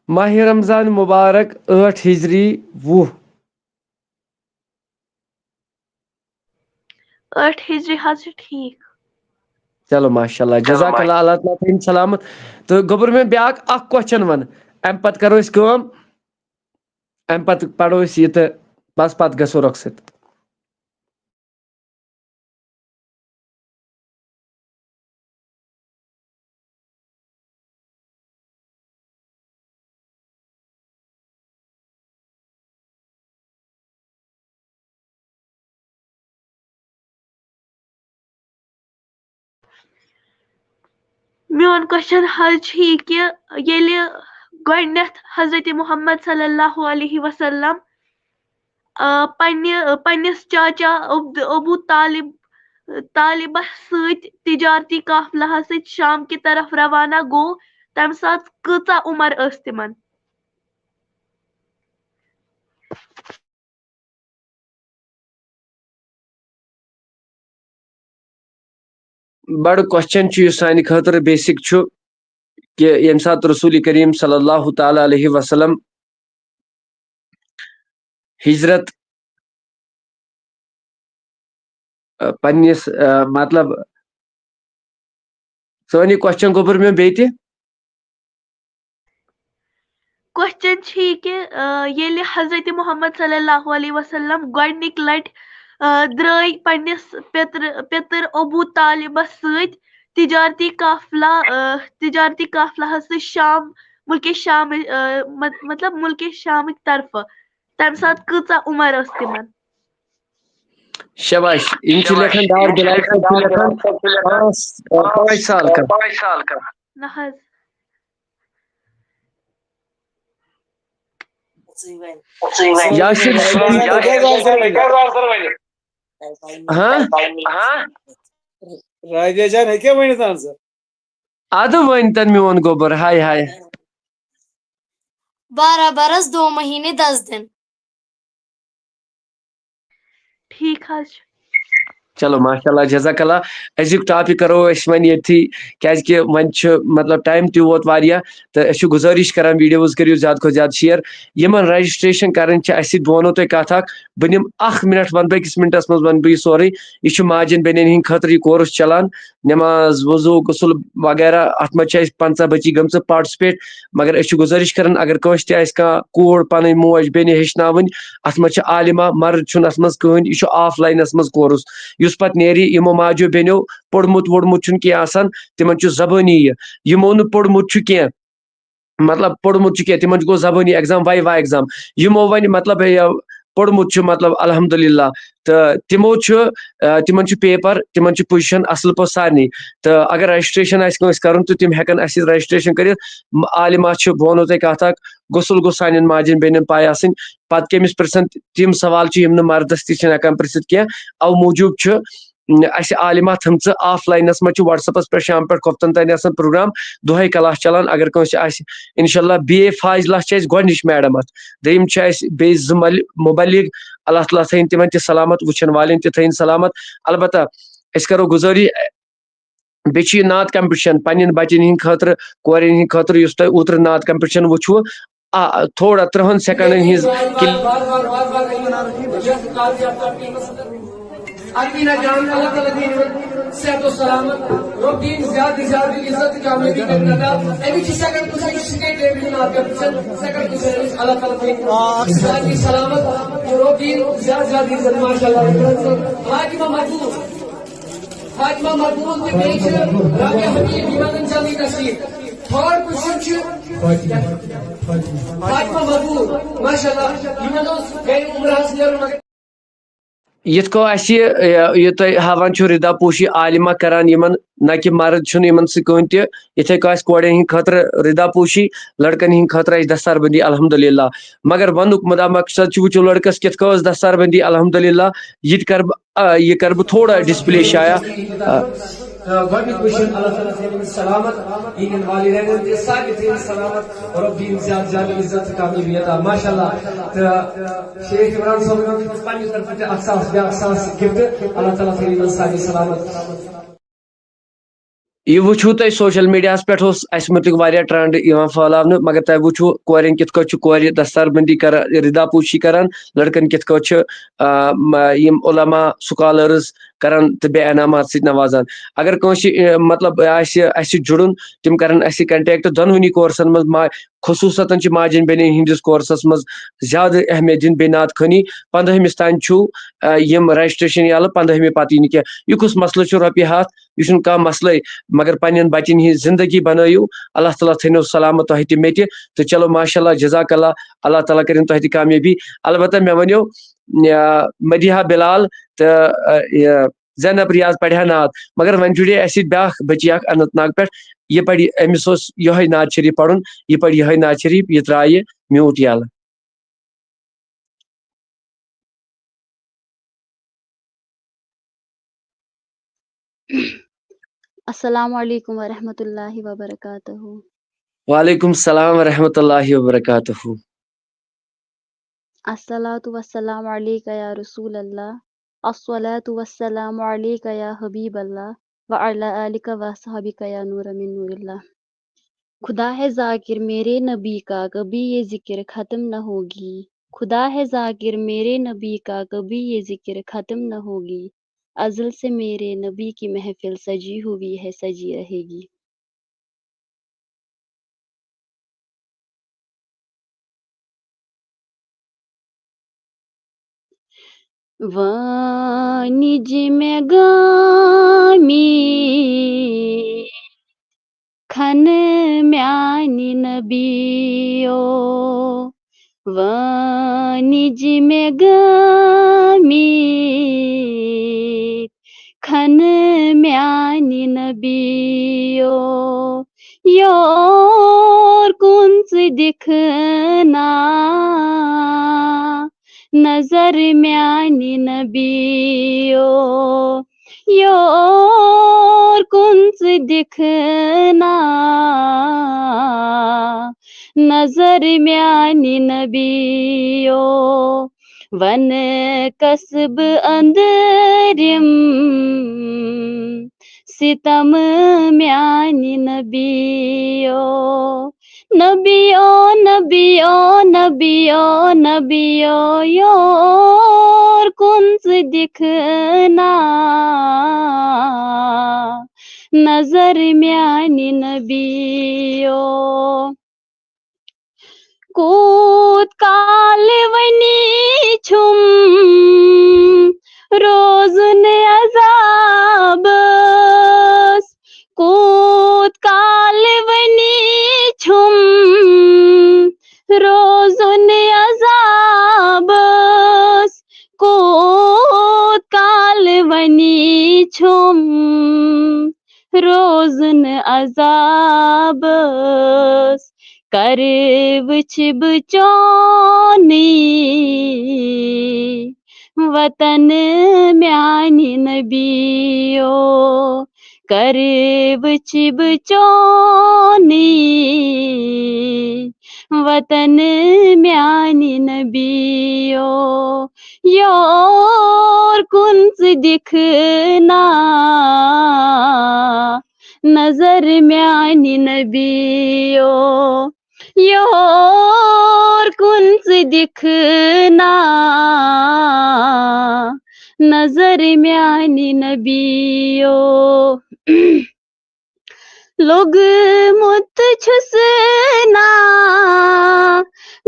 ماہِ رمضان مبارک، ٲٹھ ہِجری، وُہ۔ ٲٹھ ہِجری حظ چھُ ٹھیٖک۔ چلو، ماشاءاللہ، جزاک اللہ، اللہ تعالیٰ تھٲیِن سلامت۔ تہٕ گوٚبُر مےٚ بیٛاکھ اکھ کوسچن وَن، اَمہِ پتہٕ کرو أسۍ کٲم، اَمہِ پتہٕ پرو أسۍ یہِ تہٕ بس پتہٕ گژھو رۄخصت۔ میون کوسچن حظ چھُ یہِ کہِ ییٚلہِ گۄڈٕنیتھ حضرت محمد صلی اللہ علیہ وسلم، آ، پننہِ، پننِس چاچا عبد-، ابو طالب، طالبس سۭتۍ تجارتی قافلہس سۭتۍ شام کہِ طرف روانہ گوٚو، تمہِ ساتہٕ کۭژاہ عمر ٲس تِمن؟ بڑٕ کوسچن چھُ، یُس سانہِ خٲطرٕ بیسک چھُ، کہِ ییٚمہِ ساتہٕ رسول کریم صلی اللہ تعالیٰ علیہ وسلم ہجرت، آ، پننِس، آ، مطلب، تہٕ وۄنۍ یہِ question گوٚبُر مےٚ بیٚیہِ تہِ۔ کوسچن چھُ یہِ کہِ آ، ییٚلہِ حضرت محمد صلی اللہ علیہ وسلم گۄڈٕنِکۍ لٹہِ آ، درٛاے پننِس پیٚترٕ پیٚتٕر ابو طالبس سۭتۍ تجارتی قافلہ آ، تجارتی قافلہس سۭتۍ شام مُلکہِ شام آ، مط- مطلب مُلکہِ شامٕکۍ طرفہٕ، تمہِ ساتہٕ کۭژاہ عمر ٲس تِمن؟ شاباش، یِم چھِ لیکھان ڈار بِلال صٲب چھِ لیکھان پانٛژھ، آ، پانٛژھ سال کا۔ نہ حظ۔ یاسر ہاں؟ رابعہ جان ہیٚکیٛاہ ؤنِتھ اَہن سا؟ اَدٕ ؤنۍ تَن میون گوٚبُر، ہاے ہاے۔ بارہ برس دو مہینے دس دن۔ ٹھیٖک حظ چھُ۔ چلو ماشاء اللہ، جزاک اللہ۔ أزیُک ٹاپک کرو أسۍ وۄنۍ ییٚتھی، کیازِ کہِ وۄنۍ چھُ مطلب ٹایم تہِ ووت واریاہ، تہٕ أسۍ چھِ گُزٲرِش کران ویٖڈیوز کٔرِو زیادٕ کھۄتہٕ زیادٕ شیئر۔ یِمن رجسٹریشن کرٕنۍ چھِ اَسہِ سۭتۍ، بہٕ وَنو تۄہہِ کَتھ اکھ، بہٕ نِمہٕ اکھ منٹ، وَنہٕ بہٕ أکِس منٹس منٛز وَنہٕ بہٕ یہِ سورُے۔ یہِ چھُ ماجٮ۪ن بیٚنٮ۪ن ہِنٛدۍ خٲطرٕ یہِ کورس چلان، نماز، وضو، غسل وغیرہ، اَتھ منٛز چھِ اَسہِ پنٛژاہ بچی گٔمژٕ پارٹسپیٹ، مگر أسۍ چھِ گُزٲرِش کران اگر کٲنٛسہِ تہِ آسہِ کانٛہہ کوٗر پنٕنۍ موج بیٚنہِ ہیٚچھناوٕنۍ، اتھ منٛز چھِ عالمہ، مرد چھُنہٕ اتھ منٛز کٕہٕنۍ، یہِ چھُ آف لاینس منٛز کورس۔ یُس پتہٕ نیرِ، یِمو ماجو بیٚنیو پوٚرمُت ووٚرمُت چھُنہٕ کینٛہہ آسان، تِمن چھُ زبٲنی یہِ۔ یِمو نہٕ پوٚرمُت چھُ کینٛہہ، مطلب پوٚرمُت چھُ کینٛہہ، تِمن چھُ گوٚو زبٲنی ایگزام، واے واے ایگزام۔ یِمو وۄنۍ مطلب یہِ پوٚرمُت چھُ، مطلب الحمدللہ، تہٕ تِمو چھُ، آ، تِمن چھُ پیپر، تِمن چھُ پوزیشن اصل پٲٹھۍ سارنٕے۔ تہٕ اگر رجسٹریشن آسہِ کٲنٛسہِ کرُن، تہٕ تِم ہٮ۪کن اسہِ سۭتۍ رجسٹریشن کٔرِتھ۔ م-، عالمہ چھُ، بہٕ ونو تۄہہِ کتھ اکھ، غسل گوٚژھ سانٮ۪ن ماجٮ۪ن بیٚنٮ۪ن پاے آسٕنۍ۔ پتہٕ کٔمِس پرژھن؟ تِم سوال چھِ یِم نہٕ مردس تہِ چھِنہٕ ہٮ۪کان پرژھِتھ کینٛہہ۔ او موٗجوٗب چھُ، م، اسہِ عالمہ تھٲمژٕ آف لاینس منٛز چھُ WhatsApp-س پٮ۪ٹھ شام پٮ۪ٹھ کۄفتن تانۍ آسان پروگرام، دۄہے کلاس چلان۔ اگر کٲنٛسہِ آسہِ، انشاءاللہ بی اے فاضلہ چھِ اسہِ گۄڈنِچ میڈم اتھ، دوٚیِم چھِ اسہِ بیٚیہِ زٕ مل-، مبلغ، اللہ تعالیٰ تھٲیِن تِمن تہِ سلامت، وٕچھن والٮ۪ن تہِ تھٲیِن سلامت۔ البتہ أسۍ کرو گُزٲرِش، بیٚیہِ چھُ یہِ نعت کمپٹیشن پننٮ۪ن بچن ہٕنٛدِ خٲطرٕ، کورٮ۪ن ہٕنٛدِ خٲطرٕ، یُس تۄہہِ اوترٕ نعت کمپٹیشن وٕچھوٕ، آ، تھوڑا ترٕٛہن سیکنڈن ہٕنٛز کِل-، ارمینا جان، اللہ تعالیٰ دِیِن صحت و سلامت، رۄب دِیِن زیادٕ زیادٕ عزت تہٕ کامیٲبی کٔرِنۍ عطا۔ أمِس چھِ سیکنڈ کُنہِ ساتہٕ سٹیٹ لیولہِ ہُنٛد ناو کیٛاہ چھُ؟ سیکنڈ کُنہِ ساتہٕ أمِس اللہ تعالیٰ دِیِن زیادٕ سلامت، رۄب دِیِن زیادٕ زیادٕ عزت، ماشاء اللہ۔ فاطمہ مقبول، فاطمہ مقبول تہٕ بیٚیہِ چھِ رابعہ حبیب، یِمن ہُنٛد جلدی تشریف۔ تھٲرڈ پوزیشن چھِ فاطمہ مقبول، ماشاء اللہ، یِمن اوس گرِ عمرہ حظ نیرُن، مگر یِتھ کٔنۍ اَسہِ یہِ، یہِ تۄہہِ ہاوان چھُ رِدا پوشی عالمہ کران یِمن، نہ کہِ مرد چھُنہٕ یِمن سۭتۍ کٕہٕنۍ تہِ، یِتھے کٔنۍ آسہِ کورٮ۪ن ہٕنٛدِ خٲطرٕ رِدا پوشی، لڑکن ہٕنٛدِ خٲطرٕ آسہِ دستار بندی الحمدللہ۔ مگر ونُک مُدا مقصد چھُ، وٕچھِو لڑکس کِتھ کٔنۍ ٲس دستار بندی الحمدللہ، یہِ تہِ کرٕ بہٕ، آ، یہِ کرٕ بہٕ تھوڑا ڈسپلے شایع۔ آ۔ تہٕ گۄڈٕنیُک کوسچن، اللہ تعالیٰ تھٲیِن سلامت، یِہِنٛدٮ۪ن والدینن تہِ سارنٕے تھٲیِن سلامت، رۄب دِیِن زیادٕ زیادٕ عزت تہٕ کامیٲبی عطا، ماشاء اللہ۔ تہٕ شیخ عمران صٲبن دیُت پننہِ طرفہٕ تہِ اکھ ساس، بیٛاکھ ساس گفٹ، اللہ تعالیٰ تھٲیِن یِمن سارنٕے سلامت۔ یہِ وٕچھِو تۄہہِ، سوشل میڈیاہس پٮ۪ٹھ اوس اَسہِ مُتعلِق واریاہ ٹرینڈ یِوان پھٲلاونہٕ، مگر تۄہہِ وٕچھِو کورٮ۪ن کِتھ کٲٹھۍ چھِ کورِ دستار بندی کران، رِدا پوشی کران، لڑکن کِتھ کٲٹھۍ چھِ، آ، م-، یِم علما، سکالرز کران تہٕ بیٚیہِ انعامات سۭتۍ نوازان۔ اگر کٲنٛسہِ، آ، مطلب آسہِ اَسہِ سۭتۍ جُڑُن، تِم کرن اَسہِ سۭتۍ کنٹیکٹ۔ دۄنوٕنی کورسن منٛز ما-، خصوٗصتاً چھِ ماجٮ۪ن بیٚنٮ۪ن ہٕنٛدِس کورسس منٛز زیادٕ اہمیت دِنۍ، بیٚیہِ نعت خوٲنی۔ پندہمِس تام چھُ، آ، یِم رجسٹریشن یَلہٕ، پندہمہِ پتہٕ یی نہٕ کینٛہہ۔ یہِ کُس مسلہٕ چھُ؟ رۄپیہِ ہتھ، یہِ چھُنہٕ کانٛہہ مسلے، مگر پننٮ۪ن بچن ہٕنٛز زندگی بنٲیِو، اللہ تعالیٰ تھٲینو سلامت تۄہہِ تہِ مےٚ تہِ۔ تہٕ چلو ماشاء اللہ، جزاک اللہ، اللہ تعالیٰ کٔرِن تۄہہِ تہِ کامیٲبی۔ البتہ مےٚ ؤنِو، آ، مدیحہ بلال تہٕ، آ، یہِ زینب ریاض پرِ ہا نعت، مگر وۄنۍ جُڑے اَسہِ سۭتۍ بیٛاکھ بچی اکھ اننت ناگ پٮ۪ٹھ، یہِ پرِ، أمِس اوس یِہوٚے نعت شریف پرُن، یہِ پرِ یِہوٚے نعت شریف، یہِ ترٛایہِ mute یَلہٕ۔ السلام علیکم ورحمۃ اللہ وبرکاتہ۔ وعلیکم السلام ورحمۃ اللہ وبرکاتہ۔ الصلاۃ والسلام علیک یا رسول اللہ، الصلاۃ والسلام علیک یا حبیب اللہ، وعلی آلک و اصحابک یا نور من نور اللہ۔ خدا ہے ذاکر میرے نبی کا، کبھی یہ ذکر ختم نہ ہوگی۔ خدا ہے ذاکر میرے نبی کا، کبھی یہ ذکر ختم نہ ہوگی۔ ازل سے میرے نبی کی محفل سجی ہوئی ہے، سجی رہے گی۔ وٲنِج مےٚ گٲمی کھنہٕ میانہِ نبیو، وٲنِج مےٚ گٲمی کھنہٕ میانہِ نبیو، یور کُن ژٕ دِکھٕ نا نظر میانہِ نبیو، یور کُن ژٕ دِکھٕ نا نظر میانہِ نبیو، ونہٕ کس بہٕ أنٛدرِم ستم میانہِ نبیو۔ نبیو، نبیو، نبیو، نبیو، یور کُن ژٕ دِکھٕ نا نظر میانہِ نبیو۔ کوٗت کال وۄنی چھُم روزُن عذابس؟ کوٗت کال وۄنی چھُم روزُن عذابس؟ کوٗت کال وۄنی چھُم روزُن عذابس؟ کر وٕچھِ بہٕ چونٕے وطن میانہِ نبیو، کر وٕچھِ بہٕ چونٕے وطن میانہِ نبیو، یور کُن ژٕ دِکھٕ نا نظر میانہِ نبیو، یور کُن ژٕ دِکھٕ نا نظر میانہِ نبیو۔ لوٚگمُت چھُس نا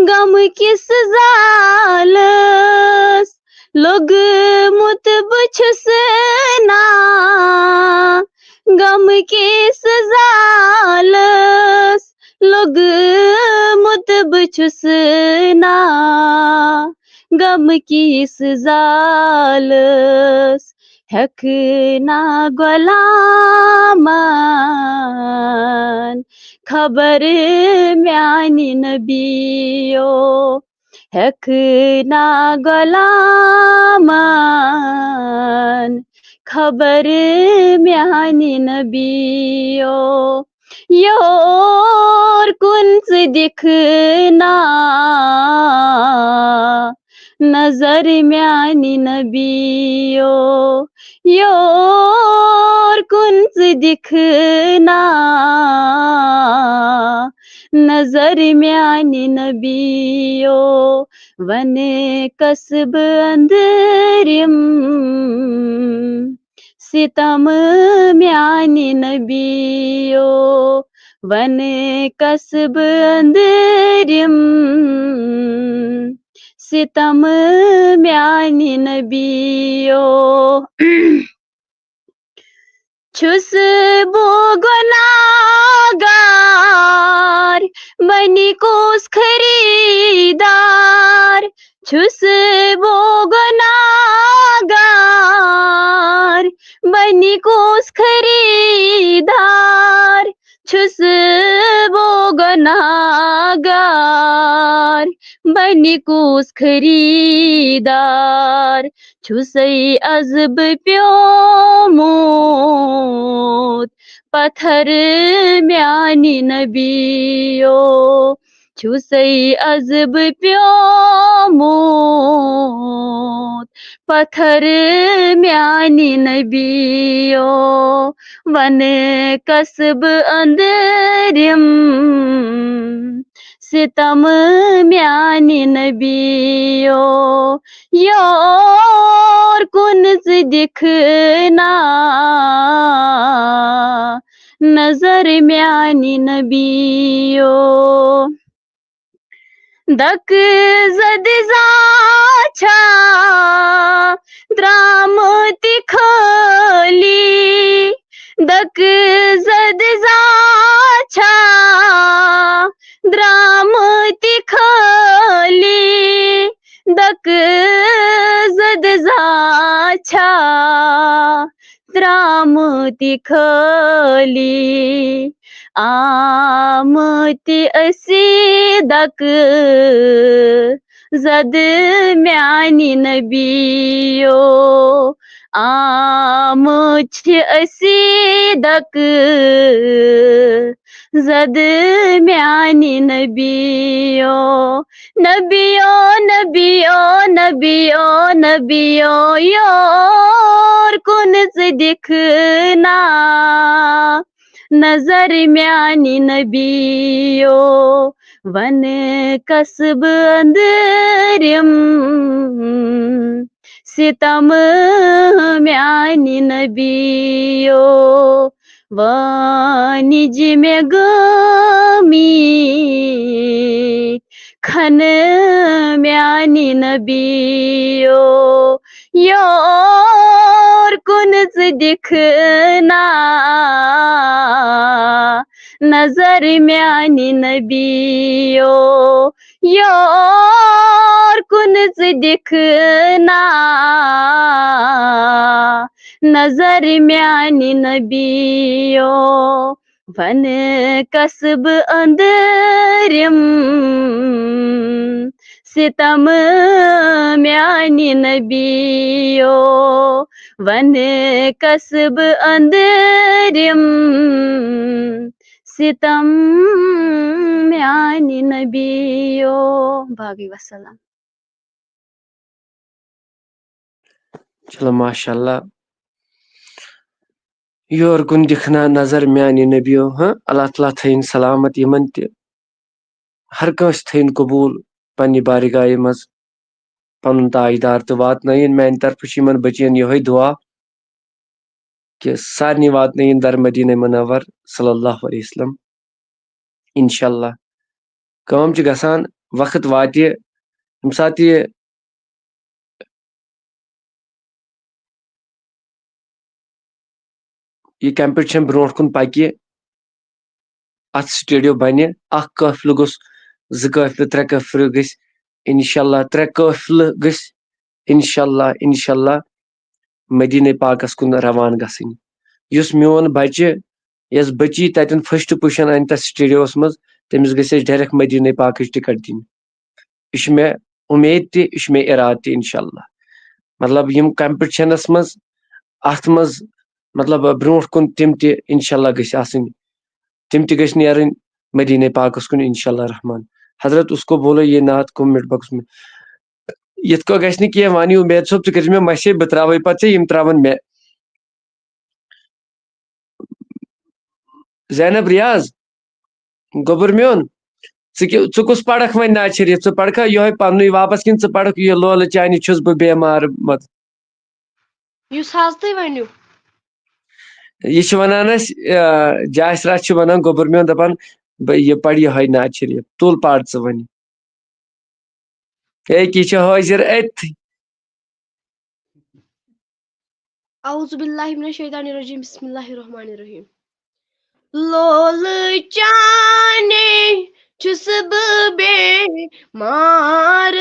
غم کِس زالس، لوٚگمُت بہٕ چھُس نا غم کِس زالس، لوٚگمُت بہٕ چھُس نا غم کِس زالس۔ ہیٚکہٕ نا غلامن خبر میانہِ نبیو، ہیٚکہٕ نا غلامن خبر میانہِ نبیو، یور کُن ژٕ دِکھٕ نا نظر میانہِ نبیو، یور کُن ژٕ دِکھٕ نا نظر میانہِ نبیو، ونہٕ کس بہٕ أنٛدرِم ستم میانہِ نبیو، ونہٕ کس بہٕ أنٛدرِم ستم میانہِ نبیو۔ چھُس بہٕ گۄناہگار، بنہِ کُس خریٖدار؟ چھُس بہٕ گۄناہگار، بنہِ کُس خریٖدار؟ چھُس بہٕ گۄناہگار، بنہِ کُس خریٖدار؟ چھُسے از بہٕ پیومُت پتھر میانہِ نبیو، چھُسے از بہٕ پیومُت پتھر میانہِ نبیو، ونہٕ کس بہٕ أنٛدرِم ستم میانہِ نبیو، یور کُن ژٕ دِکھٕ نا نظر میانہِ نبیو۔ دکہٕ زد زاچھا درٛامٕتۍ خٲلی، دکہٕ زد زاچھا درٛامٕتۍ خٲلی، دکہٕ زد زاچھا درٛامٕتۍ خٲلی، آمٕتۍ أسی دکہٕ زد میانہِ نبیو، آمٕتۍ چھِ أسی دکہٕ زد میانہِ نبیو، نبیو، نبیو، نبیو، نبیو، یور کُن ژٕ دِکھ نا نظر میانہِ نبیو، ون کس بہٕ أنٛدرِم ستم میانہِ نبیو، وٲنِج مےٚ گٲمٕتۍ کھنہٕ میانہِ نبیو، یور کُن ژٕ دِکھ نا نظر میانہِ نبیو، یور کُن ژٕ دِکھ نا نظر میانہِ نبیو، ون کس بہٕ أنٛدرِم ستم میانہِ نبیو، ون کس بہٕ أنٛدرِم ستم میانہِ نبیو۔ باقٕے وسلام۔ چلو، ماشاء اللہ۔ یور کُن دِکھ نا نظر میانہِ نبیو، ہاں، اللہ تعالیٰ تھٲیِن سلامت یِمن تہِ، ہر کٲنٛسہِ تھٲیِن قبوٗل پننہِ بارگاہہِ منٛز، پنُن تاجدار تہٕ واتنٲیِن میانہِ طرفہٕ چھِ یِمن بچین یِہوٚے دُعا کہِ سارنٕے واتنٲیِن در مدینہ منور صلی اللہ علیہ وسلم۔ انشاءاللہ۔ کٲم چھِ گژھان، وقت واتہِ، ییٚمہِ ساتہٕ یہِ، یہِ کمپٹیشن برونٛٹھ کُن پکہِ، اتھ سٹیڈیو بنہِ، اکھ قٲفلہٕ گوٚژھ، زٕ قٲفلہٕ، ترٛےٚ قٲفلہٕ گٔژھۍ، انشاءاللہ، ترٛےٚ قٲفلہٕ گٔژھۍ، انشاءاللہ، انشاءاللہ، مدینہ پاکس کُن روان گژھٕنۍ۔ یُس میون بچہِ، یۄس بچی تتٮ۪ن فرسٹ پوزیشن انہِ تتھ سٹیڈیوس منٛز، تٔمِس گژھِ اسہِ ڈائریکٹ مدینہ پاکٕچ ٹکٹ دِنۍ۔ یہِ چھِ مےٚ اُمید تہِ، یہِ چھُ مےٚ ارادٕ تہِ، انشاءاللہ۔ مطلب، یِم کمپٹیشنس منٛز، اتھ منٛز، مطلب، برونٛٹھ کُن تِم تہِ، انشاءاللہ، گٔژھۍ آسٕنۍ۔ تِم تہِ گٔژھۍ نیرٕنۍ مدینہ پاکس کُن، انشاءاللہ رحمان۔ حضرت، اس کو بولو یہ نعت کو مٹ باکس میں۔ یِتھ کٔنۍ گژھِ نہٕ کینٛہہ، وَن یہِ عمید صٲب، ژٕ کٔرۍ زِ مےٚ message، بہٕ ترٛاوَے پَتہٕ ژےٚ، یِم ترٛاوَن مےٚ۔ زینب ریاض، گوٚبُر میون، ژٕ کہِ-، ژٕ کُس پَرَکھ وۄنۍ نعت شریٖف؟ ژٕ پَرکھا یِہوٚے پَننُے واپَس کِنہٕ ژٕ پَرَکھ یہِ لولہٕ چانہِ چھُس بہٕ بیمار مت؟ یُس حظ تُہۍ ؤنِو۔ یہِ چھِ وَنان اَسہِ، آ، جاسرا چھِ وَنان، گوٚبُر میون، دَپان، بہٕ یہِ پَرٕ یِہوٚے نعت شریٖف، تُل پَر ژٕ وۄنۍ۔ ہے، کہِ چھِ حٲضِر أتھٕے۔ اعوذ باللہ من الشیطان الرجیم، بسم اللہ الرحمن الرحیم۔ لولہٕ چانے چھُس بہٕ بیمار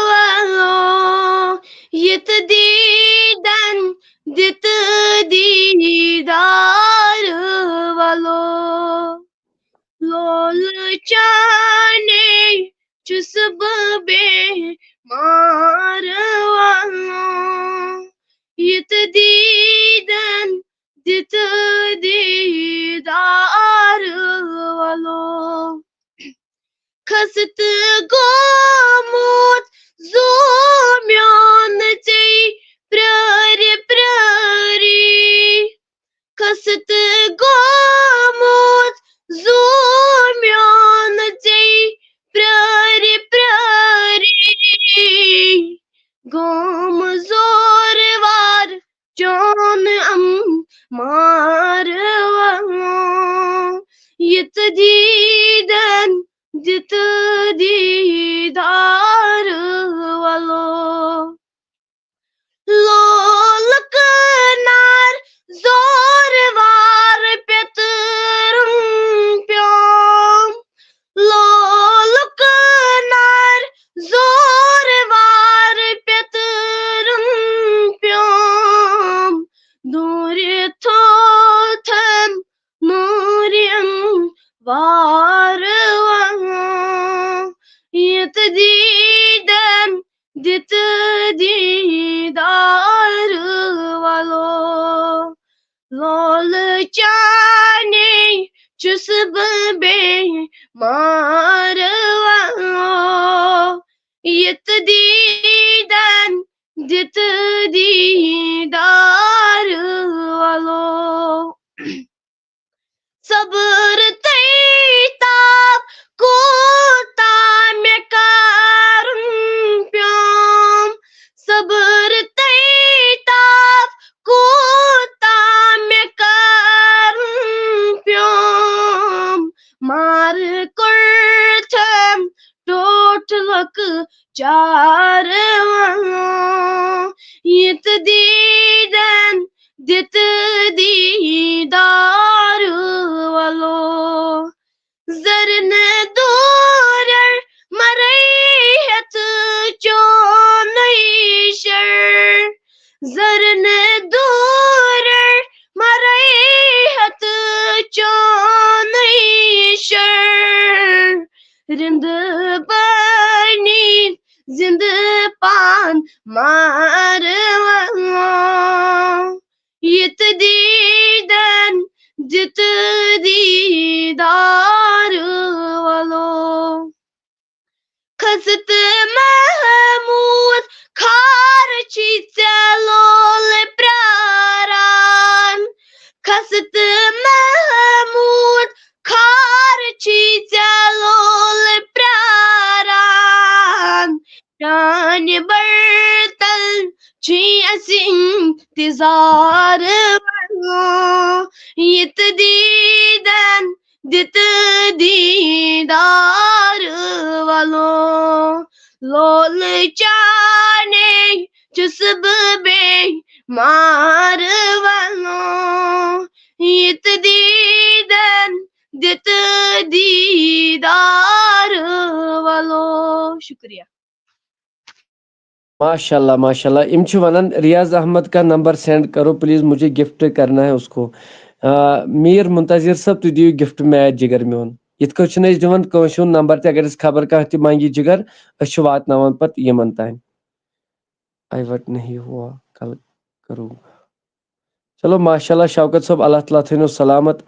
وَلو، یِتھ دیٖدن دِتہٕ دیٖدار وَلو۔ لولہٕ چانے چھُس بہٕ بیمار وَلو، یِتھ دیٖدن دِتہٕ دیٖدار وَلو۔ کھست گوٚمُت زُو میون ژےٚ پرٛٲرۍ پرٛٲری۔ کھست گوٚمُت زُو میون ژےٚ پرٛٲرۍ پرٛٲری۔ گوم زور وار چون ام مار وَلو، یِتھ دیٖدن دِتہٕ دیٖدار چانے چھُس بہٕ بیمار، وَلو، یِتھ دیٖدن دِتھ دیٖدار، وَلو۔ صبر تہٕ تاب کوٗتاہ مےٚ کرُن پیوم، صبر تہٕ تاب کوٗتاہ مےٚ کرُن پیوم، مار کوٚرتھم ٹوٹھ لۄکہٕ چار، وَلو، یِتھ دیٖدن دِتھ دیٖدار، وَلو۔ زرنہٕ دوٗرٮ۪ر مرے ہٮ۪تھ چونُے شر، زرنہٕ دوٗرٮ۪ر مرے ہٮ۪تھ چونُے شر، رِنٛدٕ بٲنی زِنٛدٕ پان مارٕ، وَلو، یِتھ دیٖدن دِتھ دیٖدار، وَلو۔ کھسہٕ تہٕ محموٗد خار چھی ژےٚ لول پرٛاران، کھسہٕ تہٕ محموٗد خار چھی ژےٚ لول پرٛاران، چانہِ بڑتل چھی اَسہِ اِنتظار، وَلو، یِتھ دیٖدن دِتھ دیٖدار، وَلو، لول چانے چھُس بہٕ بیمار، وَلو، یِتھ دیٖدن دِتھ دیٖدار، وَلو۔ شُکریہ۔ ماشاء اللہ، ماشاء اللہ۔ یِم چھِ وَنان، ریاض احمد کا نمبر سینڈ کرو پلیز، مجھے گفٹ کرنا ہے اس کو۔ آ، میٖر منتظر صٲب، تُہۍ دِیِو گفٹ میچ جِگر میون۔ یِتھ کٲٹھۍ چھِنہٕ أسۍ دِوان کٲنٛسہِ ہُنٛد نمبر تہِ، اگر أسۍ خبر کانٛہہ تہِ منٛگہِ جِگر، أسۍ چھِ واتناوان پتہٕ یِمن تام۔ آئی وٹ نہیں ہوا، کل کروں گا۔ چلو، ماشاء اللہ، شوکت صٲب، اللہ تعالیٰ تھٲینو سلامت۔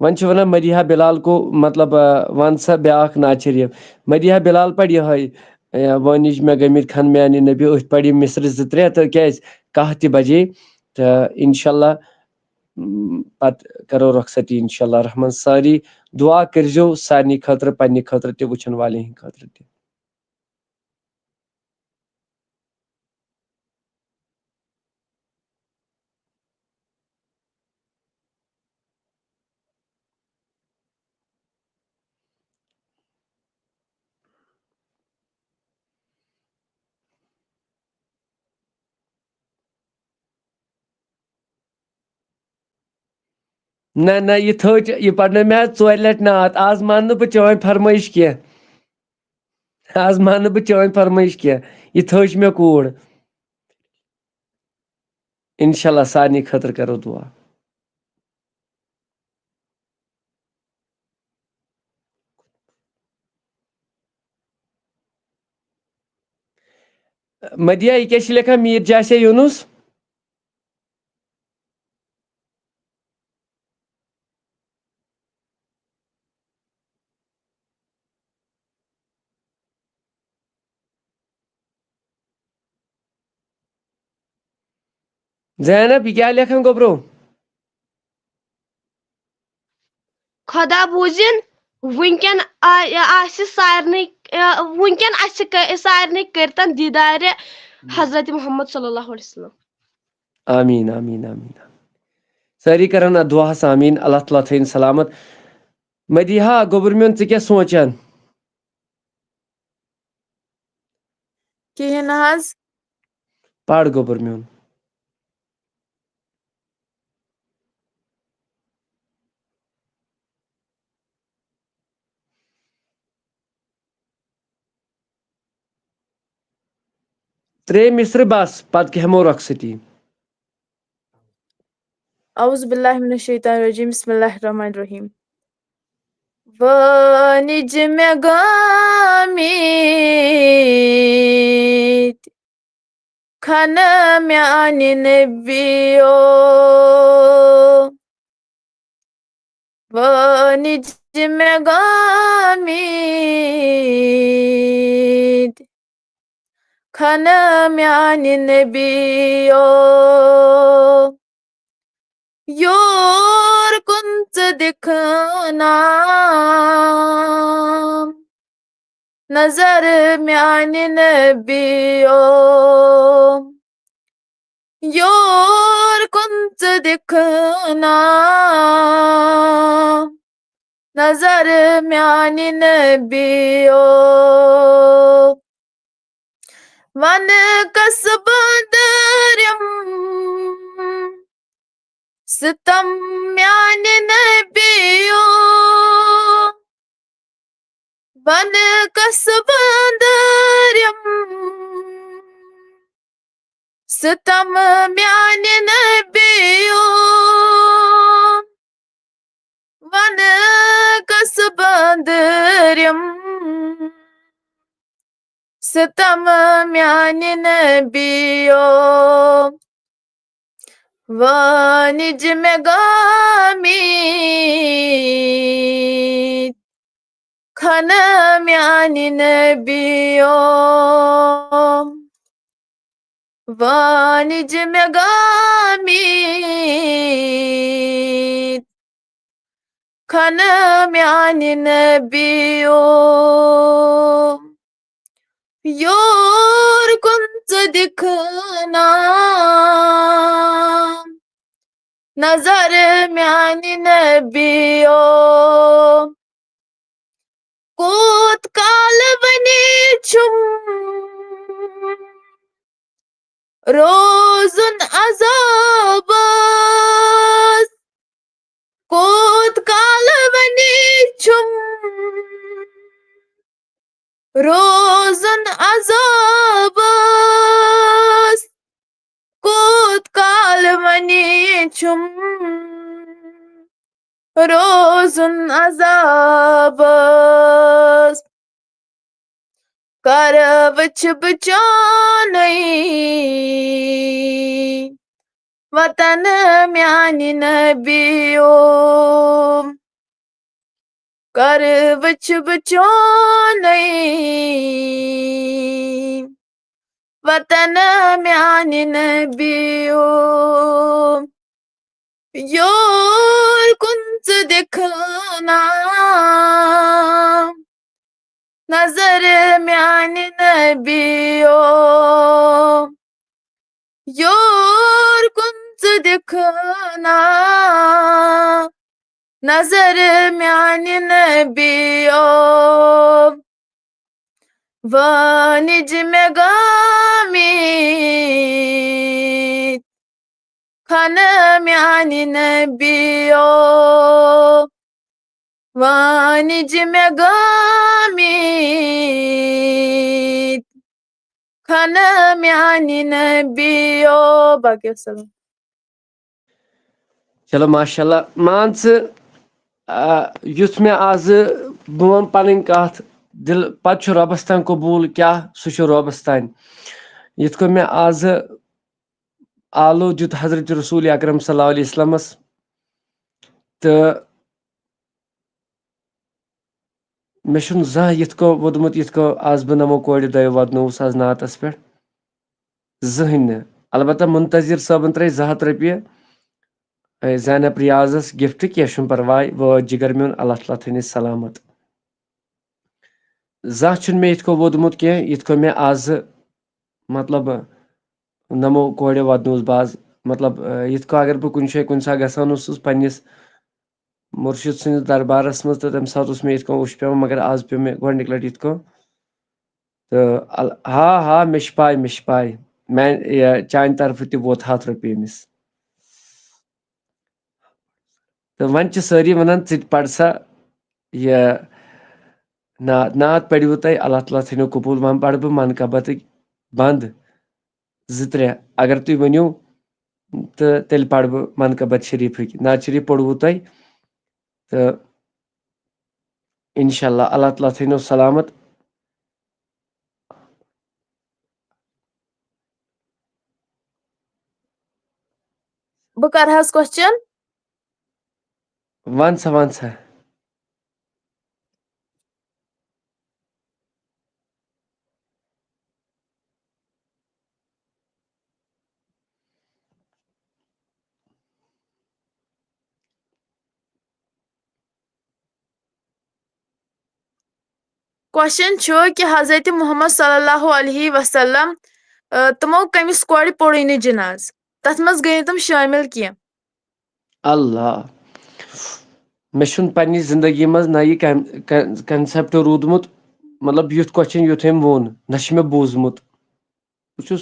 وۄنۍ چھِ وَنان، مدیحہ بلال کو، مطلب، آ، وَن سا بیٛاکھ نعت شریٖف۔ مدیحہ بلال پَرِ یِہوٚے، آ، وٲنِج مےٚ گٔمٕتۍ کھَن میٛانہِ نبی، أتھۍ پَرِ یِم مِصرٕ زٕ ترٛےٚ، تہٕ کیٛازِ کاہ تہِ بَجے۔ تہٕ اِنشاء اللہ، م، پَتہٕ کَرو رۄخصتی اِنشاء اللہ رحمان۔ سٲری دُعا کٔرۍزیو سارنٕے خٲطرٕ، پنٛنہِ خٲطرٕ تہِ، وٕچھَن والٮ۪ن ہِنٛدِ خٲطرٕ تہِ۔ نہ نہ، یہِ تھٲج، یہِ پرنٲو مےٚ آز ژورِ لٹہِ نعت۔ آز مانہٕ نہٕ بہٕ چٲنۍ فرمٲیش کینٛہہ۔ آز مانہٕ نہٕ بہٕ چٲنۍ فرمٲیش کینٛہہ۔ یہِ تھٲج مےٚ کوٗر۔ انشاءاللہ سارنٕے خٲطرٕ کرو دعا۔ مدیہ، یہِ کیٛاہ چھِ لیکھان؟ میٖر جاسے یوٗنُس؟ زینب، یہِ کیٛاہ لیکھان گوٚبرو؟ خۄدا بوٗزِن، وٕنکٮ۪ن آ-، آسہِ سارنٕے، آ، وٕنکٮ۪ن آسہِ ک-، سارنٕے کٔرتن دیٖدارِ حضرت محمد صلی اللہ علیہ وسلم۔ آمیٖن، آمیٖن، آمیٖن، آمیٖن۔ سٲری کرن اتھ دُعاہس آمیٖن، اللہ تعالیٰ تھٲیِن سلامت۔ مدیحہ، گوٚبُر میون، ژٕ کیٛاہ سونٛچان؟ کِہیٖنۍ نہٕ حظ۔ پَر گوٚبُر میون۔ ترٛےٚ مصرٕ بس، پتہٕ کھٮ۪مو رۄخصتی۔ اعوذ باللہ من الشیطان الرجیم، بسم اللہ الرحمن الرحیم۔ وٲنِج مےٚ گٲمٕتۍ کھنہٕ میانہِ نبیو۔ وٲنِج مےٚ گامِتۍ، کھنہٕ میانہِ نبیو۔ یور کُن ژٕ دِکھٕ نا نظر میانہِ نبیو۔ یور کُن ژٕ دِکھٕ نا نظر میانہِ نبیو۔ وَنہٕ کَس بندرم ستم میانہِ نبیو۔ وَنہٕ کَس بندرم ستم میانہِ نبیو۔ وَنہٕ کَس بندرم ستم میانہِ نبیو۔ وٲنِج مےٚ گامِتۍ، کھنہٕ میانہِ نبیو۔ وٲنِج مےٚ گامِتۍ، کھنہٕ میانہِ نبیو۔ یور کُن ژٕ دِکھٕ نا نظر میانہِ نبیو۔ کوٗت کال وَنہِ چھُم روزُن عذابس؟ کوٗت کال وَنہِ چھُم روزُن عذابس؟ کوٗت کال وَنہِ چھُم روزُن عذابس؟ کر وٕچھِ بہٕ چونُے وطن میانہِ نبیو۔ کر وٕچھِ بہٕ چونُے وطن میانہِ نبیو۔ یور کُن ژٕ دِکھٕ نا نظر میانہِ نبیو۔ یور کُن ژٕ دِکھٕ نا نظر میانہِ نبیو۔ وٲنِج مےٚ گامِتۍ، کھنہٕ میانہِ نبیو۔ وٲنِج مےٚ گامِتۍ، کھنہٕ میانہِ نبیو۔ باقی السلام۔ چلو، ماشاءاللہ۔ مان ژٕ، آ، یُتھ مےٚ آزٕ، بہٕ وَنہٕ پَنٕنۍ کَتھ، دِل، پَتہٕ چھُ رۄبَس تام قبوٗل کیٛاہ، سُہ چھُ رۄبَس تام۔ یِتھ کٔنۍ مےٚ آزٕ آلو دیُت حضرت رسول اکرم صلی اللہ علیہ وسلمس، تہٕ مےٚ چھُنہٕ زانٛہہ یِتھ کٔنۍ ووٚدمُت، یِتھ کٔنۍ آز بہٕ نَمو کورِ دۄیو وَدنووُس آز نعتَس پٮ۪ٹھ۔ زٕہٕنۍ نہٕ۔ البتہ منتظر صٲبن ترٲے زٕ ہَتھ رۄپیہِ، اے، زینب ریاضس gift، کینٛہہ چھُنہٕ پرواے، وٲتۍ جگر میون، اللہ تعالیٰ تھٲینَے سلامت۔ زانٛہہ چھُنہٕ مےٚ یِتھ کٔنۍ ووٚدمُت کینٛہہ، یِتھ کٔنۍ مےٚ آزٕ، مطلب، نَمو کورِ وَدنووُس بہٕ آز، مطلب، اے، یِتھ کٔنۍ اگر بہٕ کُنہِ جایہِ کُنہِ ساتہٕ گژھان اوسُس پننِس مُرشِد سٕنٛدِس دربارس منٛز، تہٕ تَمہِ ساتہٕ اوس مےٚ یِتھ کٔنۍ اوٚش پٮ۪وان، مگر آز پیوٚو مےٚ گۄڈٕنِکہِ لَٹہِ یِتھ کٔنۍ۔ تہٕ ال-، ہا، ہا، مےٚ چھِ پَے، مےٚ چھِ پَے۔ میٛانہِ، یہِ، چانہِ طرفہٕ تہِ ووت ہَتھ رۄپیہِ أمِس۔ تہٕ وۄنۍ چھِ سٲری وَنان، "ژٕ تہِ پَر سا یہِ نعت، نعت پٔرِو تۄہہِ، اللہ تعالیٰ تھٲینو قبوٗل۔" وۄنۍ پَرٕ بہٕ منقبتٕکۍ بنٛد زٕ ترٛےٚ۔ اگر تُہۍ ؤنِو، تہٕ تیٚلہِ پَرٕ بہٕ منقبت شریٖفٕکۍ۔ نعت شریٖف پوٚروُ تۄہہِ، تہٕ انشاءاللہ، اللہ تعالیٰ تھٲینو سلامت۔ بہٕ کرٕ حظ question؟ وَن سا، وَن سا۔ کوسچن چھُ کہِ حضرت محمد صلی اللہ علیہ وسلم، آ، تِمو کٔمِس کورِ پوٚرُے نہٕ جناز؟ تَتھ منٛز گٔے نہٕ تِم شٲمِل کینٛہہ۔ اللہ، مےٚ چھُنہٕ پننہِ زندگی منٛز نہ یہِ کنسپٹ روٗدمُت، مطلب، یُتھ کوسچن یُتھ أمۍ ووٚن، نہ چھُ مےٚ بوٗزمُت۔ بہٕ چھُس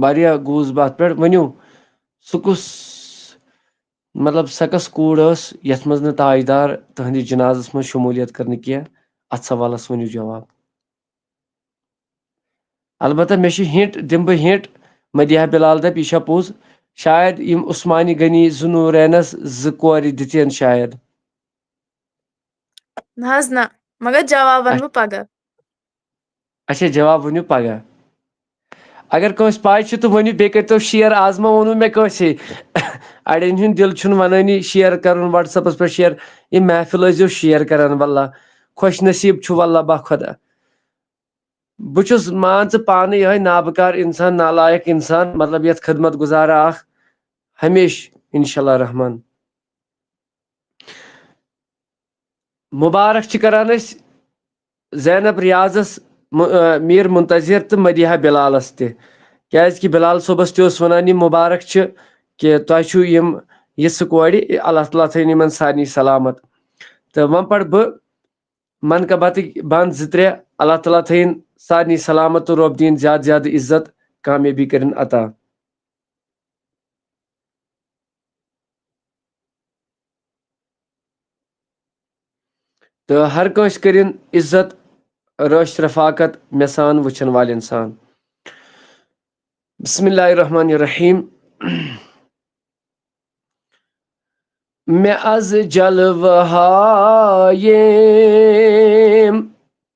واریاہ گوٗس بہٕ اَتھ پٮ۪ٹھ۔ ؤنِو، سُہ کُس، مطلب، سۄ کۄس کوٗر ٲس یَتھ منٛز نہٕ تاجدار تُہنٛدِس جنازس منٛز شموٗلیت کٔر نہٕ کینٛہہ؟ اَتھ سوالس ؤنِو جواب۔ البتہ مےٚ چھُ ہِنٹ، دِمہٕ بہٕ ہِنٹ، مدیحہ بلال دَپہِ یہِ چھا پوٚز؟ شاید یِم عثمانِ غنی ذو نورینس زٕ کورِ دِژین شاید۔ نہ حظ نہ، مگر جواب وَنہٕ بہٕ پگاہ۔ اچھا، جواب ؤنِو پگاہ۔ اگر کٲنٛسہِ پاے چھِ تہٕ ؤنِو، بیٚیہِ کٔرۍتو شیئر۔ آز ما ووٚنوُ مےٚ کٲنٛسے؟ اَڑٮ۪ن ہُنٛد دِل چھُنہٕ وَنٲنی شیئر کَرُن WhatsApp-س پٮ۪ٹھ شیئر۔ یہِ محفل ٲسۍزیو شیئر کَران، واللہ خۄش نصیٖب چھُ، واللہ باخۄدا۔ بہٕ چھُس، مان ژٕ، پانہٕ یِہوٚے نابکار اِنسان، نالایق اِنسان، مطلب، یَتھ خدمت گُزارا اَکھ ہمیشہٕ، اِنشاء اللہ رحمان۔ مُبارک چھِ کران أسۍ زینب ریاضس، م-، آ، میٖر منتظر تہٕ مدیحہ بلالس تہِ، کیازِ کہِ بلال صٲبس تہِ اوس ونان یِم مُبارک چھِ کہِ تۄہہِ چھِو یِم یِژھٕ کورِ، اللہ تعالیٰ تھٲیِن یِمن سارنٕے سلامت۔ تہٕ وۄنۍ پرٕ بہٕ منقبتٕکۍ بند زٕ ترٛےٚ، اللہ تعالیٰ تھٲیِن سارنٕے سلامت تہٕ رۄب دِیِن زیادٕ زیادٕ عزت، کامیٲبی کٔرِن عطا۔ تہٕ ہر کٲنٛسہِ کٔرِن عزت، رٲچھ رفاقت مےٚ سان وٕچھن والٮ۪ن سان۔ بسم اللہ الرحمن الرحیم۔ مےٚ از جلوٕ ہاییم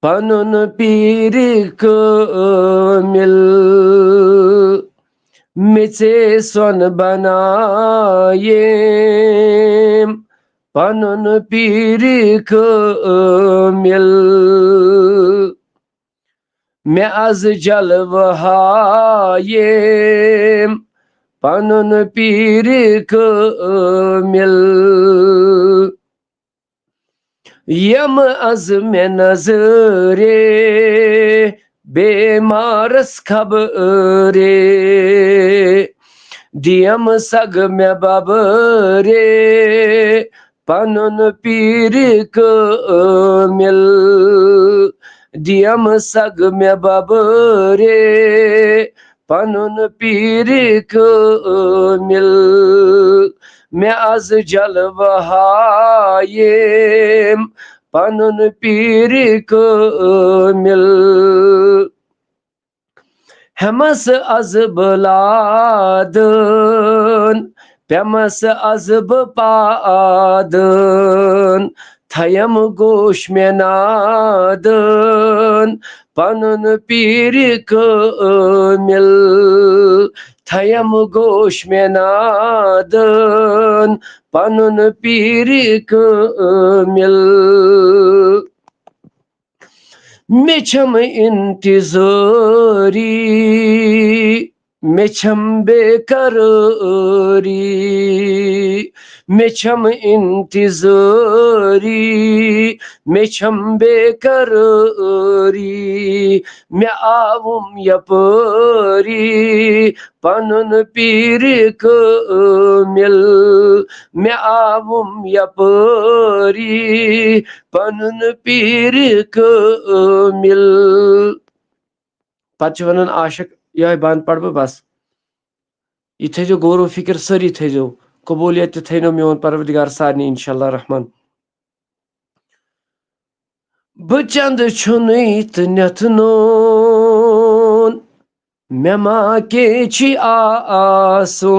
پنُن پیٖرِ کٲمِل، مےٚ ژے سۄن بناییم پنُن پیٖرِ کٲمِل۔ مےٚ از جلوٕ ہاییم پنُن پیٖرِ کٲمِل۔ یِم از مےٚ نظرے بیمارس خبرے، دِیم سگ مےٚ ببرے پنُن پیٖرِ کٲمِل۔ دِیم سگ مےٚ ببرے پنُن پیٖرِ کٲمِل۔ مےٚ از جلوٕ ہاییم پنُن پیٖرِ کٲمِل۔ ہٮ۪مس از بہٕ لادن، پٮ۪مس از بہٕ پادن، تھیم گوش مےٚ نادن پنُن پیٖرِ کٲمِل۔ تھیم گوش مےٚ نادن پنُن پیٖرِ کٲمِل۔ مےٚ چھم انتظٲری، مےٚ چھم بے قرٲری، مےٚ چھم انتظٲری، مےٚ چھم بے قرٲری۔ مےٚ آوُم یپٲری پنُن پیٖرِ کٲمِل، مےٚ آوُم یپٲری پنُن پیٖرِ کٲمِل۔ پتہٕ چھُ ونان عاشق، یِہوٚے بند پرٕ بہٕ بس۔ یہِ تھٲیزیو غور و فکر سٲری تھٲیزیو، قبوٗلیت تہِ تھٲینو میون پروردگار سارنٕے انشاءاللہ رحمان۔ بہٕ چندٕ چھُنٕے تہٕ نٮ۪تھ نوٗن، مےٚ ما کینٛہہ چھُے آسُن۔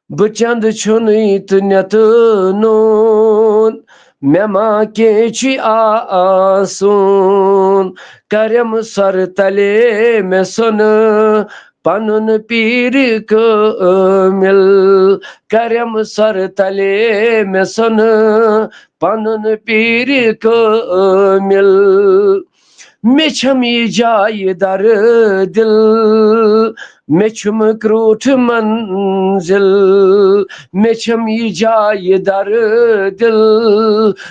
بہٕ چندٕ چھُنٕے تہٕ نٮ۪تہٕ نوٗن، مےٚ ما کینٛہہ چھُے آسُن۔ کرم سۄرٕ تلے مےٚ سۄنہٕ پنُن پیٖر کٲمِل، کرم سر تلے مےٚ سۄنہٕ پنُن پیٖر کٲمِل۔ مےٚ چھم یہِ جایہِ در دِل، مےٚ چھُم کرٛوٗٹھ منزِل۔ مےٚ چھم یہِ جایہِ در دِل،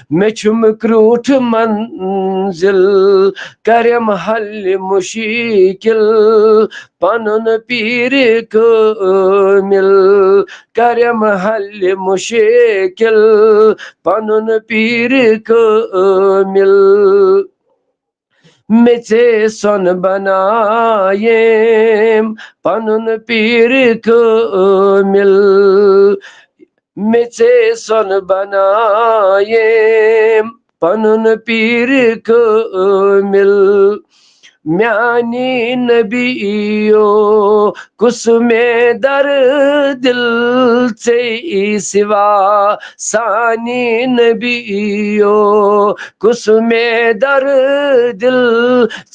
مےٚ چھُم کرٛوٗٹھ منزِل۔ کرم حل مُشکِل، پنُن پیٖر کٲمِل۔ کرم حل مُشکِل، پنُن پیٖر کٲمِل۔ مےٚ ژے سۄن بنایم پنُن پیٖر کٲمِل۔ مےٚ ژے سۄن بنایم پنُن پیٖر کٲمِل۔ میانی نبیو، کُس مےٚ در دِل ژے سوا سانی نبیو، کُس مےٚ در دِل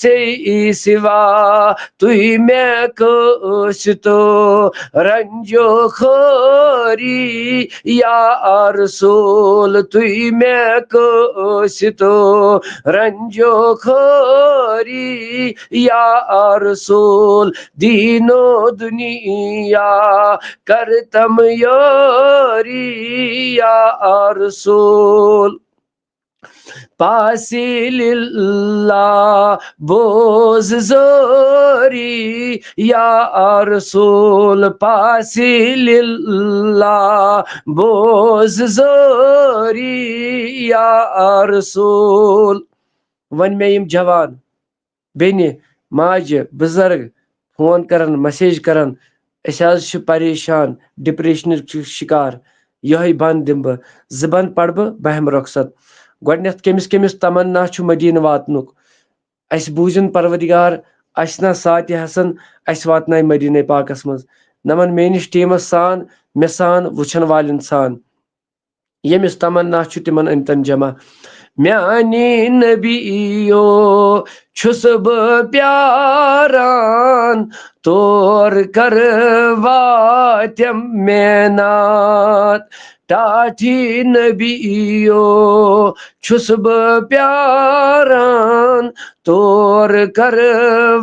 ژے سوا، تُہۍ مےٚ کٲسِتو رنجو خٲری یا رسول، تُہۍ مےٚ کٲسِتو رنجو خٲری یا رسول۔ دیٖنو دُنیا کرتم یٲری یا رسول۔ پاسی للہ بوز زٲری یا رسول، پاسی للہ بوز زٲری یا رسول۔ وۄنۍ مےٚ یِم جوان بیٚنہِ، ماجہِ، بُزرگ فون کران، میسیج کران، أسۍ حظ چھِ پریشان، ڈپریشنٕکۍ چھِ شکار، یِہوٚے بند دِمہٕ بہٕ، زٕ بند پرٕ بہٕ، بہٕ ہٮ۪مہٕ رۄخصت۔ گۄڈٕنٮ۪تھ کٔمِس کٔمِس تمنا چھُ مدیٖنہٕ واتنُک؟ اَسہِ بوٗزِن پروردگار، اَسہِ نا ساتہِ حسن، اَسہِ واتنایہِ مدیٖنَے پاکس منٛز۔ نمن میٲنِس ٹیٖمس سان، مےٚ سان، وٕچھن والٮ۪ن سان۔ ییٚمِس تمنا چھُ، تِمن أنۍتن جمع۔ میانی نبیو چھُس بہٕ پیاران، تور کر واتم مینات۔ ٹاٹھی نبیو چھُس بہٕ پیاران، تور کر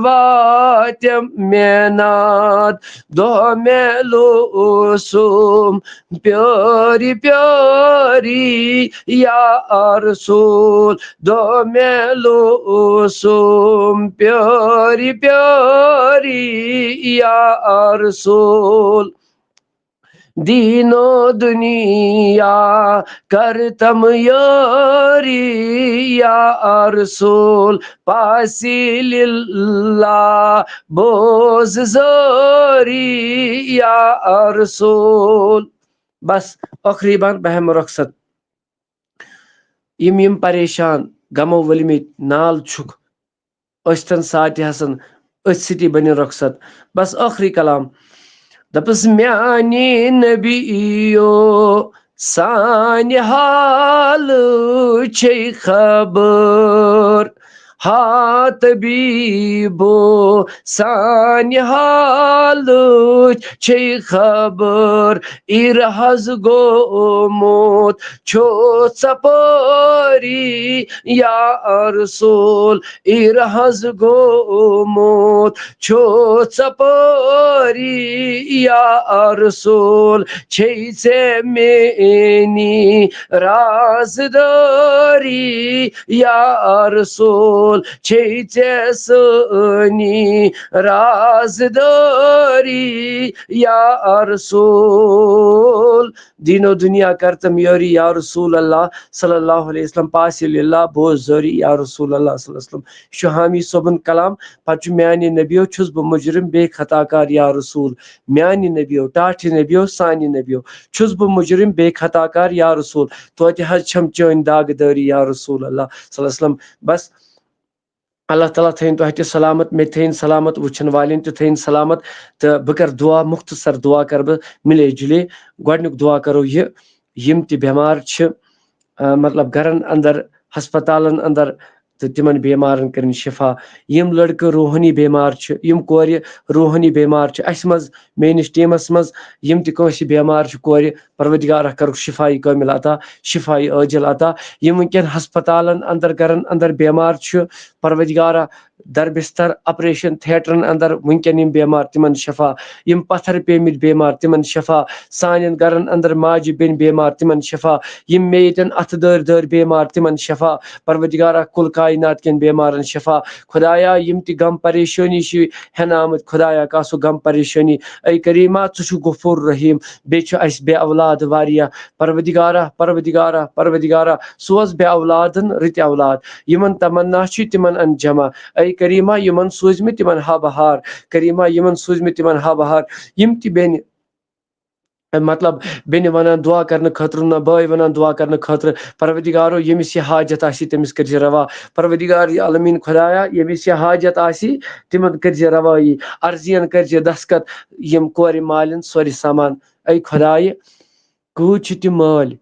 واتم مینات۔ دۄہ مےٚ لوسُم پیاری پیاری یا رسول، دۄہ مےٚ لوسُم پیاری پیاری یا رسول۔ دیٖنو دُنیا کرتم یٲری یا رسول، پاسی للہ بوز زٲری یا رسول۔ بس، ٲخری بند، بہٕ ہٮ۪مہٕ رۄخصت۔ یِم یِم پریشان، غمو ؤلمٕتۍ نال چھُکھ، ٲسۍتن ساتہِ حسن، أتھۍ سۭتی بنہِ رۄخصت۔ بس، ٲخری کلام۔ دپس، میانی نبیو، سانہِ حالہٕ چھے خبر۔ ہا طبیبو، سانہِ حالٕچ چھے خبر، اِرحز گوٚمُت چھُ ژپٲری یا رسول، اِرحز گوٚمُت چھُ ژپٲری یا رسول، چھے ژےٚ میٲنی رازدٲری یا رسول، چھے ژےٚ سٲنی رازدٲری یا رسول۔ دیٖنو دُنیا کرتم یٲری یا رسول اللہ صلی اللہ علیہ وسلم، پاسی للہ بوز زٲری یا رسول اللہ صلی اللہ علیہ وسلم۔ یہِ چھُ حامی صٲبُن کلام۔ پتہٕ چھُ میانہِ نبیو چھُس بہٕ مجرم بے خطا کار یا رسول۔ میانہِ نبیو، ٹاٹھہِ نبیو، سانہِ نبیو، چھُس بہٕ مجرم بے خطا کار یا رسول۔ توتہِ حظ چھم چٲنۍ داغ دٲری یا رسول اللہ صلی اللہ علیہ وسلم۔ بس، اللہ تعالیٰ تھٲیِن تۄہہِ تہِ سلامت، مےٚ تہِ تھٲیِن سلامت، وٕچھن والٮ۪ن تہِ تھٲیِن سلامت۔ تہٕ بہٕ کرٕ دُعا، مختصر دُعا کرٕ بہٕ مِلے جُلے۔ گۄڈٕنیُک دُعا کرو یہِ، یِم تہِ بٮ۪مار چھِ، آ، مطلب گرن اندر، ہسپتالن اندر، تہٕ تِمن بیمارن کٔرِن شفا۔ یِم لڑکہٕ روحٲنی بیمار چھِ، یِم کورِ روحٲنی بیمار چھِ، اسہِ منٛز، میٲنِس ٹیمس منٛز یِم تہِ کٲنٛسہِ بیمار چھِ کورِ، پروردگارہ کرُکھ شفایہِ کامل عطا، شفایہِ عاجل عطا۔ یِم وٕنکیٚن ہسپتالن اندر، گرن اندر بیمار چھِ، پروردگارہ در بستر آپریشن تھیٹرن اندر وٕنکیٚن یِم بیمار، تِمن شفا۔ یِم پتھر پیمٕتۍ بیمار، تِمن شفا۔ سانٮ۪ن گرن اندر ماجہِ بیٚنہِ بیمار، تِمن شفا۔ یِم مےٚ ییٚتٮ۪ن اتھٕ دٲرۍ دٲرۍ بیمار، تِمن شفا۔ پروردگارہ کُل کائنات کٮ۪ن بیمارن شفا۔ خدایا، یِم تہِ غم پریشٲنی چھِ ہٮ۪نہٕ آمٕتۍ، خدایا، کانٛہہ سُہ غم پریشٲنی، اے کریما، ژٕ چھُکھ غفور رحیم، بیٚیہِ چھُ اسہِ بے اولاد واریاہ۔ پروردگارہ، پروردگارہ، پروردگارہ، سوز بے اولادن رٕتۍ اولاد۔ یِمن تمنا چھِ، تِمن ان جمع۔ اے کریما، یِمن سوٗزمٕتۍ، تِمن ہا بہار۔ کریما، یِمن سوٗزمٕتۍ، تِمن ہا بہار۔ یِم تہِ بیٚنہِ، مطلب، بیٚنہِ ونان دعا کرنہٕ خٲطرٕ، نہ بٲے ونان دعا کرنہٕ خٲطرٕ، پروردگارو، ییٚمِس یہِ حاجت آسہِ، تٔمِس کٔرۍ زِ روا۔ پروردگار عالمین خدایا، ییٚمِس یہِ حاجت آسہِ، تِمن کٔرۍ زِ روٲیی۔ عرضین کٔرۍ زِ دستخط، یِم کورِ مالٮ۪ن سورُے سامان۔ اے خدایہِ، کۭتۍ چھِ تِم مٲلۍ،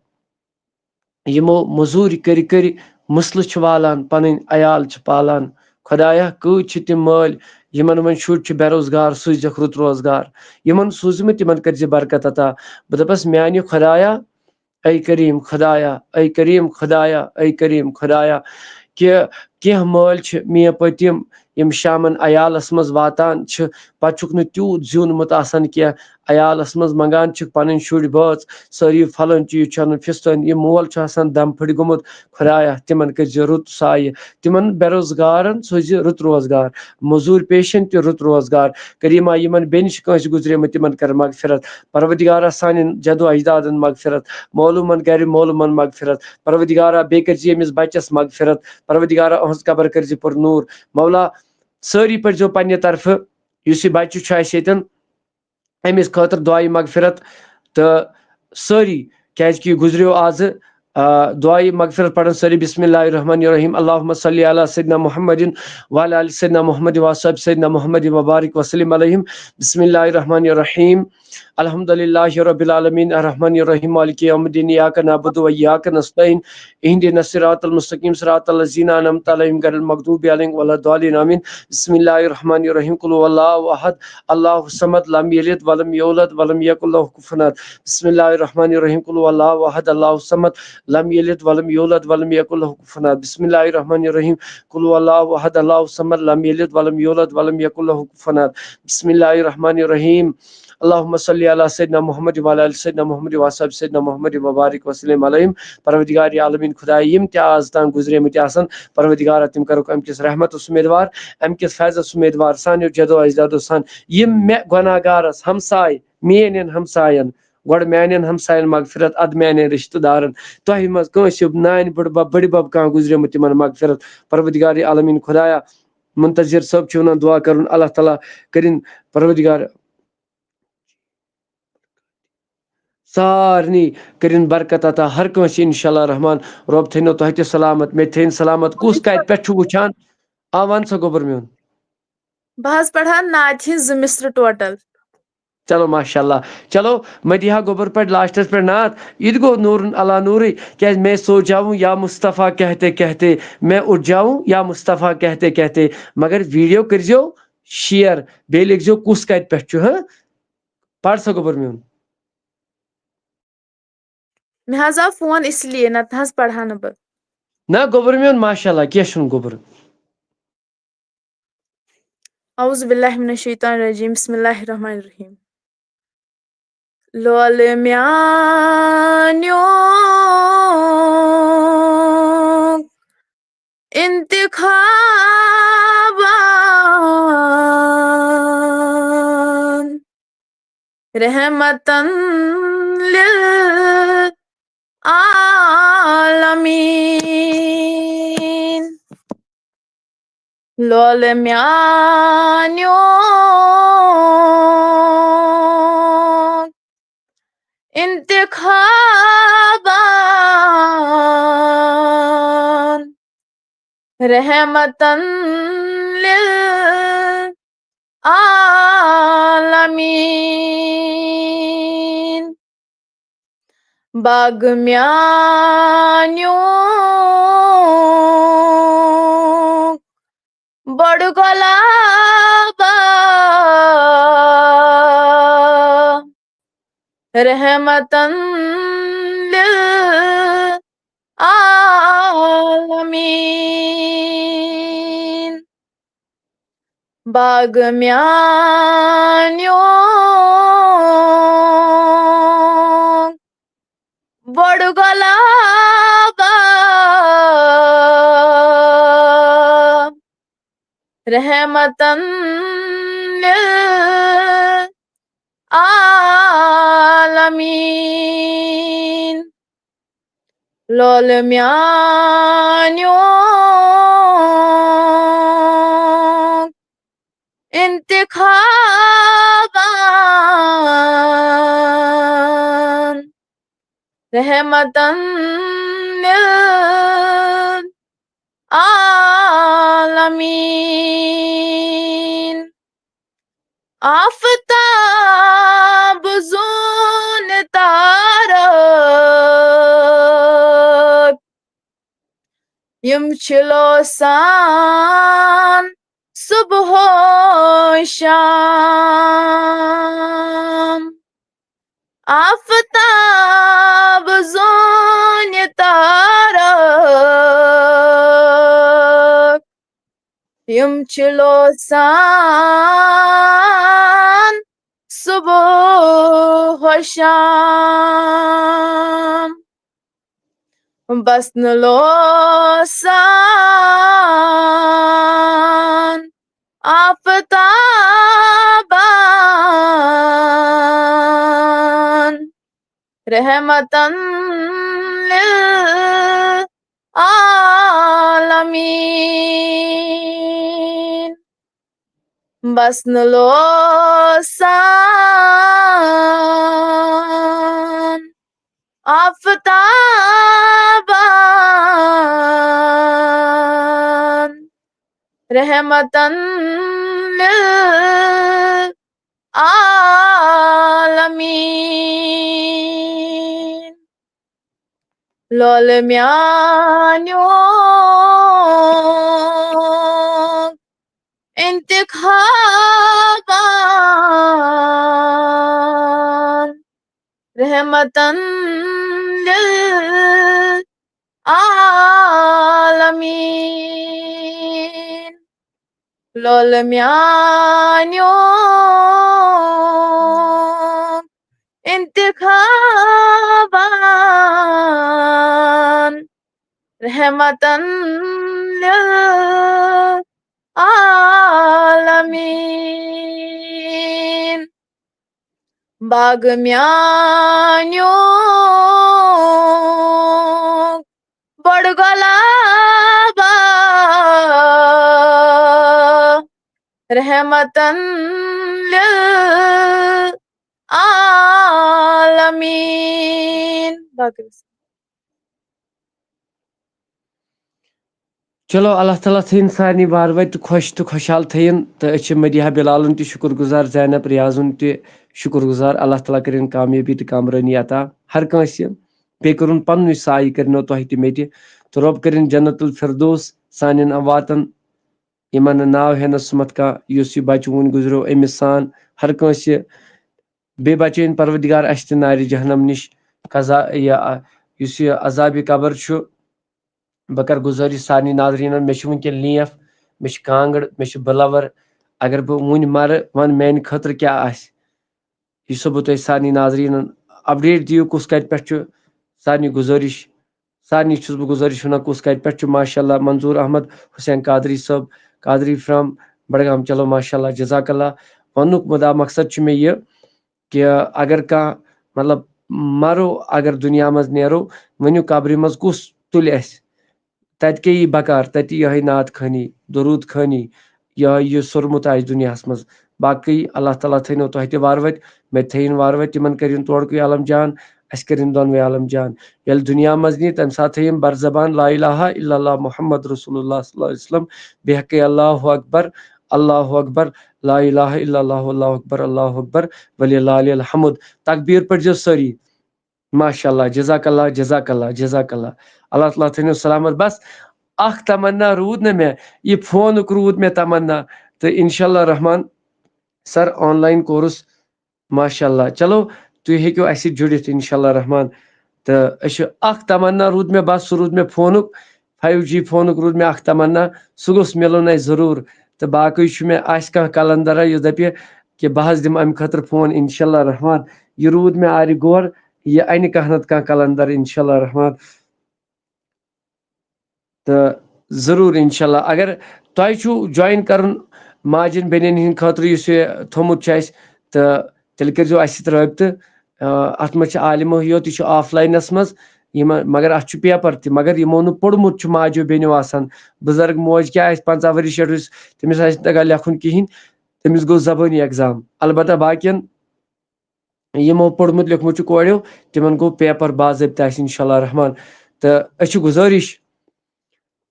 یِمو مٔزوٗرۍ کٔرۍ کٔرۍ مسلہٕ چھِ والان، پنٕنۍ عیال چھِ پالان۔ خدایا، کۭتۍ چھِ تِم مٲلۍ، یِمن وۄنۍ شُرۍ چھِ بے روزگار، سوٗززٮ۪کھ رُت روزگار۔ یِمن سوٗزمٕتۍ، تِمن کٔرۍ زِ برکت عطا۔ بہٕ دپس، میانہِ خدایا، اے کریم خدایا، اے کریم خدایا، اے کریم خدایا، کہِ کینٛہہ مٲلۍ چھِ میٲنۍ پٲٹھۍ تِم، یِم شامن عیالس منٛز واتان چھِ، پتہٕ چھُکھ نہٕ تیوٗت زیوٗنمُت آسان کینٛہہ، عیالس منٛز منٛگان چھِکھ پنٕنۍ شُرۍ بٲژ، سٲری پھلٲنۍ چیٖز چھُ انُن، فِستٲنۍ، یہِ مول چھُ آسان دم پھٔٹۍ گوٚمُت۔ خدایا، تِمن کٔرۍ زِ رُت سایہِ، تِمن بے روزگارن سوزِ رُت روزگار، مٔزوٗرۍ پیشن تہِ رُت روزگار۔ کریما، یِمن بیٚنہِ چھِ کٲنٛسہِ گُزریمٕتۍ، تِمن کر مغفرت۔ پروردگارا، سانٮ۪ن جدو اجدادن مغفرت، مولوٗمن، گرِ مولوٗمن مغفرت۔ پروردگارا، بیٚیہِ کٔرۍ زِ ییٚمِس بچس مغفرت۔ پروردگارا، أہنٛز قبر کٔرۍ زِ پُر نوٗر۔ مولا، سٲری پٔرۍزیو پننہِ طرفہٕ، یُس یہِ بچہِ چھُ اَسہِ ییٚتٮ۪ن، أمِس خٲطرٕ دعایہِ مغفرت تہٕ سٲری، کیازِ کہِ یہِ گُزریو آزٕ، آ، دعایہِ مغفرت پرن سٲری۔ بسم اللہ الرحمن الرحیم، اللہم صلی علی سیدنا محمد وعلی آل سیدنا محمد وصحب سیدنا محمد وبارک وسلم علیہم۔ بسم اللہ الرحمن الرحیم، الحمد للہ رب العالمین، الرحمن الرحیم، مالک یوم الدین، ایاک نعبد و ایاک نستعین، اهدنا الصراط المستقيم، صراط الذين أنعمت عليهم، غير المغضوب عليهم ولا الضالين، آمين۔ بسم الله الرحمن الرحيم، قل هو الله أحد، الله الصمد، لم يلد ولم يولد ولم يكن له كفوا أحد۔ بسم الله الرحمن الرحيم، قل هو الله أحد، الله الصمد، لم يلد ولم يولد ولم يكن له كفوا أحد۔ بسم الله الرحمن الرحيم، قل هو الله أحد، الله الصمد، لم يلد ولم يولد ولم يكن له كفوا أحد۔ بسم الله الرحمن الرحيم، اللهم صل على سيدنا محمد وعلى آل سيدنا محمد وأصحاب سيدنا محمد وبارك وسلم عليهم۔ پروردگار عالمین خدایا، یِم تہِ آز تام گُزریمٕتۍ آسن، پروردگارا، تِم کرُکھ اَمہِ کِس رحمتس اُمیدوار، اَمہِ کِس فیضس اُمیدوار، سانیو جدو اجدادو سان، یِم مےٚ گۄناہ گارس، ہمساے، میٲنٮ۪ن ہمساین، گۄڈٕ میانٮ۪ن ہمساین مغفرت، ادٕ میانٮ۪ن رشتہٕ دارن، تۄہہِ منٛز کٲنٛسہِ نانۍ بٕڈبب، بٕڈبب کانٛہہ گُزریومُت، تِمن مغفرت۔ پروردگار عالمین خدایا، منتظر صٲب چھُ ونان دعا کرُن، اللہ تعالیٰ کٔرِن پروردگار سارنٕے کٔرِن برکت عطا، ہر کٲنٛسہِ انشاءاللہ رحمان۔ رۄب تھٲینو تۄہہِ تہِ سلامت، مےٚ تہِ تھٲیِن سلامت۔ کُس کتہِ پٮ۪ٹھ چھُ وٕچھان؟ آ، ون سا گوٚبُر میون۔ بہٕ حظ پرٕ ہا نعتہِ ہٕنٛز زٕ مصرٕ ٹوٹل۔ چلو، ماشاءاللہ۔ چلو، مدیحہ گوٚبُر پرِ لاسٹس پٮ۪ٹھ نعت۔ یہِ تہِ گوٚو نورن علی نورٕے، کیازِ میں سو جاؤں یا مصطفیٰ کہتے کہتے، میں اٹھ جاؤں یا مصطفیٰ کہتے کہتے۔ مگر ویڈیو کٔرزیو شیئر، بیٚیہِ لیکھزیو کُس کتہِ پٮ۪ٹھ چھُ، ہاں؟ پَر سا گوٚبُر میون۔ مےٚ حظ آو فون، اس لیے نتہٕ حظ پرٕ ہا نہٕ بہٕ۔ نہ، گوٚبُر میون، ماشاءاللہ، کینٛہہ چھُنہٕ گوٚبُر۔ اعوذ باللہ من الشیطان الرجیم، بسم اللہ الرحمن الرحیم۔ لولہٕ میانیو انتخابن رحمتن للعالمین۔ لولہٕ میانیو انتخابن رحمتن للعالمین۔ باغ میانیو بوٚڑ گۄلابا، رحمتن للعالمین۔ باغ میانیُک بوٚڑ گۄلابا، رحمتن للعالمین۔ لولہٕ میانیُک انتخابا، رحمتن للعالمین۔ آفتاب زوٗنہِ تارک، یِم چھِ لوسان صبح و شام۔ آفتاب زوٗنہِ تارک، یِم چھِ لوسان صبح و شام۔ بس نہٕ لوسان آفتابا، رحمتن للعالمین۔ بس نہٕ لوسان آفتابا، رحمتن للعالمین۔ لولہٕ میانیُک انتخابا، رحمتن للعالمین۔ لولہٕ میانیُک انتخابا، رحمتن للعالمین۔ باغ میانیُک بوٚڑ گۄلابا، رحمتن للعالمین۔ باقٕے وسلم۔ چلو، اللہ تعالیٰ تھٲیِن سارنٕے وارٕ وتہِ تہٕ خۄش تہٕ خۄشحال تھٲیِن۔ تہٕ أسۍ چھِ مدیحہ بلالُن تہِ شُکُر گُزار، زینب ریاضُن تہِ شُکُر گُزار۔ اللہ تعالیٰ کٔرِن کامیٲبی تہٕ کامرٲنی عطا ہر کٲنٛسہِ۔ بیٚیہِ کوٚرُن پننُے سایہِ کٔرِنو تۄہہِ تہِ مےٚ تہِ۔ تہٕ رۄب کٔرِن جنت الفردوس سانٮ۪ن امواتن، یِمن نہٕ ناو ہٮ۪نس سُمتھ کانٛہہ، یُس یہِ بچہٕ وُنۍ گُزریو أمِس سان۔ ہر کٲنٛسہِ بیٚیہِ بچٲیِن پروردگار اَسہِ تہِ نارِ جہنم نِش۔ قضا، یہِ، یُس یہِ عذابِ قبر چھُ، بہٕ کرٕ گُزٲرِش سارنٕے ناظریٖنن، مےٚ چھِ وٕنکیٚن لینف، مےٚ چھِ کانٛگٕر، مےٚ چھِ بٕلَور۔ اگر بہٕ وُنہِ مرٕ، وَن میانہِ خٲطرٕ کیٛاہ آسہِ؟ یہِ چھُسو بہٕ تۄہہِ سارنٕے ناظریٖنن update دِیِو، کُس کَتہِ پٮ۪ٹھ چھُ۔ سارنٕے گُزٲرِش، سارنٕے چھُس بہٕ گُزٲرِش وَنان، کُس کَتہِ پٮ۪ٹھ چھُ۔ ماشاء اللہ، منظور احمد حسین قادری صٲب، قادری from بڈگام۔ چلو، ماشاء اللہ، جزاک اللہ۔ وَننُک مُدا مقصد چھُ مےٚ یہِ کہِ اگر کانٛہہ، مطلب، مَرو، اگر دُنیا منٛز نیرو، ؤنِو، قبرِ منٛز کُس تُلہِ اَسہِ؟ تَتہِ کیٛاہ یی بکار؟ تَتہِ یی یِہوٚے نعت خٲنی، درود خٲنی، یِہوٚے یہِ سوٚرمُت آسہِ دُنیاہَس منٛز۔ باقٕے اللہ تعالیٰ تھٲینو تۄہہِ تہِ وارٕ وَتہِ، مےٚ تہِ تھٲیِن وارٕ وَتہِ، تِمن کٔرِن تورکُے عالم جان، اَسہِ کٔرِن دۄنوَے عالم جان۔ ییٚلہِ دُنیا منٛز نی، تَمہِ ساتہٕ تھٲیِن بر زبان لا الہ الا اللہ محمد رسول اللہ صلی اللہ علیہ وسلم، بیٚیہِ ہٮ۪کَے اللہ اکبر، اللہ اکبر، لا الہ الا اللہ، اللہ اکبر، اللہ اکبر، وللہ الحمد۔ تکبیر پٔرۍزیو سٲری۔ ماشاء اللہ، جزاک اللہ، جزاک اللہ، جزاک اللہ۔ اللہ تعالیٰ تھٲینو سلامت۔ بس، اکھ تمنا روٗد نہ مےٚ، یہِ فونُک روٗد مےٚ تمنا۔ تہٕ انشاء اللہ رحمان سر، آن لاین کورس، ماشاء اللہ۔ چلو، تُہۍ ہیٚکِو اَسہِ سۭتۍ جُڑِتھ انشاء اللہ رحمان۔ تہٕ أسۍ چھِ، اکھ تمنا روٗد مےٚ، بس سُہ روٗد مےٚ فونُک، فایو جی فونُک روٗد مےٚ اکھ تمنا، سُہ گوٚژھ مِلُن اَسہِ ضروٗر۔ تہٕ باقٕے چھُ مےٚ، آسہِ کانٛہہ قلندرا یہِ دَپہِ کہِ بہٕ حظ دِمہٕ اَمہِ خٲطرٕ فون انشاء اللہ رحمان، یہِ روٗد مےٚ آرِ غور، یہِ اَنہِ کانٛہہ نتہٕ کانٛہہ قلندر انشاء اللہ رحمان۔ تہٕ ضروٗر انشاء اللہ، اگر تۄہہِ چھُو جوین کرُن ماجن بیٚنٮ۪ن ہٕنٛدِ خٲطرٕ یُس یہِ تھوٚمُت چھُ اَسہِ، تہٕ تیٚلہِ کٔرۍزیو اَسہِ سۭتۍ رٲبطہٕ۔ آ، اَتھ منٛز چھِ عالمٕے یوت، یہِ چھُ آف لاینَس منٛز، یِمن، مگر اَتھ چھُ پیپر تہِ، مگر یِمو نہٕ پوٚرمُت چھُ ماجیو بیٚنیو آسان۔ بُزرگ موج کیٛاہ آسہِ، پنٛژاہ ؤری شیٹھ ؤرِش، تٔمِس آسہِ نہٕ تَگان لیکھُن کِہیٖنۍ، تٔمِس گوٚو زبٲنی ایگزام۔ البتہ باقین یِمو پوٚرمُت لیوٚکھمُت چھُ کورٮ۪و، تِمن گوٚو پیپر باضٲبطہٕ آسہِ انشاء اللہ رحمان۔ تہٕ أسۍ چھِ گُزٲرِش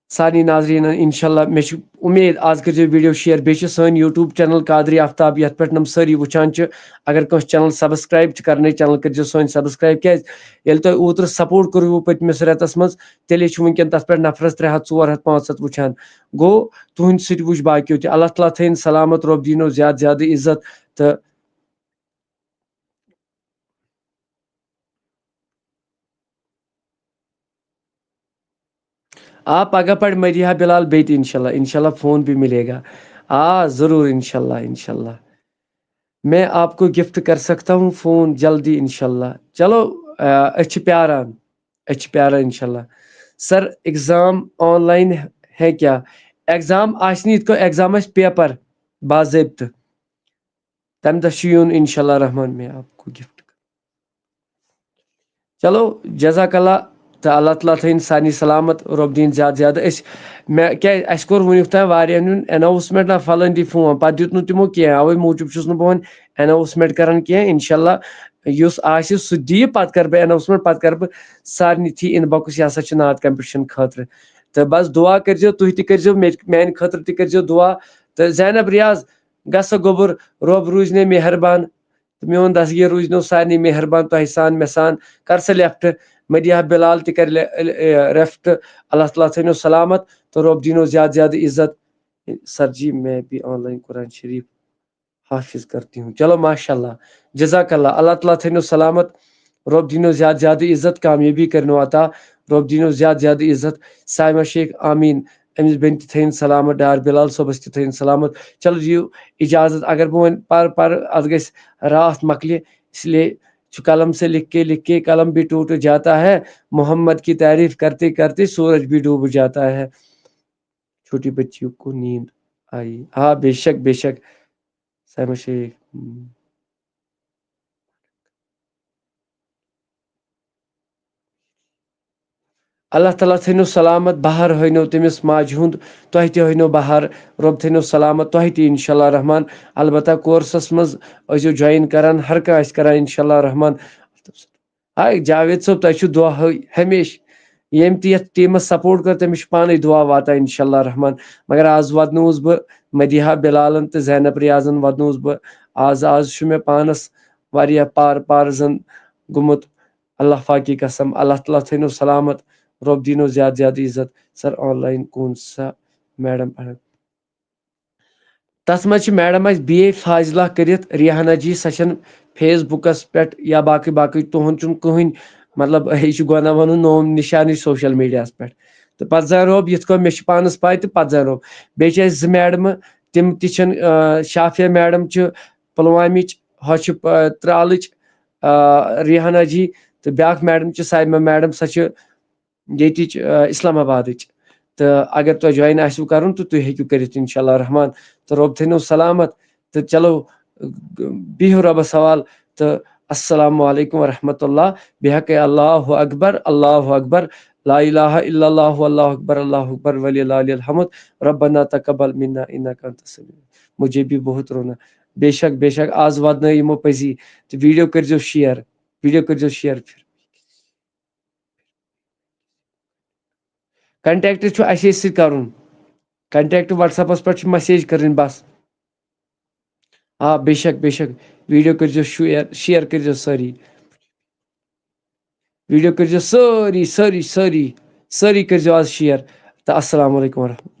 سارنٕے ناظریٖنن، انشاء اللہ مےٚ چھِ اُمید آز کٔرۍزیو ویٖڈیو شیئر۔ بیٚیہِ چھِ سٲنۍ یوٗٹیوب چینل قادری آفتاب، یتھ پٮ۪ٹھ نم سٲری وٕچھان چھِ۔ اگر کٲنٛسہِ چینل سبسکرایب چھِ کرنے، چینل کٔرۍزیو سٲنۍ سبسکرایب۔ کیٛازِ؟ ییٚلہِ تۄہہِ اوترٕ سپورٹ کوٚروٕ پٔتمِس رٮ۪تس منٛز، تیٚلے چھُ وٕنکیٚن تتھ پٮ۪ٹھ نفرس ترٛےٚ ہتھ ژور ہتھ پانٛژھ ہتھ وٕچھان۔ گوٚو، تُہنٛدِ سۭتۍ وٕچھ باقیو تہِ۔ اللہ تعالیٰ تھٲیِن سلامت، رۄب دیٖنو زیادٕ زیادٕ عزت۔ تہٕ آ، پگاہ پڑِ مدیحہ بلال بیٚیہِ تہِ انشاءاللہ، انشاءاللہ فون بھی ملے گا۔ آ، ضرور، انشاءاللہ، انشاءاللہ۔ میں آپ کو گفٹ کر سکتا ہوں فون جلدی، انشاءاللہ۔ چلو، آ، أسۍ چھِ پیاران، أسۍ چھِ پیاران، انشاءاللہ۔ سر، ایگزام آن لائن ہے کیا؟ ایگزام آسہِ نہٕ یِتھ کٔنۍ، ایگزام آسہِ پیپر باضٲبطہٕ۔ تَمہِ دۄہ چھُ یُن، انشاءاللہ رحمان، میں آپ کو گفٹ۔ چلو، جزاک اللہ، تہٕ اللہ تعالیٰ تھٲیِن سارنٕے سلامت، رۄب دِیِن زیادٕ زیادٕ۔ أسۍ، مےٚ کیٛازِ، اَسہِ کوٚر وٕنیُک تام واریاہَن ہُنٛد اناؤنسمنٹ، نہ پھلٲنۍ دِ فون، پَتہٕ دیُت نہٕ تِمو کینٛہہ، اَوَے موٗجوٗب چھُس نہٕ بہٕ وۄنۍ اناؤنسمنٹ کران کینٛہہ۔ انشاءاللہ یُس آسہِ سُہ دِیہِ، پَتہٕ کرٕ بہٕ اناؤنسمنٹ، پَتہٕ کرٕ بہٕ سارنٕے تھی ان باکس، یہِ ہسا چھُ نعت کمپٹیشن خٲطرٕ۔ تہٕ بس دُعا کٔرۍزیو، تُہۍ تہِ کٔرۍزیو، مےٚ، میٛانہِ خٲطرٕ تہِ کٔرۍزیو دُعا۔ تہٕ زینب ریاض، گژھٕ گوٚبُر، رۄب روٗزنَے مہربان۔ تہٕ میون دستگیر روٗزنو سارنٕے مہربان، تۄہہِ سان، مےٚ سان۔ کر سا لیفٹ، مدیحہ بلال تہِ کر لے-، لے-، لیفٹ۔ اللہ تعالیٰ تھٲینو سلامت تہٕ رۄب دیٖنو زیادٕ زیادٕ عزت۔ سر جی، میں بھی آن لائن قرآن شریف حافظ کرتی ہوں۔ چلو، ماشاء اللہ، جزاک اللہ، اللہ تعالیٰ تھٲینو سلامت، رۄب دیٖنو زیادٕ زیادٕ عزت، کامیٲبی کٔرِنو عطا، رۄب دیٖنو زیادٕ زیادٕ عزت۔ سائمہ شیخ، آمین۔ أمِس بیٚنہِ تہِ تھٲیِن سلامت، ڈار بلال صٲبس تہِ تھٲیِن سلامت۔ چلو، دِیِو اجازت، اگر بہٕ وۄنۍ پرٕ پرٕ، اتھ گژھِ راتھ مۄکلہِ، اس لیے چھُ قلم سے لکھ کے لکھ کے قلم بھی ٹوٹ جاتا ہے، محمد کی تعریف کرتے کرتے سورج بھی ڈوب جاتا ہے۔ چھوٹی بچیوں کو نیند آئی۔ آ، بے شک، بے شک۔ سائمہ شیخ۔ اللہ تعالیٰ تھٲینو سلامت، بہار ہٲینو تٔمِس ماجہِ ہُنٛد، تۄہہِ تہِ ہٲینو بہار، رۄب تھٲینو سلامت تۄہہِ تہِ انشاءاللہ رحمان۔ البتہ کورسس منٛز ٲسۍزیو جوین کران، ہر کانٛہہ آسہِ کران انشاءاللہ رحمان۔ ہاے جاوید صٲب، تۄہہِ چھُ دۄہے ہمیشہِ ییٚمۍ تہِ یتھ ٹیٖمس سپورٹ کٔر، تٔمِس چھُ پانے دُعا واتان انشاءاللہ رحمان۔ مگر آز ودنووُس بہٕ مدیحہ بلالن تہٕ زینب ریاضن ودنووُس بہٕ۔ آز، آز چھُ مےٚ پانس واریاہ پار پار زن گوٚمُت۔ اللہ پاکی قسم، اللہ تعالیٰ تھٲینو سلامت، رۄب دیٖنو زیادٕ زیادٕ عزت۔ سر، آن لائن کون سا میڈم پڑھان؟ تَتھ منٛز چھِ میڈم اَسہِ بی اے فاضلہ کٔرِتھ، ریحانہ جی، سۄ چھَنہٕ فیس بُکَس پٮ۪ٹھ یا باقٕے باقٕے تُہُنٛد چھُنہٕ کٕہٕنۍ، مطلب، یہِ چھُ گۄناہ وَنُن نوم نِشانٕے سوشل میٖڈیاہَس پٮ۪ٹھ۔ تہٕ پَتہٕ زانو یِتھ کٔنۍ مےٚ چھِ پانَس پَے تہٕ پَتہٕ زانو۔ بیٚیہِ چھِ اَسہِ زٕ میڈمہٕ، تِم تہِ چھَنہٕ، آ، شافیہ میڈم چھِ پُلوامِچ، ہۄ چھِ، آ، ترٛالٕچ، آ، ریحانہ جی، تہٕ بیٛاکھ میڈم چھِ سایمہ میڈم، سۄ چھِ ییٚتِچ، آ، اسلام آبادٕچ۔ تہٕ اگر تۄہہِ جوین آسِوٕ کرُن تہٕ تُہۍ ہیٚکِو کٔرِتھ انشاءاللہ رحمان۔ تہٕ رۄب تھٲینو سلامت۔ تہٕ چلو، بِہِو رۄبس حوال۔ تہٕ السلام علیکم ورحمۃ اللہ۔ بیٚیہِ ہکے اللہ اکبر، اللہ اکبر، لا الہ الا اللہ، اللہ اکبر، اللہ اکبر، وللہ الحمد۔ ربنا تقبل منا انک انت السمیع۔ مجھے بھی بہت رونا۔ بے شک، بے شک، آز ودنٲے یِمو پٔزی۔ تہٕ ویڈیو کٔرزیو شیئر، ویڈیو کٔرزیو شیئر پھر۔ کنٹیکٹ چھُ اَسے سۭتۍ کرُن۔ کنٹیکٹ WhatsApp-س پٮ۪ٹھ چھِ مسیج کَرٕنۍ بس۔ آ، بے شک، بے شک۔ ویڈیو کٔرزیو شیئر، شیئر کٔرزیو سٲری۔ ویڈیو کٔرزیو سٲری، سٲری، سٲری، سٲری کٔرزیو آز شیئر۔ تہٕ السلام علیکم ورحمۃ اللہ۔